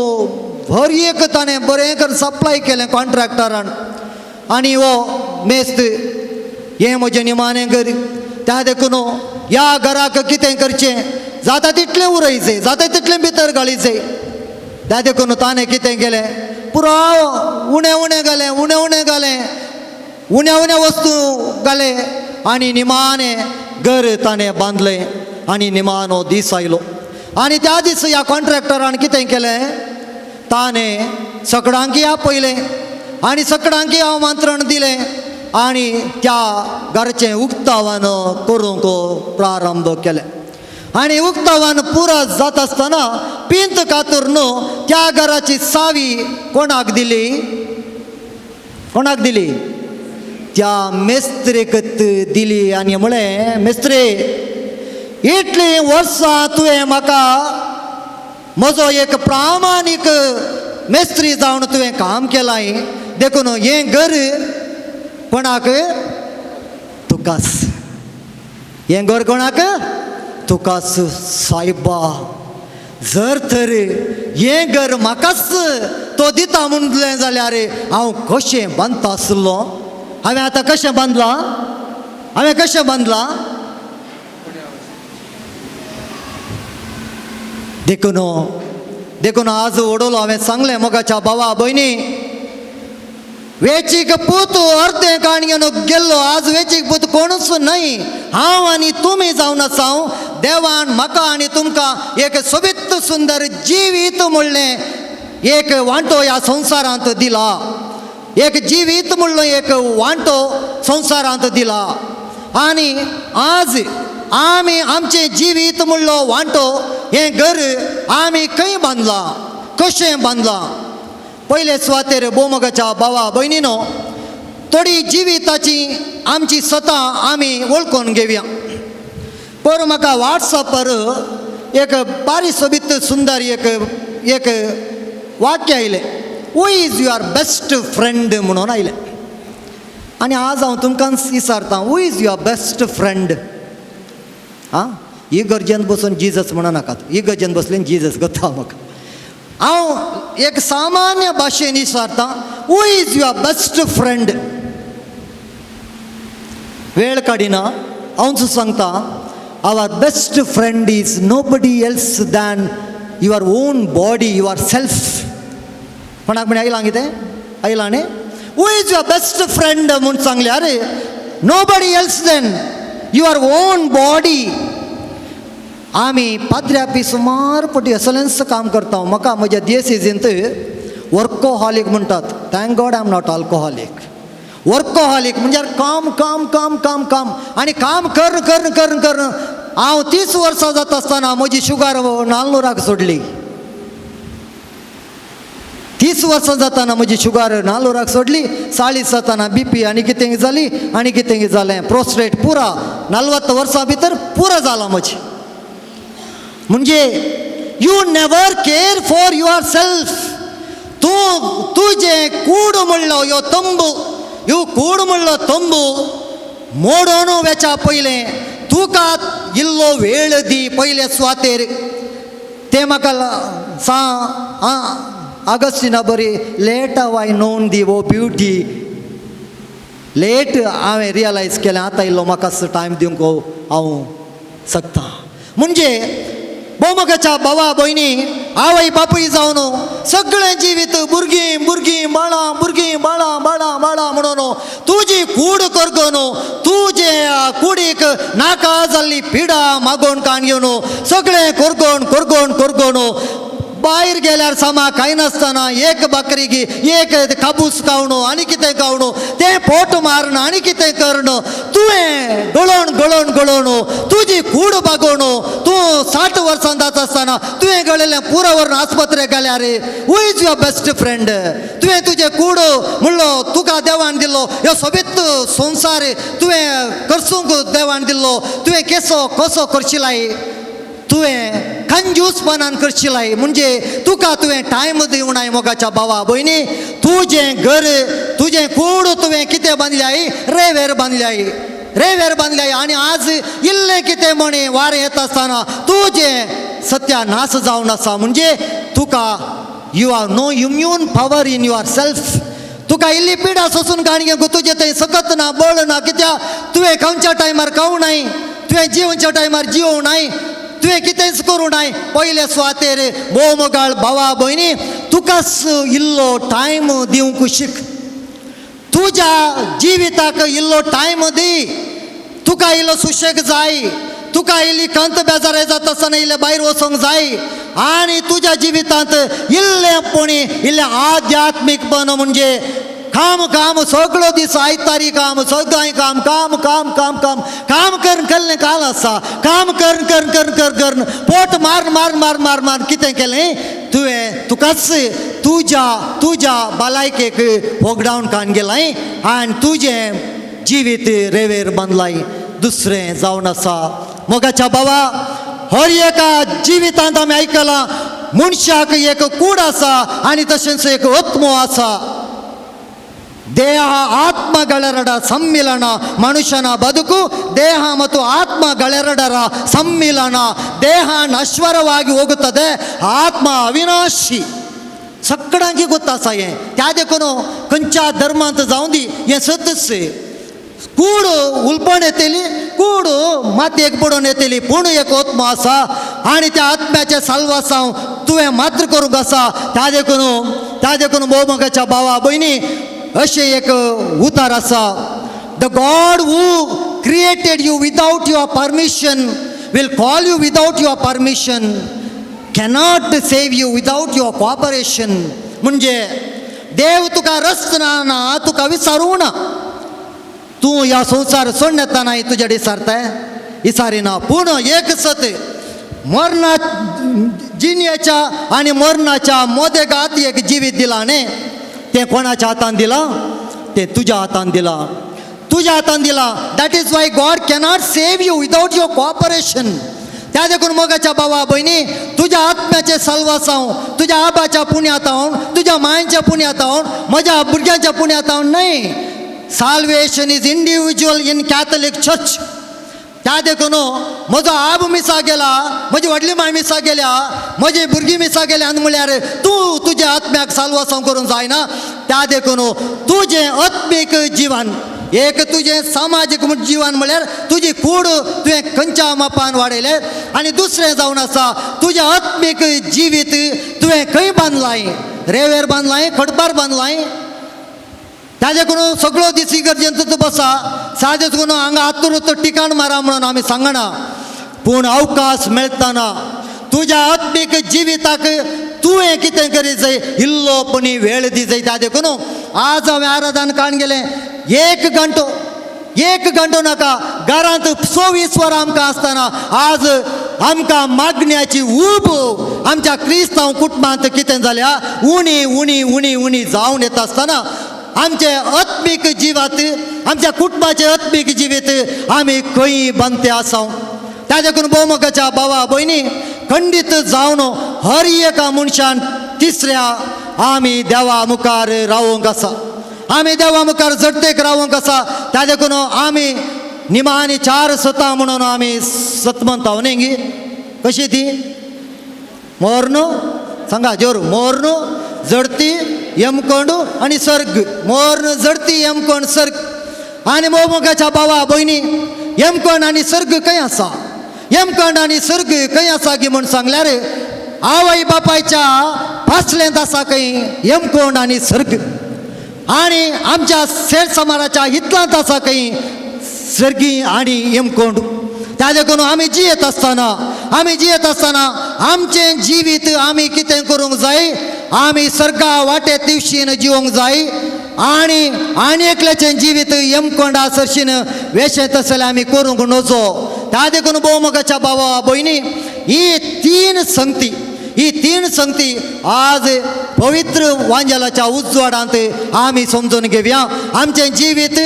हर एक ताणें बरें कर सप्लाय केलें कॉन्ट्रॅक्टरान. आनी हो मेस्त, हें म्हजें निमाणें घर, त्या देखून ह्या घराक कितें करचें, जाता तितलें उरयचें, जाता तितलें भितर घालीचें. त्या देखून ताणें कितें केलें, पुराय उणें उणें घालें, उणें उणें घालें, उण्या उण्या वस्तू घाले आनी निमाणें घर ताणें बांदलें. आनी निमाणो दीस आयलो आनी त्या दीस ह्या कॉन्ट्रॅक्टरान कितें केलें, ताणें सगळ्यांकी आपयलें आनी सगळ्यांकी आमंत्रण दिलें आनी त्या घरचें उक्तावन करूंक प्रारंभ केलें. आनी उक्तावन पुरा जाता आसतना पिंत कातरून त्या घराची सावी कोणाक दिली, कोणाक दिली, त्या मेस्त्रेक दिली. आनी म्हळें, मेस्त्रे इतलीं वर्सां तुवें म्हाका म्हजो एक प्रामाणीक मेस्त्री जावन तुवें काम केलां, देखून हें घर कोणाक, तुकाच, हें घर कोणाक, तुकाच सायबा. जर तर हें घर म्हाकाच तो दिता म्हणलें जाल्यार हांव कशें बांदता आसलो, हांवें आतां कशें बांदलां, हांवें कशें बांदलां. देखून देखून आज वडोलो हांवें सांगलें मोगाच्या भावा भयणी, वेचीक पूत अर्दें काणयेन गेल्लो, आज वेचीक पूत कोणूच न्हय, हांव आनी तुमी जावन आसा. देवान म्हाका आनी तुमकां एक सोबीत सुंदर जिवीत म्हणलें एक वांटो ह्या संवसारांत दिला, एक जिवीत म्हणलो एक वांटो संवसारांत दिला. आनी आज आमी आमचें जिवीत म्हणलो वांटो हें घर आमी खंय बांदलां, कशें बांदलां. पयले सुवातेर भोवमोगाच्या भावा भयणीनो, थोडी जिविताची आमची सतां आमी वळखून घेवया. पर म्हाका वॉट्सॅपार एक बारीक सोबीत सुंदर एक एक वाक्य आयलें, who is your best friend म्हणून आयलें. आनी आज हांव तुमकां विचारतां, who is your best friend. आं, ही गरजेन बसून जिजस म्हणू नाकात, ही गरजेन बसलेन जिजस गता म्हाका. हांव एक सामान्य भाशेन विचारतां, who is your best friend. वेळ काडिना, हांवच सांगता, our best friend is nobody else than your own body, your self. कोणाक म्हण आयलां कितें, आयलां न्ही. Who is your best friend म्हूण सांगल्यार nobody else than your own body. आमी पाद्र्यापी सुमार पटी असलेंच काम करता. म्हाका म्हज्या दियसिजींत वर्कोहॉलीक म्हणटात. Thank God I am not alcoholic. Workaholic म्हणजे काम काम काम काम काम आनी काम कर कर कर कर. हांव 30 वर्सां जाता आसतना म्हजी शुगर 400 सोडली. 30 वर्सां जाताना म्हजी शुगर 400 सोडली. 40 जाताना बीपी आनी कितें जाली आनी कितें जालें, प्रोस्ट्रेट पुरा 40 वर्सां भितर पुरा जाला म्हजी. म्हणजे you never care for your self. तूं तुजें कूड म्हणलो ह्यो तंबू, ह्यो कूड म्हणलो तंबू मोडोन वेच्या पयलें तुका इल्लो वेळ दी पयले सुवातेर. तें म्हाका सा आगस्टिना बरी late have I known thee O beauty. Late हांवें रियलायज केलें आतां इल्लो म्हाका टायम दिवंक हांव शकता. म्हणजे भोवमोगाच्या भावा भयणी, आवय बापूय जावन सगळें जिवीत भुरगीं भुरगीं बाळां भुरगीं बाळां बाळां बाळां म्हणून तुजी कूड करगोन तुजे कुडीक नाका जाल्ली पिडा मागोवन काण घेवन सगळें करगोन करगोन करगोन भायर गेल्यार सामा खायनासतना एक बकरी गी एक काबूस खावणो आनी कितें खावणो तें पोट मारण आनी कितें करण तुवें गळोवन गळोवन गळोवन तुजी कूड बागोवन तूं 60 वर्सां जाता आसतना तुवें गळिल्लें पुरो व्हरून आस्पत्रेक घाल्यार who is your best friend? तुवें तुजें कूड म्हणलो तुका देवान दिल्लो ह्यो सोबीत संवसार तुवें करसूंक देवान दिल्लो तुवें केसो कसो करशिलाय तुवें कंजूसपणान करशिलाय म्हणजे तुका तुवें टायम दिवनाय. मोगाच्या भावा भयणी, तुजें घर तुजें कूड तुवें कितें बांदल्याय? रेवेर बांदल्याय, रेवेर बांदल्याय. आनी आज इल्लें कितें म्हणे वारें येता आसतना तुजें सत्या नाश जावन आसा. म्हणजे तुका you are no immune power in yourself. तुका इल्ली पिडा सोसून काणी घेवंक तुजें थंय सकत ना, बळ ना. कित्याक तुवें खावच्या टायमार खावं नाय, तुवें जिवच्या टायमार जिवोवं नाय, तुवें कितेंच करूं नाय. पयले सुवातेर भोव मोगाळ भावा भयणी, तुकाच इल्लो टायम दिवंक शीक. तुज्या जिविताक इल्लो टायम दी. तुका इल्लो सुशेग जाय, तुका इल्ली कंत बेजाराय जाता आसतना इल्लें भायर वचोंक जाय आनी तुज्या जिवितांत इल्लें पणी इल्लें आध्यात्मीकपण म्हणजे काम काम सगळो दीस आयतारी काम सगळें काम काम काम काम काम काम करून केल्लें काल आसा. काम करून करून करून कर करून पोट मार मार मार मार मार कितें केलें तुवें? तुकाच तुज्या तुज्या भलायकेक वगडावन कान गेलाय आनी तुजें जिवीत रेवेर बांदलाय. दुसरें जावन आसा मोगाच्या बाबा, हर एका जिवितांत आमी आयकलां मनशाक एक कूड आसा आनी तशेंच एक आत्मो आसा. ದೇಹ ಆತ್ಮಗಳೆರಡ ಸಮ್ಮಿಲನ ಮನುಷ್ಯನ ಬದುಕು ದೇಹ ಮತ್ತು ಆತ್ಮಗಳೆರಡರ ಸಮ್ಮಿಲನ. ದೇಹ ನಶ್ವರವಾಗಿ ಹೋಗುತ್ತದೆ, ಆತ್ಮ ಅವಿನಾಶಿ. सगळ्यांकी गोत्त आसा हें. त्या देखून खंयच्या धर्मांत जावं दी हें सतच. कूड उलपण येतली, कूड मातयेक पडून येतली, पूण एक आत्मो आसा आनी त्या आत्म्याचें साल्वासांव तुवें मात्र करूंक आसा. त्या देखून भोवमोगाच्या भावा भयणी, अशें एक उतार आसा, the God who created you without your permission will call you without your permission, cannot save you without your cooperation. म्हणजे देव तुका रचना ना तुका विचारूं ना. तूं ह्या संवसार सोडून येता नाय तुज्या विसारताय विसारिना. पूण एक सत, मरणा जिणेच्या आनी मरणाच्या मदेगात एक जिवीत दिलां न्ही, तें कोणाच्या हातान दिलां? तें तुज्या हातान दिलां, तुज्या हातान दिलां. That is why God cannot save you without your cooperation. त्या देखून मोगाच्या भावा भयणी, तुज्या आत्म्याचें साल्वासांव तुज्या आबाच्या पुण्यात हांव, तुज्या मांयच्या पुण्यात हांव, म्हज्या भुरग्यांच्या पुण्यात हांव न्हय. Salvation is individual in Catholic Church. त्या देखून म्हजो आब मिसा गेला, म्हजी व्हडली माय मिसा गेल्या, म्हजी भुरगीं मिसा गेल्या आनी म्हळ्यार तूं तुज्या आत्म्याक साल्वासांव करूंक जायना. त्या देखून तुजें आत्मीक जिवन एक तुजें सामाजीक जिवन म्हळ्यार तुजी कूड तुवें खंयच्या मापान वाडयलें आनी दुसरें जावन आसा तुजें आत्मीक जिवीत तुवें खंय बांदलाय? रेवेर बांदलाय, खडपार बांदलाय? ताजे करून सगळो दीस इगर्जेंत तूं बसा सादेच करून हांगा आतुरत ठिकाण मारा म्हणून आमी सांगना, पूण अवकाश मेळटना तुज्या आत्मीक जिविताक तुवें कितें करीत जाय, इल्लो पणी वेळ दी जाय. त्या देखून आज हांवें आराधन काण गेलें एक घंटो, एक घंटो नाका, घरांत 24 वरां आमकां आसतना आज आमकां मागण्याची ऊब आमच्या क्रिस्तांव कुटुंबांत कितें जाल्या उणी उणी उणी उणी जावन येता आसतना आमचे आत्मीक जिवात आमच्या कुटुंबाचे आत्मीक जिवीत आमी खंय बांदते आसाव. त्या देखून भोवमोगाच्या भावा भयणी, खंडीत जावन हर एका मनशान तिसऱ्या आमी देवा मुखार रावंक आसा, आमी देवा मुखार झडतेक रावंक आसा. त्या देखून आमी निमाणी चार सतां म्हणून आमी सत म्हणटा न्ही गी? कशी ती? मोर्न सांगा जोर, मोर्न जडती यमकोंड आनी सर्ग. मोर्न जडती यमकोंड सर्ग. आनी मोगाच्या भावा भयणी, यमकोंड आनी सर्ग खंय आसा? यमकोंड आनी सर्ग खंय आसा गी म्हूण सांगल्यार आवय बापायच्या फासलेंत आसा खंय यमकोंड आनी सर्ग, आनी आमच्या शेर समाराच्या हितलांत आसा खंय सर्गी आनी यमकोंड. त्या देखून आमी जियेत आसतना, आमी जियेत आसतना आमचें जिवीत आमी कितें करूंक जाय, आमी सर्गा वाटे दिवशीन जिवंक जाय आनी आनी एकल्याचें जिवीत यमकोंडा सरशीन वेशें तसलें आमी करूंक नजो. त्या देखून भोवमोगाच्या भावा भयणी, ही तीन संगती, ही तीन संगती आज पवित्र वांजेलाच्या उजवाडांत आमी समजून घेवया. आमचें जिवीत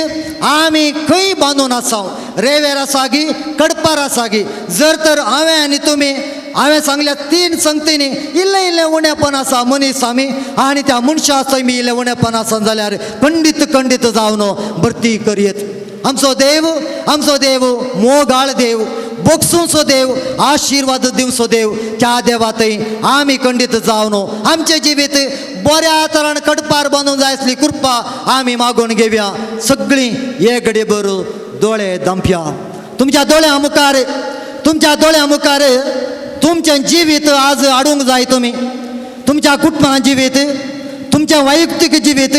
आमी खंय बांदून आसा, रेवेर आसा गी कडपार आसा गी? जर तर हांवें आनी तुमी हांवें सांगल्या तीन संगतींनी इल्लें इल्लें उणेपण आसा मनीस आमी, आनी त्या मनशा आसा इल्लें उणेपण आसा जाल्यार खंडीत खंडीत जावन भरती करयेत. आमचो देव, आमचो देव मोगाळ देव, बोगसूंचो देव, आशिर्वाद दिवचो देव. त्या देवातय आमी खंडीत जावन आमचें जिवीत बऱ्या तरान कडपार बांदून जाय आसली कृपा आमी मागून घेवया. सगळीं एक घडये बरो दोळे दांपया. तुमच्या दोळ्यां मुखार, तुमच्या दोळ्यां मुखार तुमचें जिवीत आज हाडूंक जाय. तुमी तुमच्या कुटुंबा जिवीत, तुमचें वैयक्तीक जिवीत,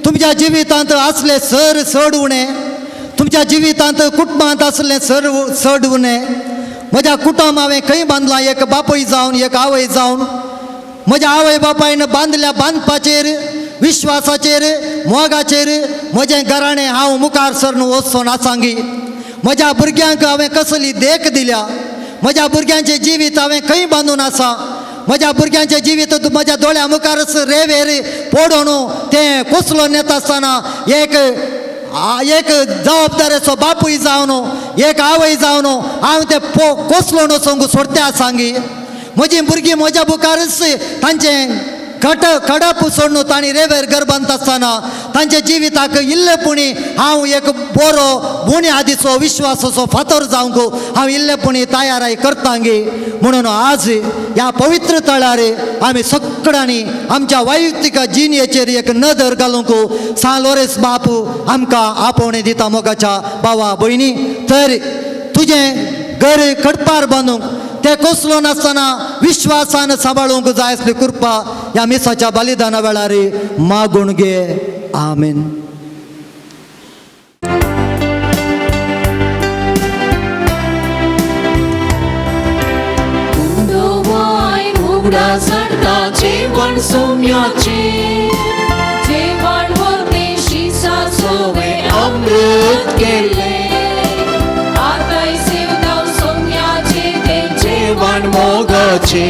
तुमच्या जिवितांत आसले सर चड उणें, तुमच्या जिवितांत कुटुंबांत आसलें सर चड उणें. म्हज्या कुटुंब हांवें खंय बांदलां? एक बापूय जावन, एक आवय जावन. म्हज्या आवय बापायन बांदल्या बांदपाचेर, विश्वासाचेर, मोगाचेर म्हजें घराणें हांव मुखार सरून वचून आसांगी. म्हज्या भुरग्यांक हांवें कसली देख दिल्या? म्हज्या भुरग्यांचें जिवीत हांवें खंय बांदून आसा? म्हज्या भुरग्यांचें जिवीत म्हज्या दोळ्या मुखारच रेवेर पडोवन तें कोसलो नेता आसतना एक एक जबाबदारेचो बापूय जावन, एक आवय जावन हांव तें कोसलो वचूंक सोडते आसांगी. म्हजीं भुरगीं म्हज्या मुखारच तांचें खट खडप सोडून तांणी रेवेर गर्भांत आसतना तांच्या जिविताक इल्लेपणी हांव एक बरो बुन्यादीचो विश्वासाचो फातर जावंक हांव इल्लेपणी तयाराय करतांगी. म्हणून आज ह्या पवित्र तळार आमी सगळ्यांनी आमच्या वैयक्तीक जिणेचेर एक नदर घालूंक सान लोरेस बाप आमकां आपोवणें दिता. मोगाच्या भावा भयणी, तर तुजें घर खडपार बांदूंक ते कोसलो नासतना विश्वासान सांबाळूंक जाय आसली कृपा ह्या मिसाच्या बलिदाना वेळार मागून घे. आमेन. जेवण सोम्याचे, जेवण वरदेशी सासोवे अमृत केले. आताय सेवदाव सोम्याचे ते जेवण मोगाचे,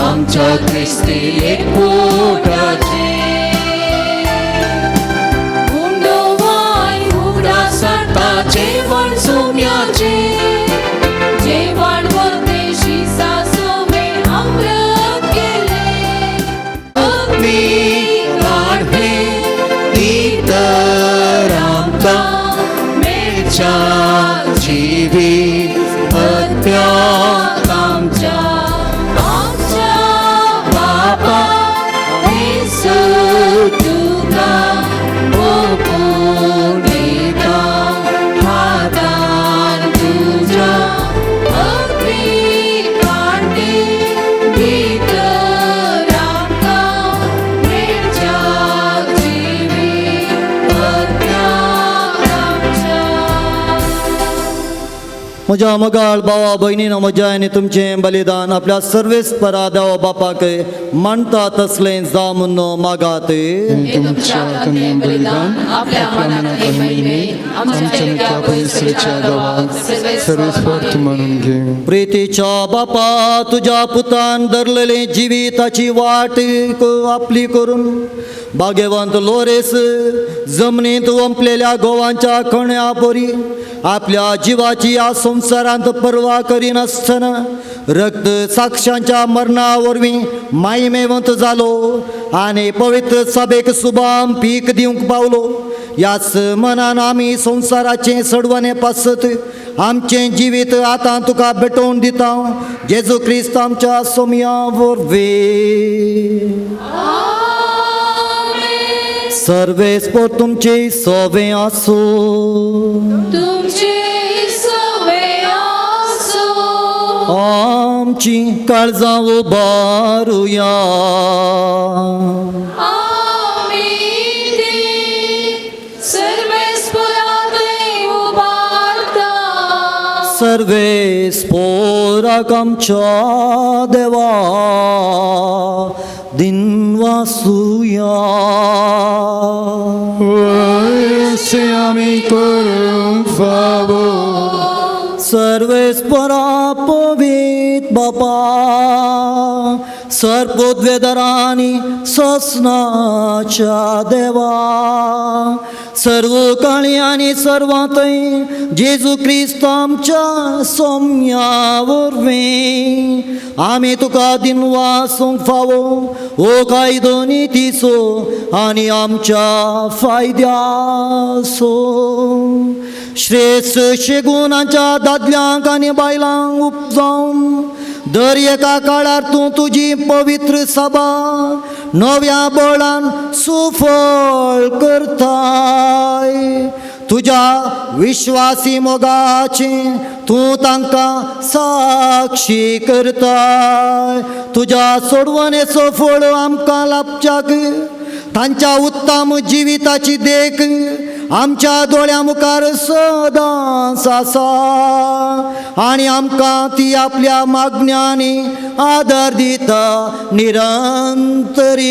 आमच्या क्रिस्ती एक पोटाचे. उंडो वाय उगडा सरता जेवण सोम्याचे, जेवण वरदेशी सासोवे अमृत केले. अग्नी काढे भितर आमकां मेळच्या जिवीत आत्म्याक आमच्या, आमच्या बापा येसू तुका ओपून दिता हातान तुज्या. अग्नी काढे भितर आमकां मेळच्या जिवीत आत्म्याक आमच्या. म्हज्या मोगाळ भावा भयणीनो, म्हज्या आनी तुमचें बलिदान आपल्या सर्वेस परा देवा बापाक मानता तसलें जावं म्हूण मागात. तुमच्या हातान बलिदान आपल्या मनात महिमे आमच्या त्या पवित्रच्या देवाक सर्वेस्पर मानून घेऊ. प्रितीच्या बापा, तुज्या पुतान धरलेले जिविताची वाट आपली करून भाग्यवंत लोरेस जमनींत वंपलेल्या गोवांच्या कण्या परी आपल्या जिवाची ह्या संवसारांत पर्वा करिनासतना रक्त साक्षांच्या मरणा वरवीं मायमेवंत जालो आनी पवित्र सभेक सुबाम पीक दिवंक पावलो. ह्याच मनान आमी संवसाराचें सडवणे पासत आमचें जिवीत आतां तुका भेटोवन दिता, जेजू क्रिस्त आमच्या सोमया वरवीं. सर्वेस्पर तुमचे सवे आसूं, तुमचे सवे आसूं. आमची काळजां उबारुया. आमी ती सर्वेस्पराक उबारता. सर्वेस्पोराक आमच्या देवा दिनवासुया. वयसे आमी करूंक फावो सर्वेस्परा पवीत बापा सर्पोद्वेदरांनी ससनाच्या देवा सर्व काळी आनी सर्वांतय जेजू क्रिस्त आमच्या सोम्या वरवीं आमी तुका दिनवासूंक फावो हो कायदो नितीचो आनी आमच्या फायद्याचो. श्रेश्ठ शेगुणाच्या दादल्यांक आनी बायलांक उपजावन दर एका काळार तूं तुजी पवित्र सभा नव्या बळान सुफळ करताय. तुज्या विश्वासी मोगाची तूं तांकां साक्षी करताय. तुज्या सोडवणेचो फळ आमकां लाभच्याक तांच्या उत्तम जिविताची देख आमच्या दोळ्यां मुखार सदांच आसा आनी आमकां ती आपल्या मागण्यांनी आदार दिता निरंतरी.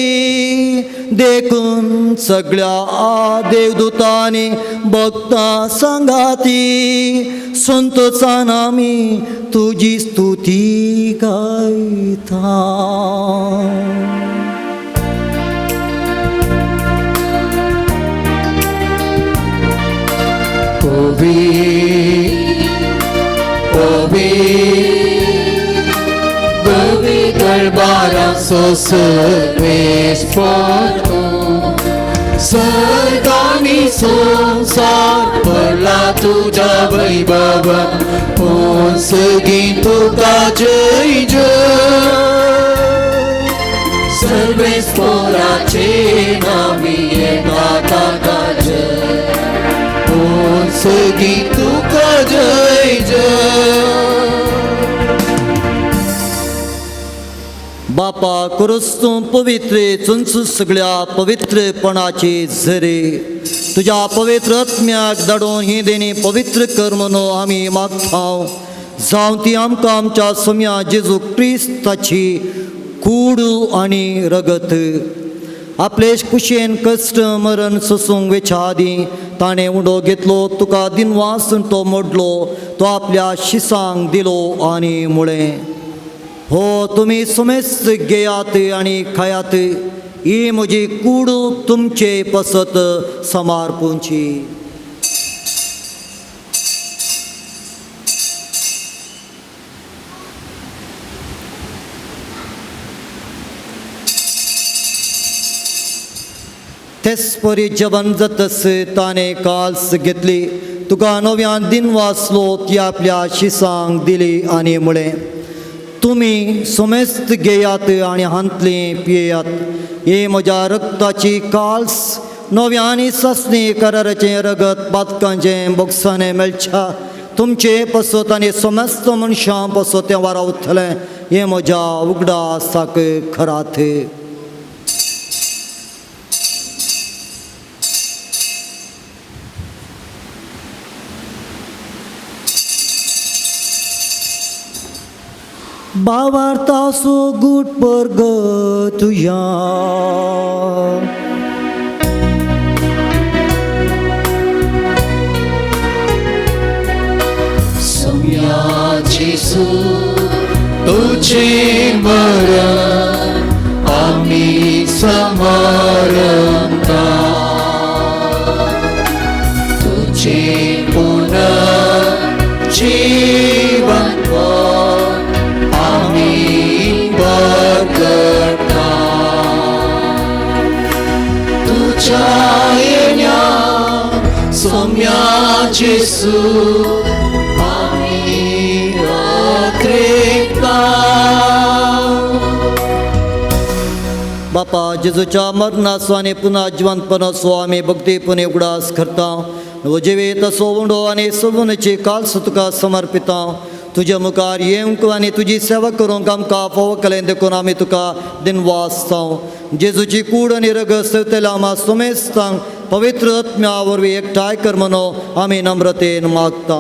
देखून सगळ्या देवदूतांनी भक्तां सांगाती संतोषान आमी तुजी स्तुती गायता. दरबाराचो सर्वेस्पर तूं सर्गानी संवसार भरला तुज्या वैभवान पोसगी तुका जय जय. सर्वेस्पराचे नामी येता ताका जय पोसगी तुका जय जय. बापा क्रिस्तू पवित्र चुंच सगळ्या पवित्रपणाची झरे तुज्या पवित्र आत्म्याक धाडून ही देणी पवित्र कर म्हणून आमी मागता. जावं ती आमकां आमच्या सोम्या जेजू क्रिस्ताची कूड आनी रगत. आपले कुशेन कश्ट मरण सोसूंक वेच्या आदीं ताणें उंडो घेतलो, तुका दिनवास तो मोडलो, तो आपल्या शिसांक दिलो आनी मुळें हो तुमी सुमेस्त घेयात आनी खायात, ही म्हजी कूड तुमचे पसत समार्पुची. तेच परी जेवण जातस ताणें काल्स घेतली, तुका नव्यान दिनवासलो, ती आपल्या शिसांक दिली आनी मुळें तुमी सुमेस्त घेयात आनी हांतली पियेयात, ही म्हज्या रक्ताची काल्स नव्या आनी सासणी कराराचें रगत पातकांचें बोगसाणें मेळच्या तुमचे पसत आनी समस्त मनशां पसत तें वारावतलें, हें म्हज्या उगडासाक खरात. बावार्तासो गुट परगतुया. सोम्या जेजू तुझे मरण आमी समरता, तुझे पुनर्जीवन आमी परगटा. तुझ्या येण्या सोम्या जेजू आमी अत्रेता. बापा जेजूच्या मरणाचो आनी पुन्हा जिवंतपणाचो आमी भक्तीपणे उगडास करता. जिवीत असो उंडो आनी सवणीची काल्स तुका समर्पिता. तुज्या मुखार येवंक आनी तुजी सेवा करूंक आमकां फावो केलें देखून आमी तुका दिनवासता. जेजूची कूड आनी रगत सेवतल्या आमा सुमेस्तांक पवित्र आत्म्या वरवीं एकठांय कर म्हणून आमी नम्रतेन मागता.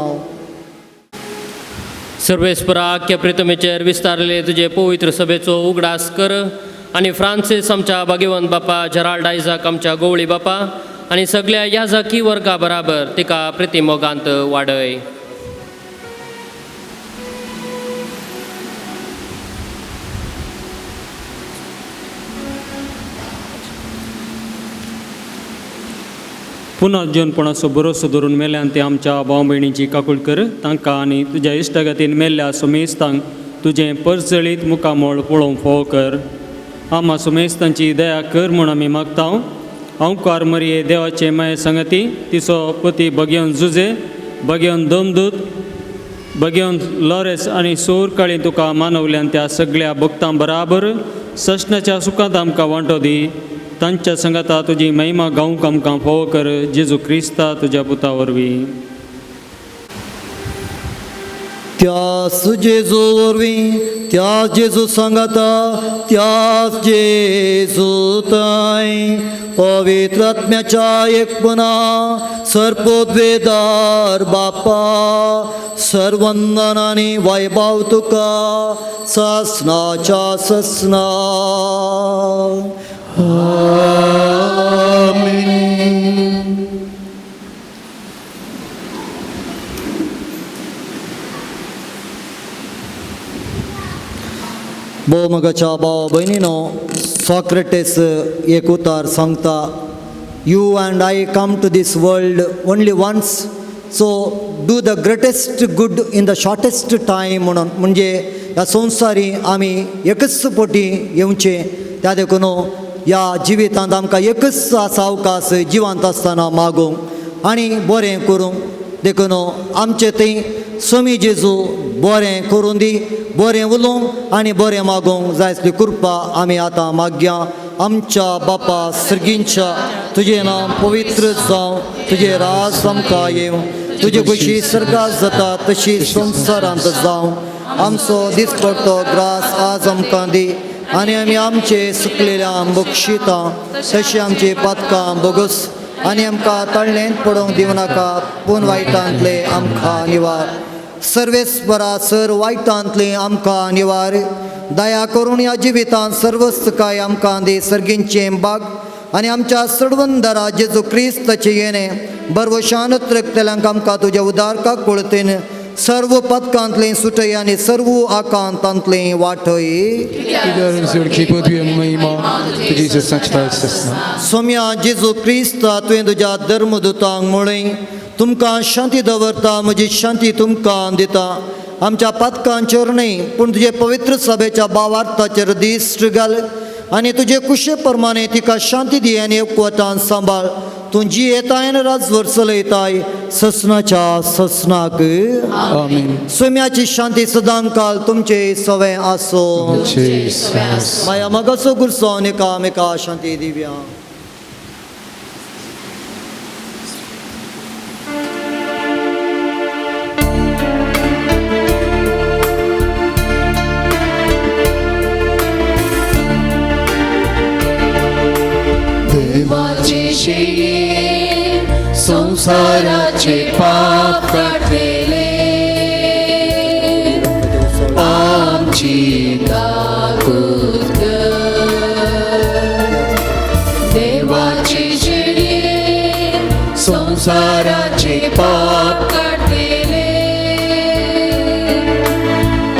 सर्वेस्परा आख्या प्रितमेचेर विस्तारले तुजे पवित्र सभेचो उगडास कर आनी फ्रांसीस आमच्या भाग्यवंत बापा, जेराल्ड आयजाक आमच्या गोवळी बापा आनी सगळ्या याजकी वर्गा बराबर तिका प्रितीमोगांत वाडय. पुनर्जीवनपणाचो भरोसो धरून मेल्यान ते आमच्या भाव भयणीची काकूळ कर तांकां आनी तुज्या इश्टागतीन मेल्ल्या सुमेस्तांक तुजें परजळीत मुखामळ पळोवंक फावो कर. आमा सुमेस्तांची दया कर म्हूण आमी मागता. अंवकार मरये देवाचे माये संगती तिचो पती भगेवन जुजे, भगेवन दमदूत, भगेवन लॉरेस आनी सोर काळी तुका मानवल्यान त्या सगळ्या भक्तां बराबर सस्नाच्या सुखांत आमकां वांटो दी. तांच्या संगता तुजी महिमा गावंक आमकां फावो कर जेजू क्रिस्ता तुज्या पुता वरवीं. त्यास जेजू वरवीं, त्यास जेजू सांगाता, त्यास जेजू ताय पवित्र आत्म्याच्या एकपणा सर्पोद्वेदार बापा सर्वंदन आनी वैभव तुका ससनाच्या ससना. आमेन. भोवमगाच्या भाव भयणीनो, सॉक्रेटिस एक उतार सांगता, you and I come to this world only once, so do the greatest good in the shortest time म्हणून. म्हणजे ह्या संवसारी आमी एकच पटी येवचें, त्या देखून ह्या जिवितांत आमकां एकच आसा अवकाश जिवंत आसतना मागूंक आनी बरें करूंक. देखून आमचें थंय स्वामी जेजू बरें करूं दी, बरें उलोवंक आनी बरें मागूंक जाय आसली कृपा आमी आतां मागया. आमच्या बापा सर्गींच्या, तुजें नांव पवित्र जावं, तुजें राज आमकां येवं, तुजी खुशी सर्गात जाता तशी संवसारांत जावं. आमचो दिसपडतो ग्रास आज आमकां दी आनी आमी आमचे सुकलेल्या बक्षिता तशी आमची पातकां बोगस आनी आमकां तळणेंत पडोवंक दिवं नाका, पूण वायटांतले आमकां निवार. सर्वेस्परा सर वायटांतले आमकां निवार. दया करून ह्या जिवितांत सर्वस्त काय आमकां दी सर्गींचें बाग आनी आमच्या सडवंदरा जेजू क्रिस्ताचें येणें बरवशान रक्तल्यांक आमकां तुज्या उदारका कुळतेन सर्व पदकांतलें सुटय आनी सर्व आकांतांतलें वाटय. सोम्या जेजू क्रिस्ता, तुवें तुज्या धर्मदुतांक म्हळें, तुमकां शांती दवरता, म्हजी शांती तुमकां दिता. आमच्या पातकांचेर न्हय पूण तुजे पवित्र सभेच्या भावार्थाचेर दिश्ट घाल आनी तुजे कुशे प्रमाणे तिका शांती दी आनी एकवटान सांबाळ. तूं जियेताय आनी राजवर चलयताय ससनाच्या ससनाक. आमेन. सोम्याची शांती सदांकाल तुमचे सवे आसो. माया मगाचो गुरसो एकामेका शांती दिव्या. संसाराचे पाप काडलेले आमची काकूत कर. देवाचे शेळये संसाराचे पाप काडलेले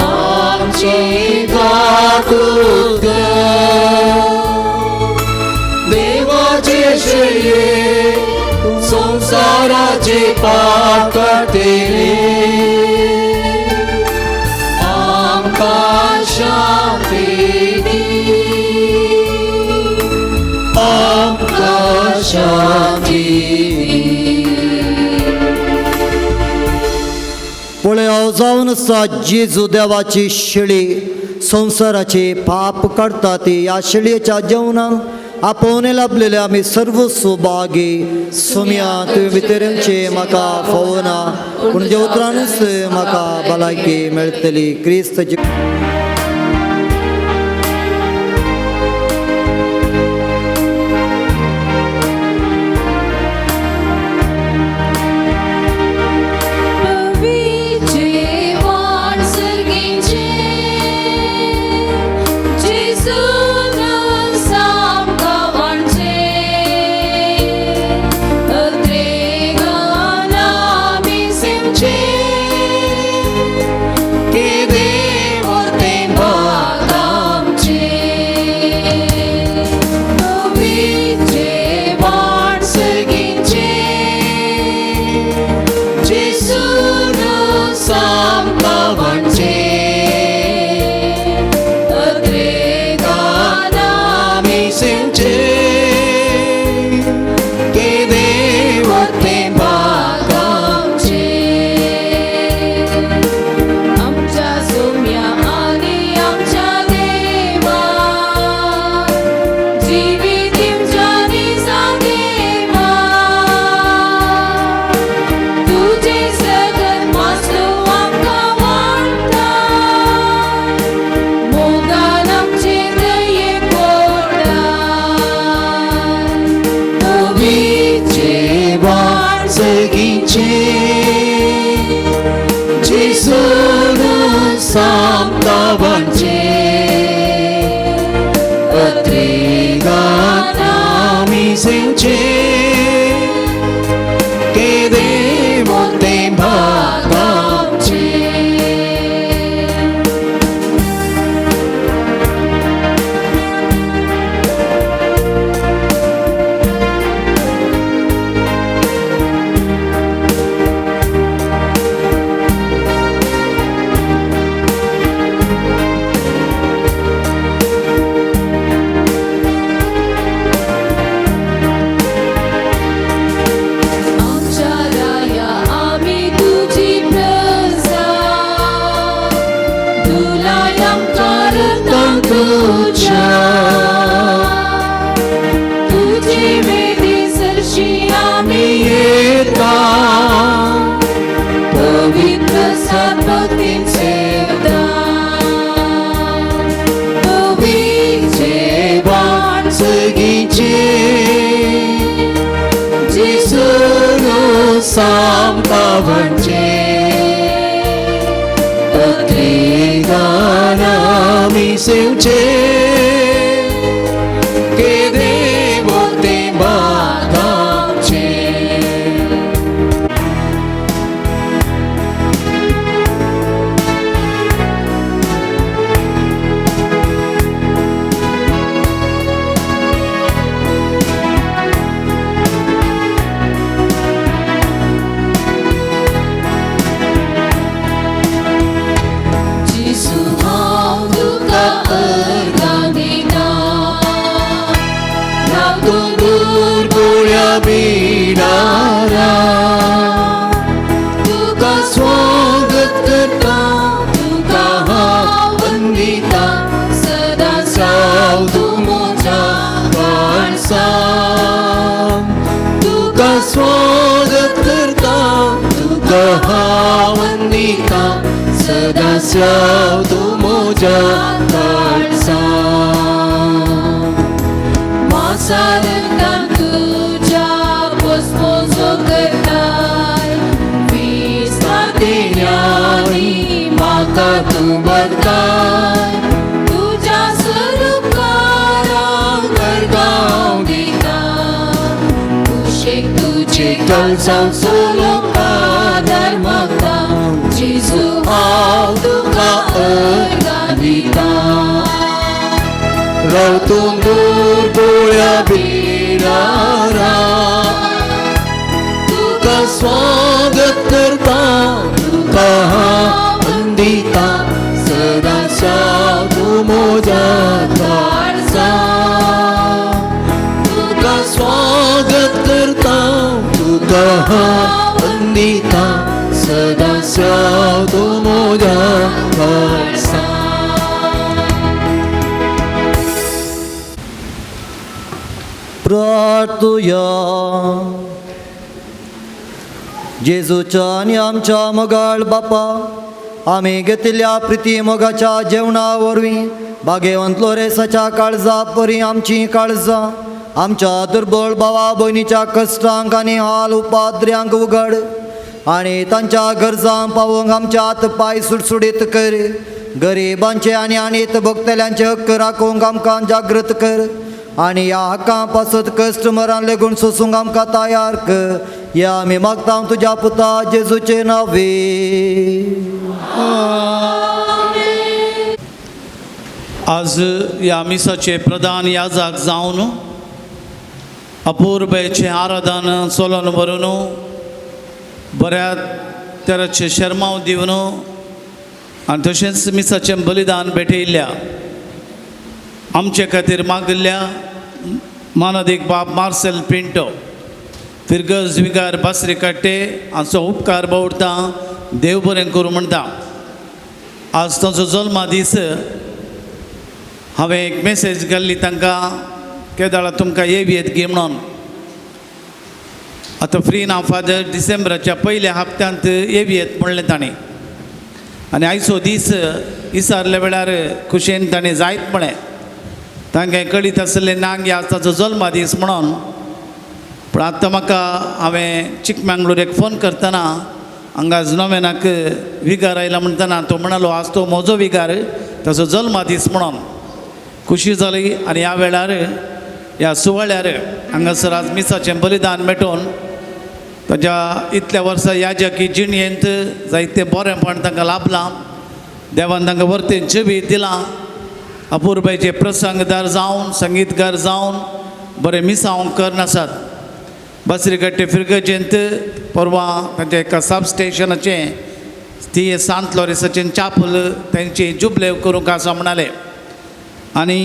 आमची काकूत कर. देवाचे शेळये संसाराचे पाप काडलेले आमकां शांती दी, आमकां शांती दी. पळय जावन आसा जेजू देवाची शेळी संवसाराचे पाप काडटा ती. ह्या शेळयेच्या जेवणाक आपोवणे लाभलेले आमी सर्व सुभागी. सोम्या तुवें भितर येवचें म्हाका फावना, पूण जे उतरानूच म्हाका भलायकी मेळटली. क्रिस्ताची पविचे वाण सेवचे जेजून सामतावांचे अत्रेगान आमी सेवचे केदे मोटे भागांचे. आमच्या राया आमी तुजी प्रजा तुलाय आमकां रक्तान तुज्या तुजी वेदी सरशी आमी येता पवित्र सद्भक्तीन सेवता पवित्र वाट सगीचे जेजून सामतावांचे अत्रेगान आमी सेवचे केदे मोटे भागांचे. जेजू हांव तुका अर्गां दिता राव तूं दुर्गुळ्या बिडारा तुका स्वागत करता तुका हांव वंदिता सदां साव तूं म्हज्या काळसान तुका स्वागत करता तुका हांव वंदिता सदां साव तूं म्हज्या काळसान. मासारतान तुज्या पोसपोसो करताय देण्यानी म्हाका तूं भरताय तुज्या सरुपकारांक करगांव दिता कुशेक तुजे कलसांव सोलोक आदार मागता जेजू हांव तुका अर्गां दिता राव तूं दुर्गुळ्या बिडारा तुका स्वागत करता तुका हांव वंदिता सदां साव तूं म्हज्या काळसान तुका स्वागत करता तुका हांव वंदिता सदां साव तूं म्हज्या काळसान. प्रार्थुया. जेजूच्या आनी आमच्या मोगाळ बापा आमी घेतिल्ल्या प्रिती मोगाच्या जेवणा वरवीं बागेवंत लोरेसाच्या काळजा परी आमची काळजां आमच्या दुर्बळ भावा भयणीच्या कश्टांक आनी हाल उपाद्र्यांक उगड आनी तांच्या गरजांक पावोवंक आमच्या हात पांय सुडसुडीत कर. गरिबांचे आनी आणीत भोगतल्यांचे हक्क राखूंक आमकां जागृत कर आनी ह्या हक्कां पासत कश्ट मरण लेगून सोसूंक आमकां तयार कर. ह्या आमी मागता तुज्या पुता जेजूचे नांवे. आज ह्या मिसाचे प्रधान याजक जावन अपूर्बेचें आराधन चलोवन व्हरून बऱ्या तरेचें शेर्मांव दिवन आनी तशेंच मिसाचें बलिदान भेटयल्ल्या आमचे खातीर मागिल्ल्या मानादीक बाब मार्सेल पिंटो फिरगज विगार बासरी काट्टे हांचो उपकार बावडटा देव बरें करूं म्हणटा. आज तांचो जल्मा दीस. हांवें एक मेसेज घाल्ली तांकां केदाळा तुमकां येवयेत गी म्हणून. आतां फ्री ना फादर डिसेंबराच्या पयल्या हप्त्यांत येवयेत म्हणलें ताणें आनी आयचो दीस विसारल्या वेळार खुशयेन ताणें जायत म्हळें. तांकां कळीत आसलें ना की आज ताचो जल्मा दीस म्हणून. पूण आतां म्हाका हांवें चिकमंगळूर एक फोन करतना हांगा नोवेनाक विगार आयला म्हणटना तो म्हणालो आज तो म्हजो विगार ताचो जल्मा दीस म्हणून खुशी जाली. आनी ह्या वेळार ह्या सुवाळ्यार हांगासर आज मिसाचें बलिदान मेटोवन ताज्या इतल्या वर्सां याजकी जिणयेंत जायतें बरेंपण तांकां लाभलां, देवान तांकां वर्तें जिवीत दिलां. अपुरबायचे प्रसंगदार जावन संगीतकार जावन बरें मिसांव करनासात. बासरीगट्टे फिरगजेंत परवां तांच्या एका सब स्टेशनाचें ती सांत लॉरेसाचें चापल तांची जुबलेव करूंक आसा म्हणाले. आनी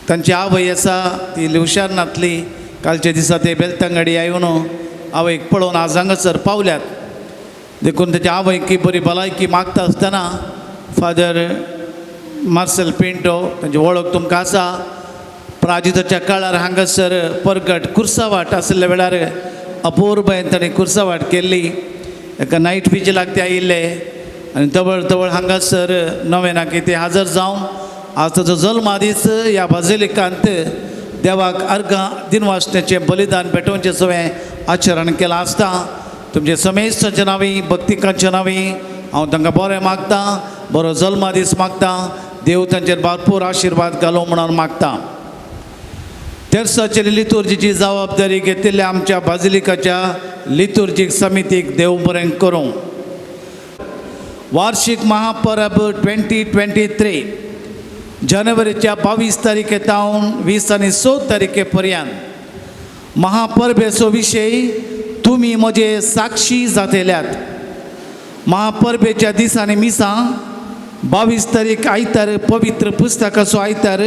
तांची आवय आसा ती हुशार नातली. कालच्या दिसा ते बेलतंगडी आयवन आवयक पळोवन आज हांगासर पावल्यात. देखून ताच्या आवयक बरी भलायकी मागता आसतना फादर मार्सेल पिंटो तांची वळख तुमकां आसा. प्राजिताच्या काळार हांगासर परगट कुर्सावाट आशिल्ल्या वेळार अपुरबायेन ताणें कुर्सावाट केल्ली. एका नायट विजिलाक ते आयिल्ले आनी तवळ तवळ हांगासर नवेनाक ते हाजर जावन आज ताचो जल्मादीस ह्या बाजिलिकांत देवाक अर्घां दिनवासण्याचें बलिदान भेटोवचें सगळें आचरण केलां आसता. तुमचे समेस्तांच्या नांवी भक्तिकांच्या नांवी हांव तांकां बरें मागतां, बरो जल्मादीस मागतां. देव तांचेर भरपूर आशिर्वाद घालूं म्हणून मागतां. तेर्साचे लितुर्जीची जबाबदारी घेतिल्ल्या आमच्या बाजिलिकाच्या लितुर्जीक समितीक देव बरें करूं. वार्षिक महापरब 2023 जानेवारीच्या 22 तारखे तावन 20 आनी 6 तारखे पर्यंत महापरबेचो विशय तुमी म्हजे साक्षी जातेल्यात. महापरबेच्या दिसांनी मिसां 22 तारीख आयतार पवित्र पुस्तकाचो आयतार,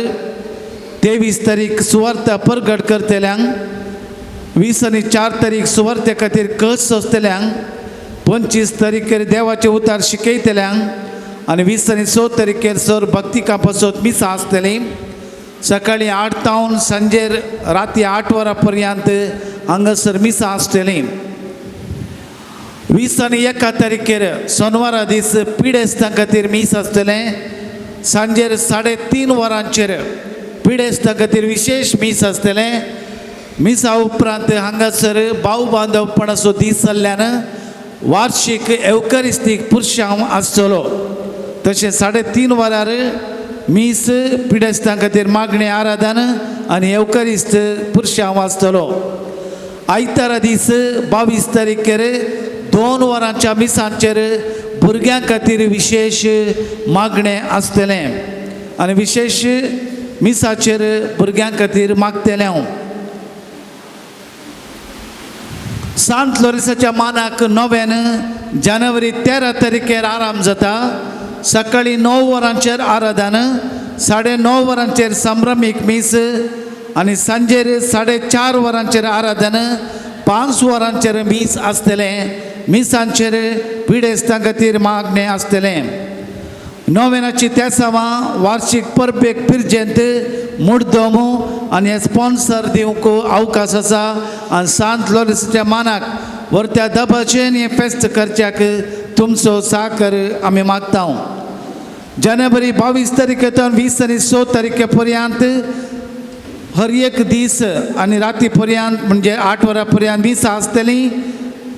23 तारीख सुवार्ता परगट करतल्यांक, 20 आनी 4 तारीख सुवार्ते खातीर कस सोंसतल्यांक, 25 तारखेर देवाचे उतार शिकयतल्यांक आनी 20 आनी 6 तारखेर सर भक्तिका पासत मिसां आसतलीं. सकाळीं 8 तावन सांजेर राती 8 वरां पर्यंत हांगासर मिसां आसतलीं. 20 आनी 1 तारखेर सोनवारा दीस पिडेस्तां खातीर मीस आसतलें. सांजेर 3:30 वरांचेर पिडेस्तां खातीर विशेश मीस आसतलें. मिसा उपरांत हांगासर भाव बांदवपणाचो दीस जाल्ल्यान वार्षिक एवकरिस्तीक पुरशांव आसतलो. तशें 3:30 वरार मीस पिडेस्तां खातीर मागणें आराधन आनी एवकरिस्त पुरशांव आसतलो. आयतारा दीस 22 तारखेर 2 वरांच्या मिसांचेर भुरग्यां खातीर विशेश मागणें आसतलें आनी विशेश मिसाचेर भुरग्यां खातीर मागतलें हांव. सांत लॉरेसाच्या मानाक नव्यान जानेवारी 13 तारखेर आराम जाता. सकाळीं 9 वरांचेर आराधन, 9:30 वरांचेर संभ्रमीक मीस आनी सांजेर 4:30 वरांचेर आराधन, 5 वरांचेर मीस आसतलें. मिसांचेर पिडेस्तां खातीर मागणें आसतलें. नोवेनाची तेसावां वार्षिक परबेक पिरजेंत मुड्डोम आनी स्पॉन्सर दिवंक अवकाश आसा. आनी सांत लॉरेसाच्या मानाक वरत्या दबाचेन हें फेस्त करच्याक तुमचो साकर आमी मागता. जानेवारी 22 तारखेच्यान 20 आनी 6 तारखे पर्यंत हर एक दीस आनी राती पर्यंत म्हणजे 8 वरां पर्यंत मिसां आसतलीं.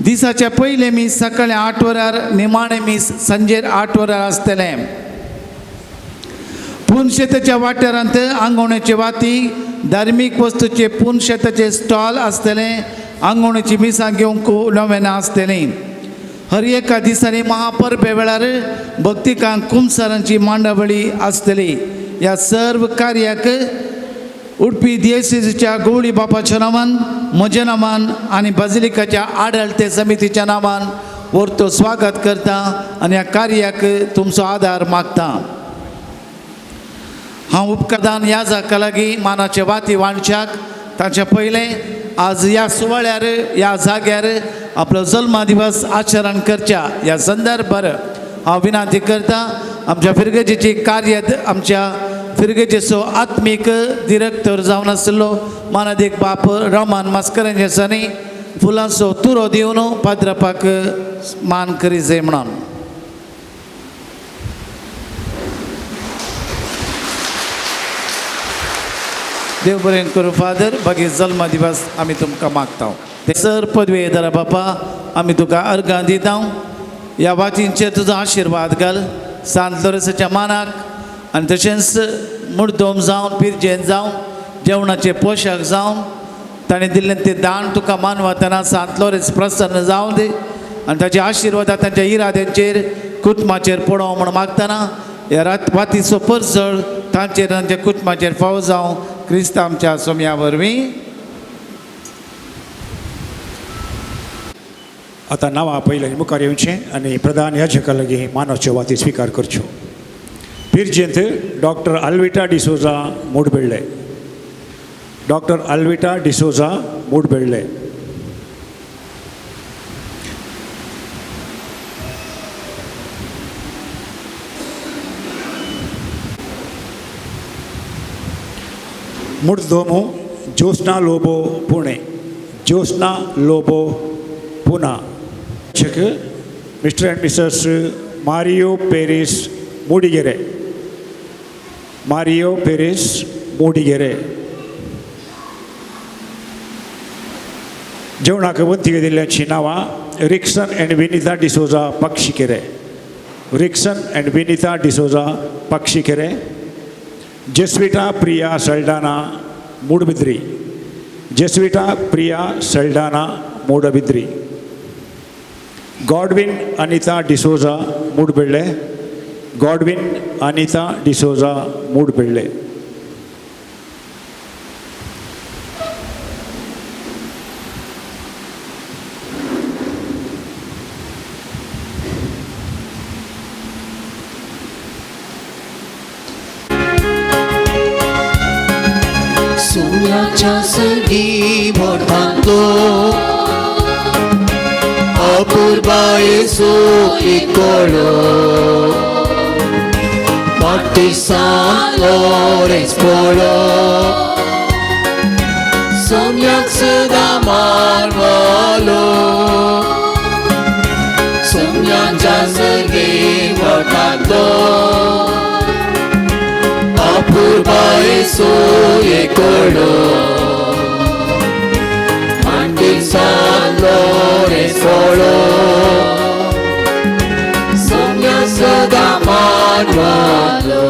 दिसाचे पयलें मीस सकाळीं 8 वरार, निमाणें मीस सांजेर 8 वरार आसतलें. पुनशेताच्या वाठारांत आंगवणेचे वाती, धार्मीक वस्तूचे पुनशेताचे स्टॉल आसतलें. आंगवणेची मिसां घेवंक नोवेनां आसतलीं. हर एका दिसांनी महापरबे वेळार भक्तिकांक कुमसारांची मांडावळी आसतली. ह्या सर्व कार्याक उडपी दियेसीच्या गवळी बापाच्या नांवान, म्हज्या नांवान आनी बाजिलिकाच्या आडळते समितीच्या नांवान व्हरतो स्वागत करता आनी ह्या कार्याक तुमचो आदार मागता. हांव उपकारदान ह्या जाका लागीं मानाचे वाती वांटच्याक ताचे पयलें आज ह्या सुवाळ्यार ह्या जाग्यार आपलो जल्मा दिवस आचरण करच्या ह्या संदर्भार हांव विनंती करता. आमच्या फिरगजेची कार्य आमच्या फिरगजेचो आत्मीक दिरक्तर जावन आशिल्लो मानादीक बाप रोमान मास्करेंजांनी फुलांचो तुरो दिवन पाद्रपाक मान करी जाय म्हणून. देव बरें करूं फादर, बाकी जल्म दिवस आमी तुमकां मागता. सर पदवेदारा बापा आमी तुका अर्गां दिता. ह्या वातींचेर तुजो आशिर्वाद घाल सांत लोरेसाच्या मानाक आनी तशेंच मुर्दोम जावन पिरजेन जावन जेवणाचे पोशाक जावन ताणें दिल्लें तें दान तुका मानवतना सांत लोरेस प्रसन्न जावं दी आनी ताचे आशिर्वाद तांच्या इराद्यांचेर कुटुंबाचेर पडोवं म्हूण मागतना ह्या रात वातीचो परजळ तांचेर तांच्या कुटुंबाचेर फावो जावं क्रिस्त आमच्या सोम्या वरवीं. आतां नांवां पयलीं मुखार येवचें आनी प्रधान याजका लागीं मानवच्यो वाती स्विकार करच्यो. पिरजेंत डॉक्टर अल्विटा डिसोजा मुडबेळ्ळे, डॉक्टर अल्विटा डिसोजा मुडबेळ्ळे. मुडदोमो Jyotsna Lobo Pune, Jyotsna Lobo Poona. Mister and Mrs Mario Paris Mudigere, Mario Paris Mudigere. जेवणाक वंती दिल्ल्यांची नांवां Rickson and Vinita D'Souza Pakshikere, Rickson and Vinita D'Souza Pakshikere. Jeswita Priya Saldanha Moodbidri, Jeswita Priya Saldanha Moodbidri. Godwin Anita D'Souza Moodbelle, Godwin Anita D'Souza Moodbelle. सुम्याच्या सगी भोटांतलो अपुरबायेचो एकोळो पाटिसान Lorentz पळो सोम्याक सदां मानवलो सोम्याच्या सगी भोटांतलो अपुरबायेचो एकोळो पाटिसान Lorentz पळो Saumya सदां मानवलो.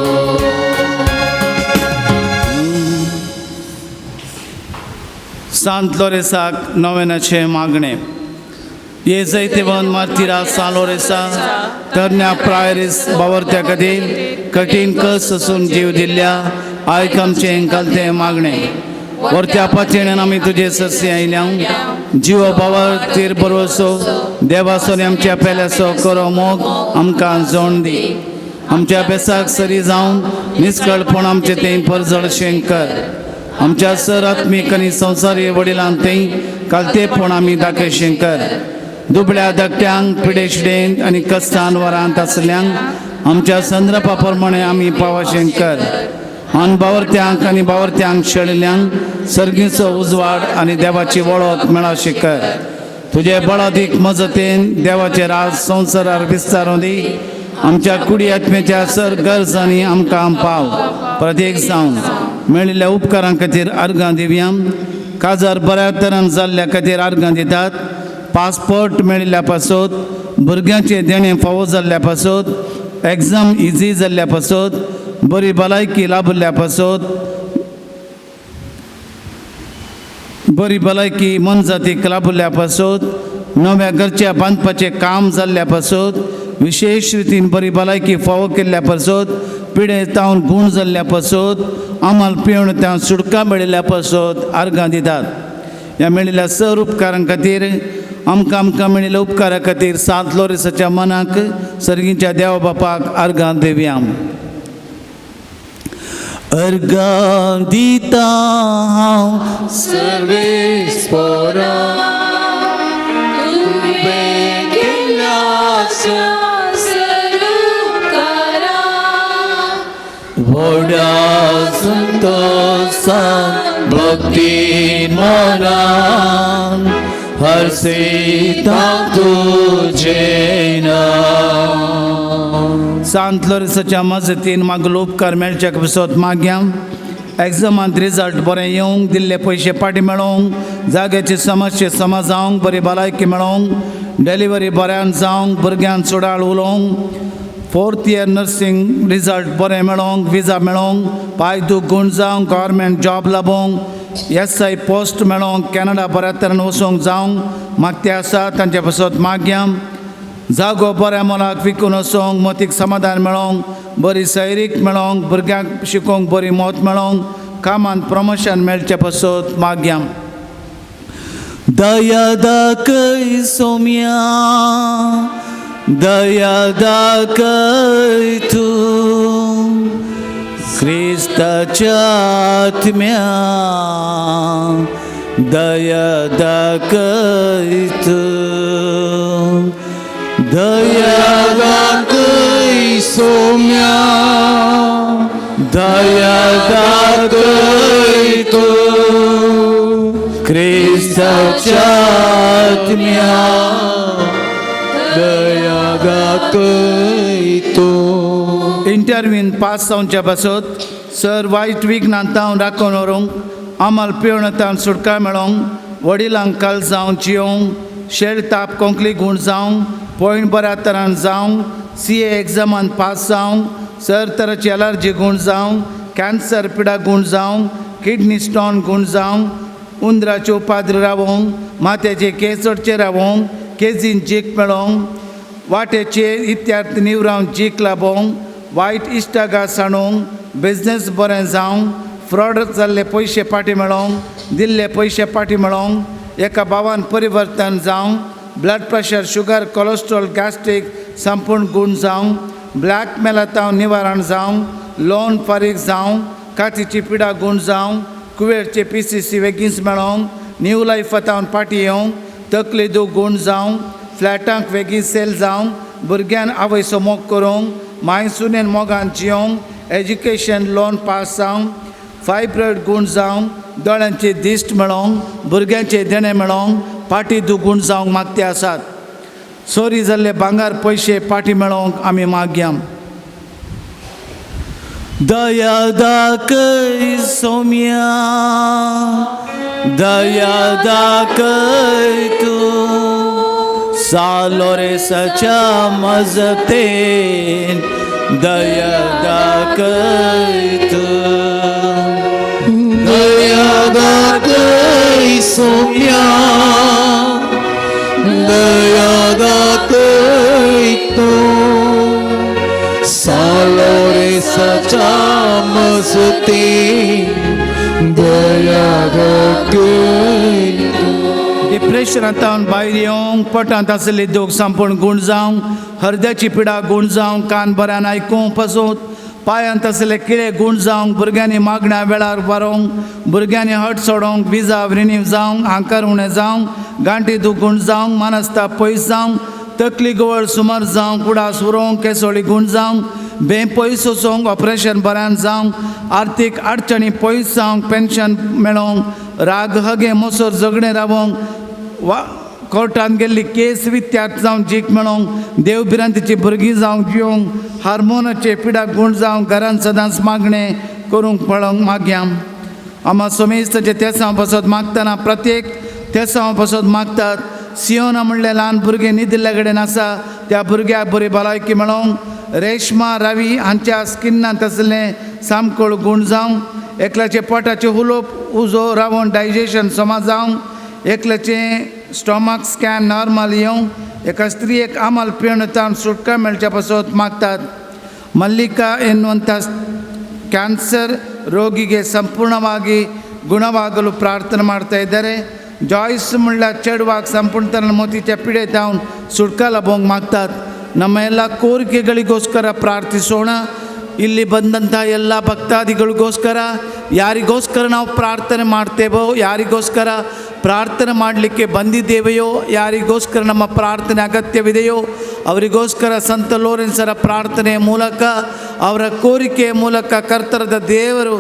सांत लोरेसाक नोवेनाचें मागणें. ये जैतेवन मार्तिरा सान लोरेसा तरण्या प्रायरीस बावरत्या खातीर कठीण कस आसून जीव दिल्ल्या आयक आमचें घालतें मागणें. वरत्या पाचेण्यान आमी तुजे सरसे आयल्या जिव बावर तीर बरोसो देवासो आनी आमच्या पेल्याचो करो मोग आमकां जोण दी. आमच्या बेसाक सरी जावन निस्कळपण आमचें तें परजळशें कर. आमच्या सर आत्मीक आनी संवसारी वडिलांक तें कालतेपण आमी दाखयशें कर. दुबळ्या धाकट्यांक पिडेशिडेन आनी कश्टान वरांत आसल्यांक आमच्या संद्रपा प्रमाणे आमी पावाशें कर. आनी बावरत्यांक आनी बावरत्यांक शेळिल्ल्यांक सर्गीचो उजवाड आनी देवाची वळख मेळाशें कर. तुजे बळादीक मजतीन देवाचे राज संवसारार विस्तारून दी. आमच्या कुडी आत्म्याच्या सर गरजांनी आमकां पाव. प्रत्येक जावन मेळिल्ल्या उपकारां खातीर अर्गां दिवया. काजार बऱ्या तरान जाल्ल्या खातीर अर्गां दितात. पासपोर्ट मेळिल्ल्या पासत, भुरग्यांचें देणें फावो जाल्ल्या पासत, एग्जाम इजी जाल्ल्या पासत, बरी भलायकी लाभिल्ल्या पासत, बरी भलायकी मनजातीक लाभिल्ल्या पासत, नव्या घरच्या बांदपाचें काम जाल्ल्या पासत, विशेश रितीन बरी भलायकी फावो केल्ल्या पासत, पिडेतावन गूण जाल्ल्या पासत, आमाल पिवन त्या सुटका मेळिल्ल्या पासत अर्गां दितात. ह्या मेळिल्ल्या सर उपकारां खातीर आमकां आमकां मेळिल्ल्या उपकारा खातीर सांत लोरेसाच्या मनाक सर्गीच्या देवा बापाक अर्गां दिवया. अर्गां दिता हांव सर्वेस्पोरा तुवें केल्ल्या सर उपकारा व्हडा संतोसान भक्तीन मनान हर्षिता तुजें नांव. सांत लोरेसाच्या मजतीन मागलो उपकार मेळच्या पासत मागया. एग्जामांत रिजल्ट बरें येवंक, दिल्ले पयशे फाटीं मेळोंक, जाग्याची समस्या समज जावंक, बरी भलायकी मेळोंक, डिलिव्हरी बऱ्यान जावंक, भुरग्यांक चुडाळ उलोवंक, फोर्थ इयर नर्सिंग रिजल्ट बरें मेळोंक, विजा मेळोंक, पांय दूख गूण जावंक, गव्हर्मेंट जॉब लाबोवंक, एस I post मेळोंक, कॅनडा बऱ्या तरेन वचूंक जावंक मागते आसा तांचे पासत मागया. जागो बऱ्या मोलाक विकून वचोंक, मतीक समाधान मेळोंक, बरी सैरीक मेळोंक, भुरग्यांक शिकोवंक बरी मत मेळोंक, कामांत प्रमोशन मेळचे पासत मागया. दया दाखय सोम्या, दया दाखय तूं, क्रिस्ताच्या आत्म्या दया दाखय तूं, दया दाखय सोम्या, दया दाखय तूं, क्रिस्ताच्या आत्म्या दया दाखय तूं. इंटरव्यून पास जावच्या पासत, सर वायट विघ्नांत तावन राखून व्हरूंक, आमल पिवण तावन सुटका मेळोंक, वडिलांक काल जावन जियोंक, शेळ ताप कोंकली गूण जावंक, पॉयंट बऱ्या तरान जावंक, सी ए एग्जामान पास जावंक, सर तराची एलर्जी गूण जावंक, कॅन्सर पिडा गूण जावंक, किडनी स्टोन गूण जावंक, उंदराचे उपाद्र रावोंक, माथ्याचे केंस चडचे रावोंक, केजीन जीक मेळोंक, वाटेचे इत्यार्थ निवरावन जीक लाबोवंक, वायट इश्टागात सांडूंक, बिजनेस बरें जावंक, फ्रॉड जाल्ले पयशे फाटीं मेळोंक, दिल्ले पयशे फाटीं मेळोंक, एका भावान परिवर्तन जावंक, blood pressure, sugar, cholesterol, gastric संपूर्ण गूण जावंक, ब्लॅक मेलातावन निवारण जावंक, लोन फारीक जावंक, कातीची पिडा गूण जावंक, कुवेटचे पी सी सी वेगींच मेळोंक, न्यू लायफातावन फाटीं येवंक, तकली दूख गूण जावंक, फ्लॅटांक वेगीं सेल जावंक, भुरग्यान आवयचो मोग करूंक, माय सुनेन मोगान जियोंक, एज्युकेशन लोन पास जावंक, फायब्रॉयड गूण जावंक, दोळ्यांची दिश्ट मेळोंक, भुरग्यांचे देणें मेळोंक, फाटी दूख गूण जावंक मागते आसात. चोरी जाल्ले भांगार पयशे फाटीं मेळोवंक आमी मागया. दया दाखय सोम्या, दया दाखय तूं, सालोरेसाच्या मजतेन दया दाखय तूं, दया दाखय सोम्या, दया दाखय तूं, सालोरेसाच्या मजतेन दया दाखय तूं. डिप्रेशनांतावन भायर येवंक, पोटांत आशिल्ली दूख संपूर्ण गूण जावंक, हरद्याची पिडा गूण जावंक, कान बऱ्यान आयकूंक पसून, पांयांत आशिल्ले किळे गूण जावंक, भुरग्यांनी मागण्या वेळार वारोवंक, भुरग्यांनी हट सोडोवंक, विजा रिनीव जावंक, आंकर उणें जावंक, गांठी दूख गूण जावंक, मानसता पयस जावंक, तकली गवळ सुमार जावंक, उडास उरोवंक, केसोळी गूण जावंक, बें पयस वचोंक, ऑपरेशन बऱ्यान जावंक, आर्थीक अडचणी पयस जावंक, पेन्शन मेळोवंक, राग हगे मोसर झगडें रावोंक, वा कोर्टान गेल्ली केस वित्यार्थ जावन जीक मेळोवंक, देव भिरांतीची भुरगीं जावंक जियोंक, हार्मोनाचे पिडाक गूण जावंक, घरान सदांच मागणें करूंक पळोवंक मागया. आमा सोमेस्ताचे तेसांव पासत मागतना प्रत्येक तेसांव पासत मागतात. सियोना म्हणलें ल्हान भुरगें न्हिदिल्ल्या कडेन आसा, त्या भुरग्याक बरी भलायकी मेळोवंक, रेश्मा रवी हांच्या स्किन्नांत आशिल्लें सामकोळ गूण जावंक, एकल्याचे पोटाचें हुलोप उजो रावोन डायजेशन समा जावंक, एकल्याचें स्टोमाक स्कॅन नॉर्मल येवंक, एका स्त्रियेक आमल पिवन ताण सुटका मेळच्या पासत मागतात. ಮಲ್ಲಿಕಾ ಎನ್ನುವಂಥ ಕ್ಯಾನ್ಸರ್ ರೋಗಿಗೆ ಸಂಪೂರ್ಣವಾಗಿ ಗುಣವಾಗಲು ಪ್ರಾರ್ಥನೆ ಮಾಡ್ತಾ ಇದ್ದಾರೆ. ಜಾಯ್ಸ್ ಮುಳ್ಳ ಚೇಡ್ವಾಗ್ ಸಂಪೂರ್ಣ मोतीच्या पिडे ತಾವನ್ ಸುಟ್ಕಾ ಲಭೋಂಗ್ ಮಾಗ್ತಾತ್. ನಮ್ಮ ಎಲ್ಲ ಕೋರಿಕೆಗಳಿಗೋಸ್ಕರ ಪ್ರಾರ್ಥಿಸೋಣ. ಇಲ್ಲಿ ಬಂದಂಥ ಎಲ್ಲ ಭಕ್ತಾದಿಗಳಿಗೋಸ್ಕರ, ಯಾರಿಗೋಸ್ಕರ ನಾವು ಪ್ರಾರ್ಥನೆ ಮಾಡ್ತೇವೋ, ಯಾರಿಗೋಸ್ಕರ ಪ್ರಾರ್ಥನೆ ಮಾಡಲಿಕ್ಕೆ ಬಂದಿದ್ದೇವೆಯೋ, ಯಾರಿಗೋಸ್ಕರ ನಮ್ಮ ಪ್ರಾರ್ಥನೆ ಅಗತ್ಯವಿದೆಯೋ ಅವರಿಗೋಸ್ಕರ ಸಂತ ಲೋರೆನ್ಸರ ಪ್ರಾರ್ಥನೆಯ ಮೂಲಕ, ಅವರ ಕೋರಿಕೆಯ ಮೂಲಕ ಕರ್ತರದ ದೇವರು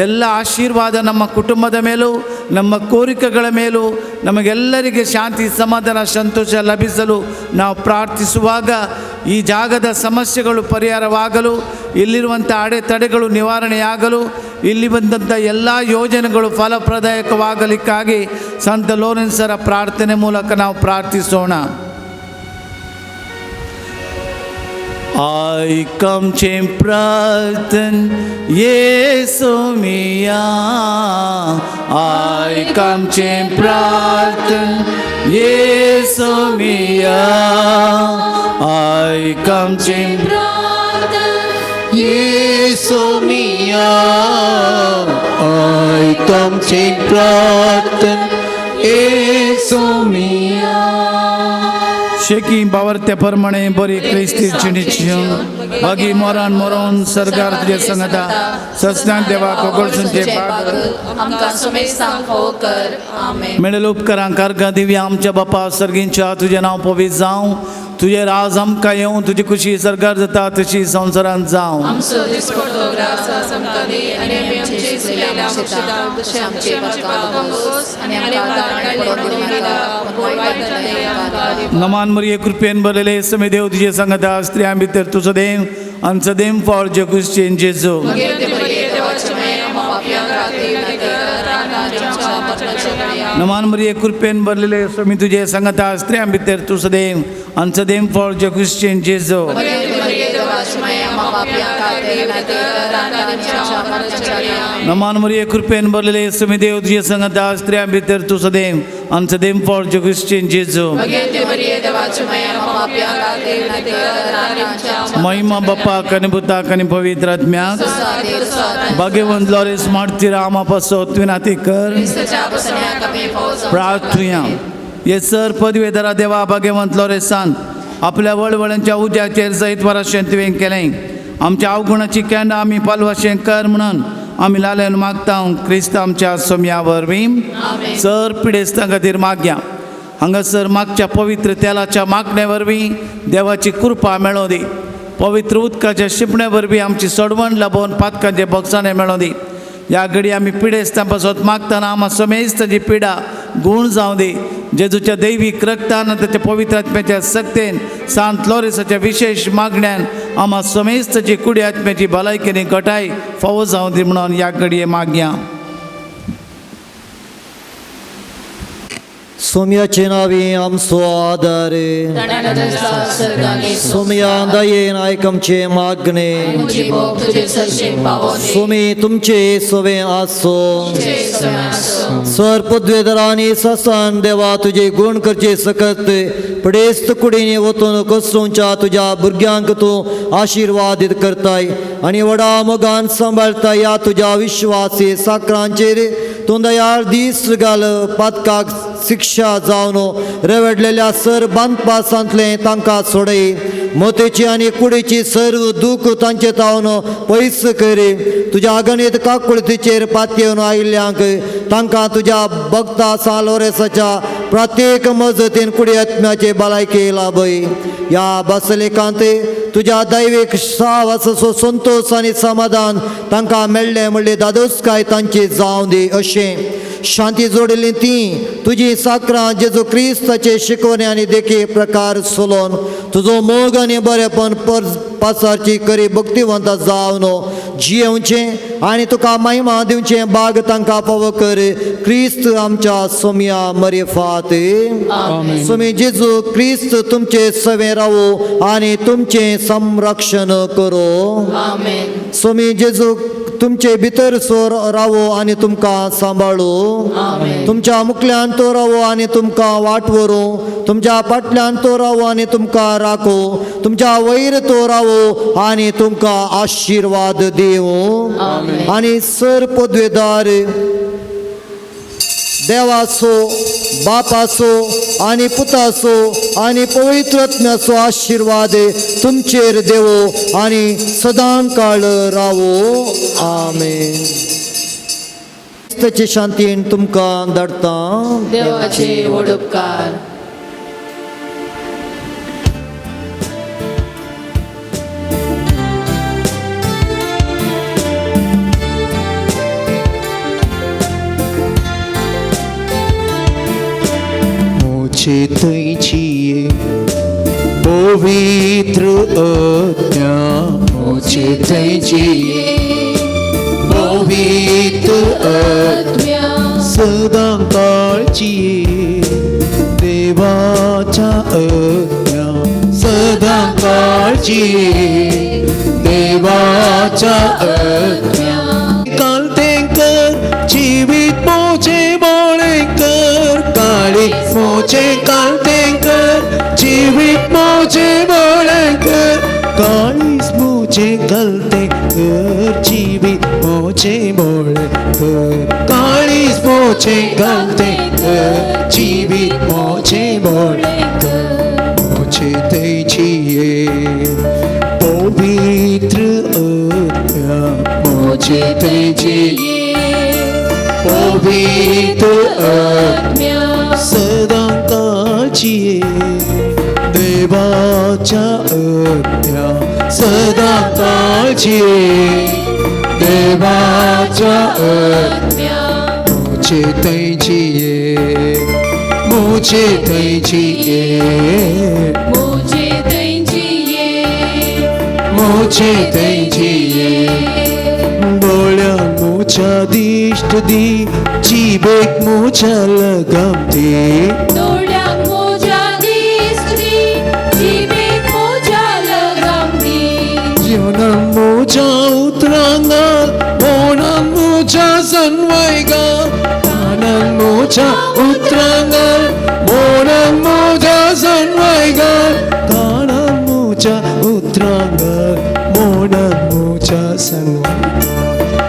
ಎಲ್ಲ ಆಶೀರ್ವಾದ ನಮ್ಮ ಕುಟುಂಬದ ಮೇಲೂ ನಮ್ಮ ಕೋರಿಕೆಗಳ ಮೇಲೂ ನಮಗೆಲ್ಲರಿಗೆ ಶಾಂತಿ, ಸಮಾಧಾನ, ಸಂತೋಷ ಲಭಿಸಲು ನಾವು ಪ್ರಾರ್ಥಿಸುವಾಗ ಈ ಜಾಗದ ಸಮಸ್ಯೆಗಳು ಪರಿಹಾರವಾಗಲು, ಇಲ್ಲಿರುವಂಥ ಅಡೆತಡೆಗಳು ನಿವಾರಣೆಯಾಗಲು, ಇಲ್ಲಿ ಬಂದಂಥ ಎಲ್ಲ ಯೋಜನೆಗಳು ಫಲಪ್ರದಾಯಕವಾಗಲಿಕ್ಕಾಗಿ ಸಂತ ಲೋರೆನ್ಸರ ಪ್ರಾರ್ಥನೆ ಮೂಲಕ ನಾವು ಪ್ರಾರ್ಥಿಸೋಣ. आयकमचें प्रार्थन येसू मिया, आयकमचें प्रार्थन येसू मिया, आयकमचें प्रार्थन येसू मिया, आयकमचें प्रार्थन येसू मिया. शेकी बावरत्या प्रमाणे बरी क्रिस्ती जिणेची बागी मोरान मोरोन सरकार तुजे संगता सस्नान देवा कोगळसूनचे मेळेल उपकरां कारगां दिव्या आमच्या बापा सर्गींच्या तुजें नांव पवित्र जावं, तुजें राज आमकां येवं, तुजी खुशी सरकार जाता तशी संवसारांत जावं. नमान मरिये कृपेन भरलेले समे देव तुजे संगता, स्त्रियां भितर तुजो देव आनी सदैव फळ जे खुशेन जेजू. नमान मरिये कृपेन भरलेले स्वामी तुजे संगता, स्त्रियां भितर तुजो देव आनी सदैव फळ जे खुशेन जेजू. नमान मरिये कृपेन भरलेले स्वामी देव तुजे संगता, स्त्रियां भितर तुजो देव आनी सदैव फळ जे खुशेन जेजू. महिमा बापाक आनी पुताक आनी पवित्र आत्म्याक. भाग्यवंत लॉरेन्स मार्तीर आमा पासत विनाती कर. प्रार्थुया. ये सर पदवेधरा देवा भाग्यवंत लॉरेन्सान आपल्या वळवळ्यांच्या उज्याचेर जैत वराशें तुवें केलें. आमच्या अवगुणाची केंडां आमी पालवाशें कर म्हणून आमी लाल्यान मागता क्रिस्त आमच्या सोम्या वरवीं. सर पिडेस्तां खातीर मागया. हांगासर मागच्या पवित्र तेलाच्या मागणे वरवीं देवाची कृपा मेळों दी. पवित्र उदकाच्या शिंपणे वरवीं आमची सोडवण लाबोवन पातकांचे बक्षाणे मेळों दी. ह्या घडी आमी पिडेस्तां पासत मागतना आमा समेस्तांची पिडा गूण जावं दी. जेजूच्या दैवीक रक्तान ताच्या पवित्र आत्म्याच्या सक्तेन सांत लॉरेसाच्या विशेश मागण्यान आमा समेस्ताची कुडी आत्म्याची भलायकेनी घटाय फावो जावं दी म्हणून ह्या घडये मागया. सोम्याचे नावी आमचो आदार, सोम्या दयेन आयकमचे मागणे, सोमी तुमचे सोवे आसो. सर पदवेधरांनी ससान देवा तुजे गुण करचे सकत पडेस्त कुडीने वतून कोसळूंच्या तुज्या भुरग्यांक तूं आशिर्वादीत करताय आनी व्हडा मोगान सांबाळताय. ह्या तुज्या विश्वासी साकरांचेर तूं दयाळ दीस घाल. पातकाक शिक्षा जावन रेवडलेल्या सर बांदपासांतलें तांकां सोडय. मोतेची आनी कुडीची सर्व दूख तांचे तावन पयस करी. तुज्या गणीत काकुळतीचेर पातयेवन आयिल्ल्यांक तांकां तुज्या भक्ता सान लोरेसाच्या प्रत्येक मजतीन कुडी आत्म्याचे भलायकी लाभय. ह्या बसलेकांत तुज्या दैवीक सावासो संतोश आनी समाधान तांकां मेळ्ळें म्हणलें दादोसकाय तांची जावं दी. अशें शांती जोडिल्ली ती तुजी साकरां जेजू क्रिस्ताचे शिकवणे आनी देखी प्रकार सोलोन तुजो मोग आनी बरेपण पासारची करी भक्तिवंत जावन जियेवचें आनी तुका महिमा दिवचें बाग तांकां फावो कर. क्रिस्त आमच्या सोम्या मरिफात. सोमी जेजू क्रिस्त तुमचे सवे रावो आनी तुमचें संरक्षण करो. सोमी जेजू तुमचे भितर सोर रावो आनी तुमकां सांबाळू. तुमच्या मुखल्यान तो रावो आनी तुमकां वाट व्हरूं. तुमच्या फाटल्यान तो रावो आनी तुमकां राखो. तुमच्या वयर तो रावो आनी तुमकां आशिर्वाद दिवं. आनी सर पदवेदार देवाचो बापाचो आनी पुताचो आनी पवित्र आत्म्याचो आशिर्वाद तुमचेर देवो आनी सदां काळ रावो. आमेन. क्रिस्ताचे शांतीन तुमकां धाडटा. देवाचे व्हड उपकार. तुझी पवित्र आत्मा, तुझी पवित्र पवित्र आत्म्या सदां काळची देवाच्या आत्म्या सदां काळची देवाच्या आत्म्या कालतें कर जिवीत मोजे बोळे कर काळी मोजे कालतें कर जिवीत मोजे बोळे कर काळीस मोजे घालते कर जिवीत मोजे बोळे कर काळीस मोजे घालते कर जिवीत मोजे बोळे कर मोजे तेजिये पवित्र आत्म्या मोजे तेजिये पवित्र आत्म्या सदां काळजिये देवाच्या आत्म्या सदां काळजिये देवाच्या आत्म्या मोजे तेजिये मोजे तेजिये मोजे तेजिये मोजे तेजिये दोळ्यांक मोच्या दिश्ट दी जिबेक मोच्या लगाम दी दोळ्यांक मोज्या दिश्ट दी जिबेक मोज्या लगाम दी जिवनाक मोज्या उतरां घाल मोनाक मोज्या सनवाय घाल कानाक मोज्या उतरां घाल मोनाक मोज्या सनवाय घाल कानाक मोज्या उतरां घाल मोनाक मोज्या सनवाय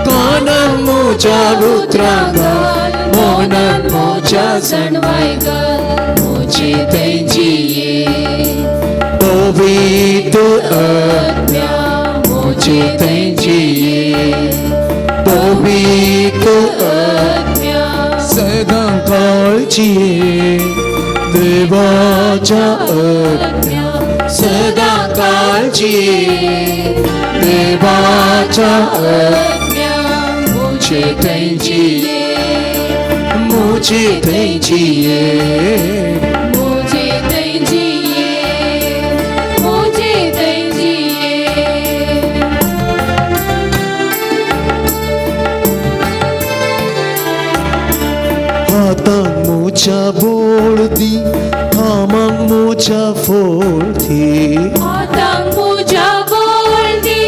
कानाक मोज्या उतरां घाल मोनाक मोज्या सणवाय घाल मोजे तेजिये पवित्र आत्म्या मोजे तेजिये पवित्र आत्म्या सदां काळजिये देवाच्या आत्म्या सदां काळजिये देवाच्या आत्म्या मोजे तेजिये मोजे तेजिये मोजे तेजिये मोजे तेजिये. हातांक मोच्या बोळ दी कामांक मोच्या फोळ दी हातांक मोज्या बोळ दी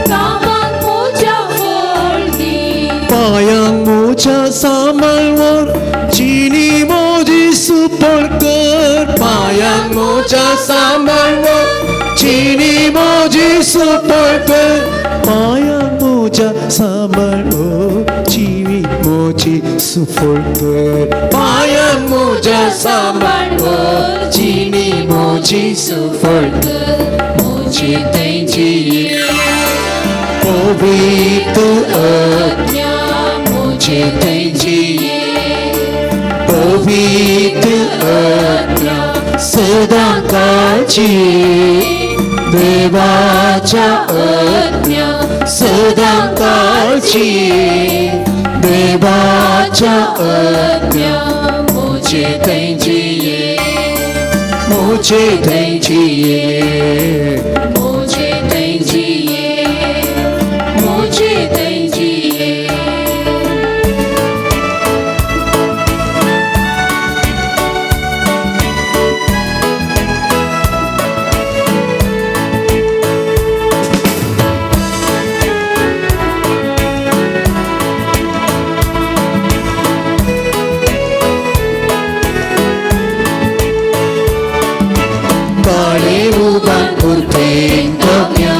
कामांक मोज्या फोळ दी पायांक मोच्या सांबाळ व्हर जिणी मोजी सुपळ कर पायांक मोच्या सांबाळ व्हर जिणी मोजी सुपळ कर पायांक मोच्या सांबाळ व्हर जिवीत मोजी सुफळ कर पायांक मोज्या सांबाळ व्हर जिणी मोजी सुफळ कर मोजे तेजिये पवित्र आत्म्या मोजे तेजिये पवित्र आत्म्या सदां काळजिये देवाच्या आत्म्या सदां काळजिये देवाच्या आत्म्या मोजे तेजिये मोजे तेजिये मोजे तेजिये मोजे तेजिये. काळे उदान उर्फेन कव्या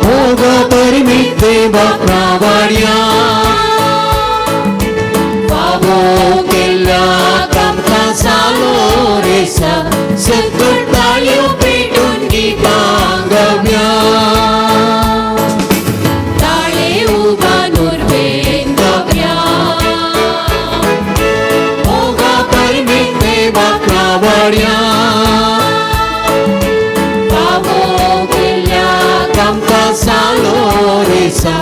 मोगा परमित देवा प्रावाड्या फावो केल्ल्या कामकां सालो रेसा सकट ताळयो पेटून गितां गव्या ताळे उबान उर्बेन गव्या मोगा परमित देवा प्रावाड्या फावो केल्ल्या कामकां सालो रेसा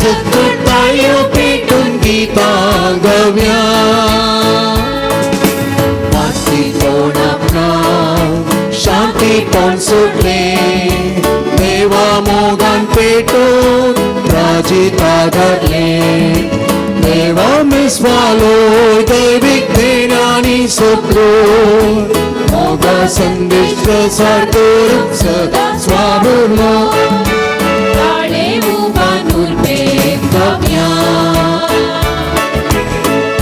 सकट ताळयो पेटून गितां गव्या शांतीपण सुटले देवा मोगान पेटून जिता धरले देवा मिस्वालो दैवीक देणानी सोपलो मोगा संदेश प्रसार करूंक सदां स्वाबुरलो ताळे उबान उर्बेन गावया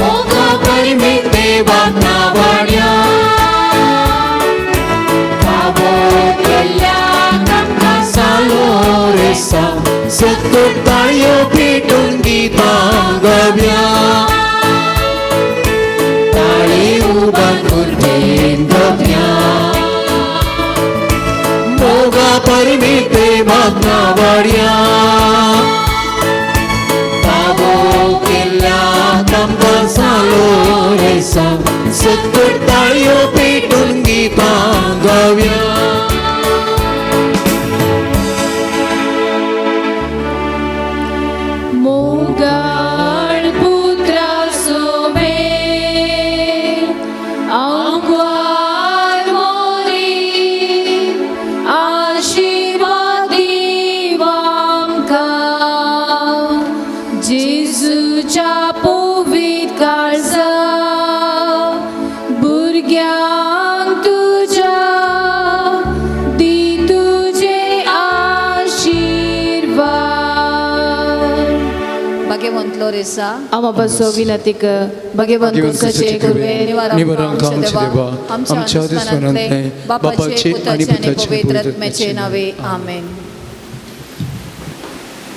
मोगा परमेत देवाक नावाड्या फावो केल्ल्या आमकां सालो रेसा सत्तर ताळयो पेटून गितां गावया ताळे उबान उर्बेन गावया मोगा परमेत देवाक नावाड्या फावो केल्ल्या आमकां सालो रेसा सत्तर ताळयो पेटून गितां गावया. मोगाळ पुत्रा सोमे आंकवार मोरी आशीर्वाद आमकां जेजूच्या पवित्र काळजा भुरग्यांक तुज्या दी तुजे आशीर्वाद. भाग्यवंत लोरेसा आमा विनंती कर भगवंत कुसाचे कृपेन निवारण आमचे देवा आमच्या दुस्मनांतले बापाचे आणि पुत्राचे पवित्र आत्म्याचे नावे आमेन.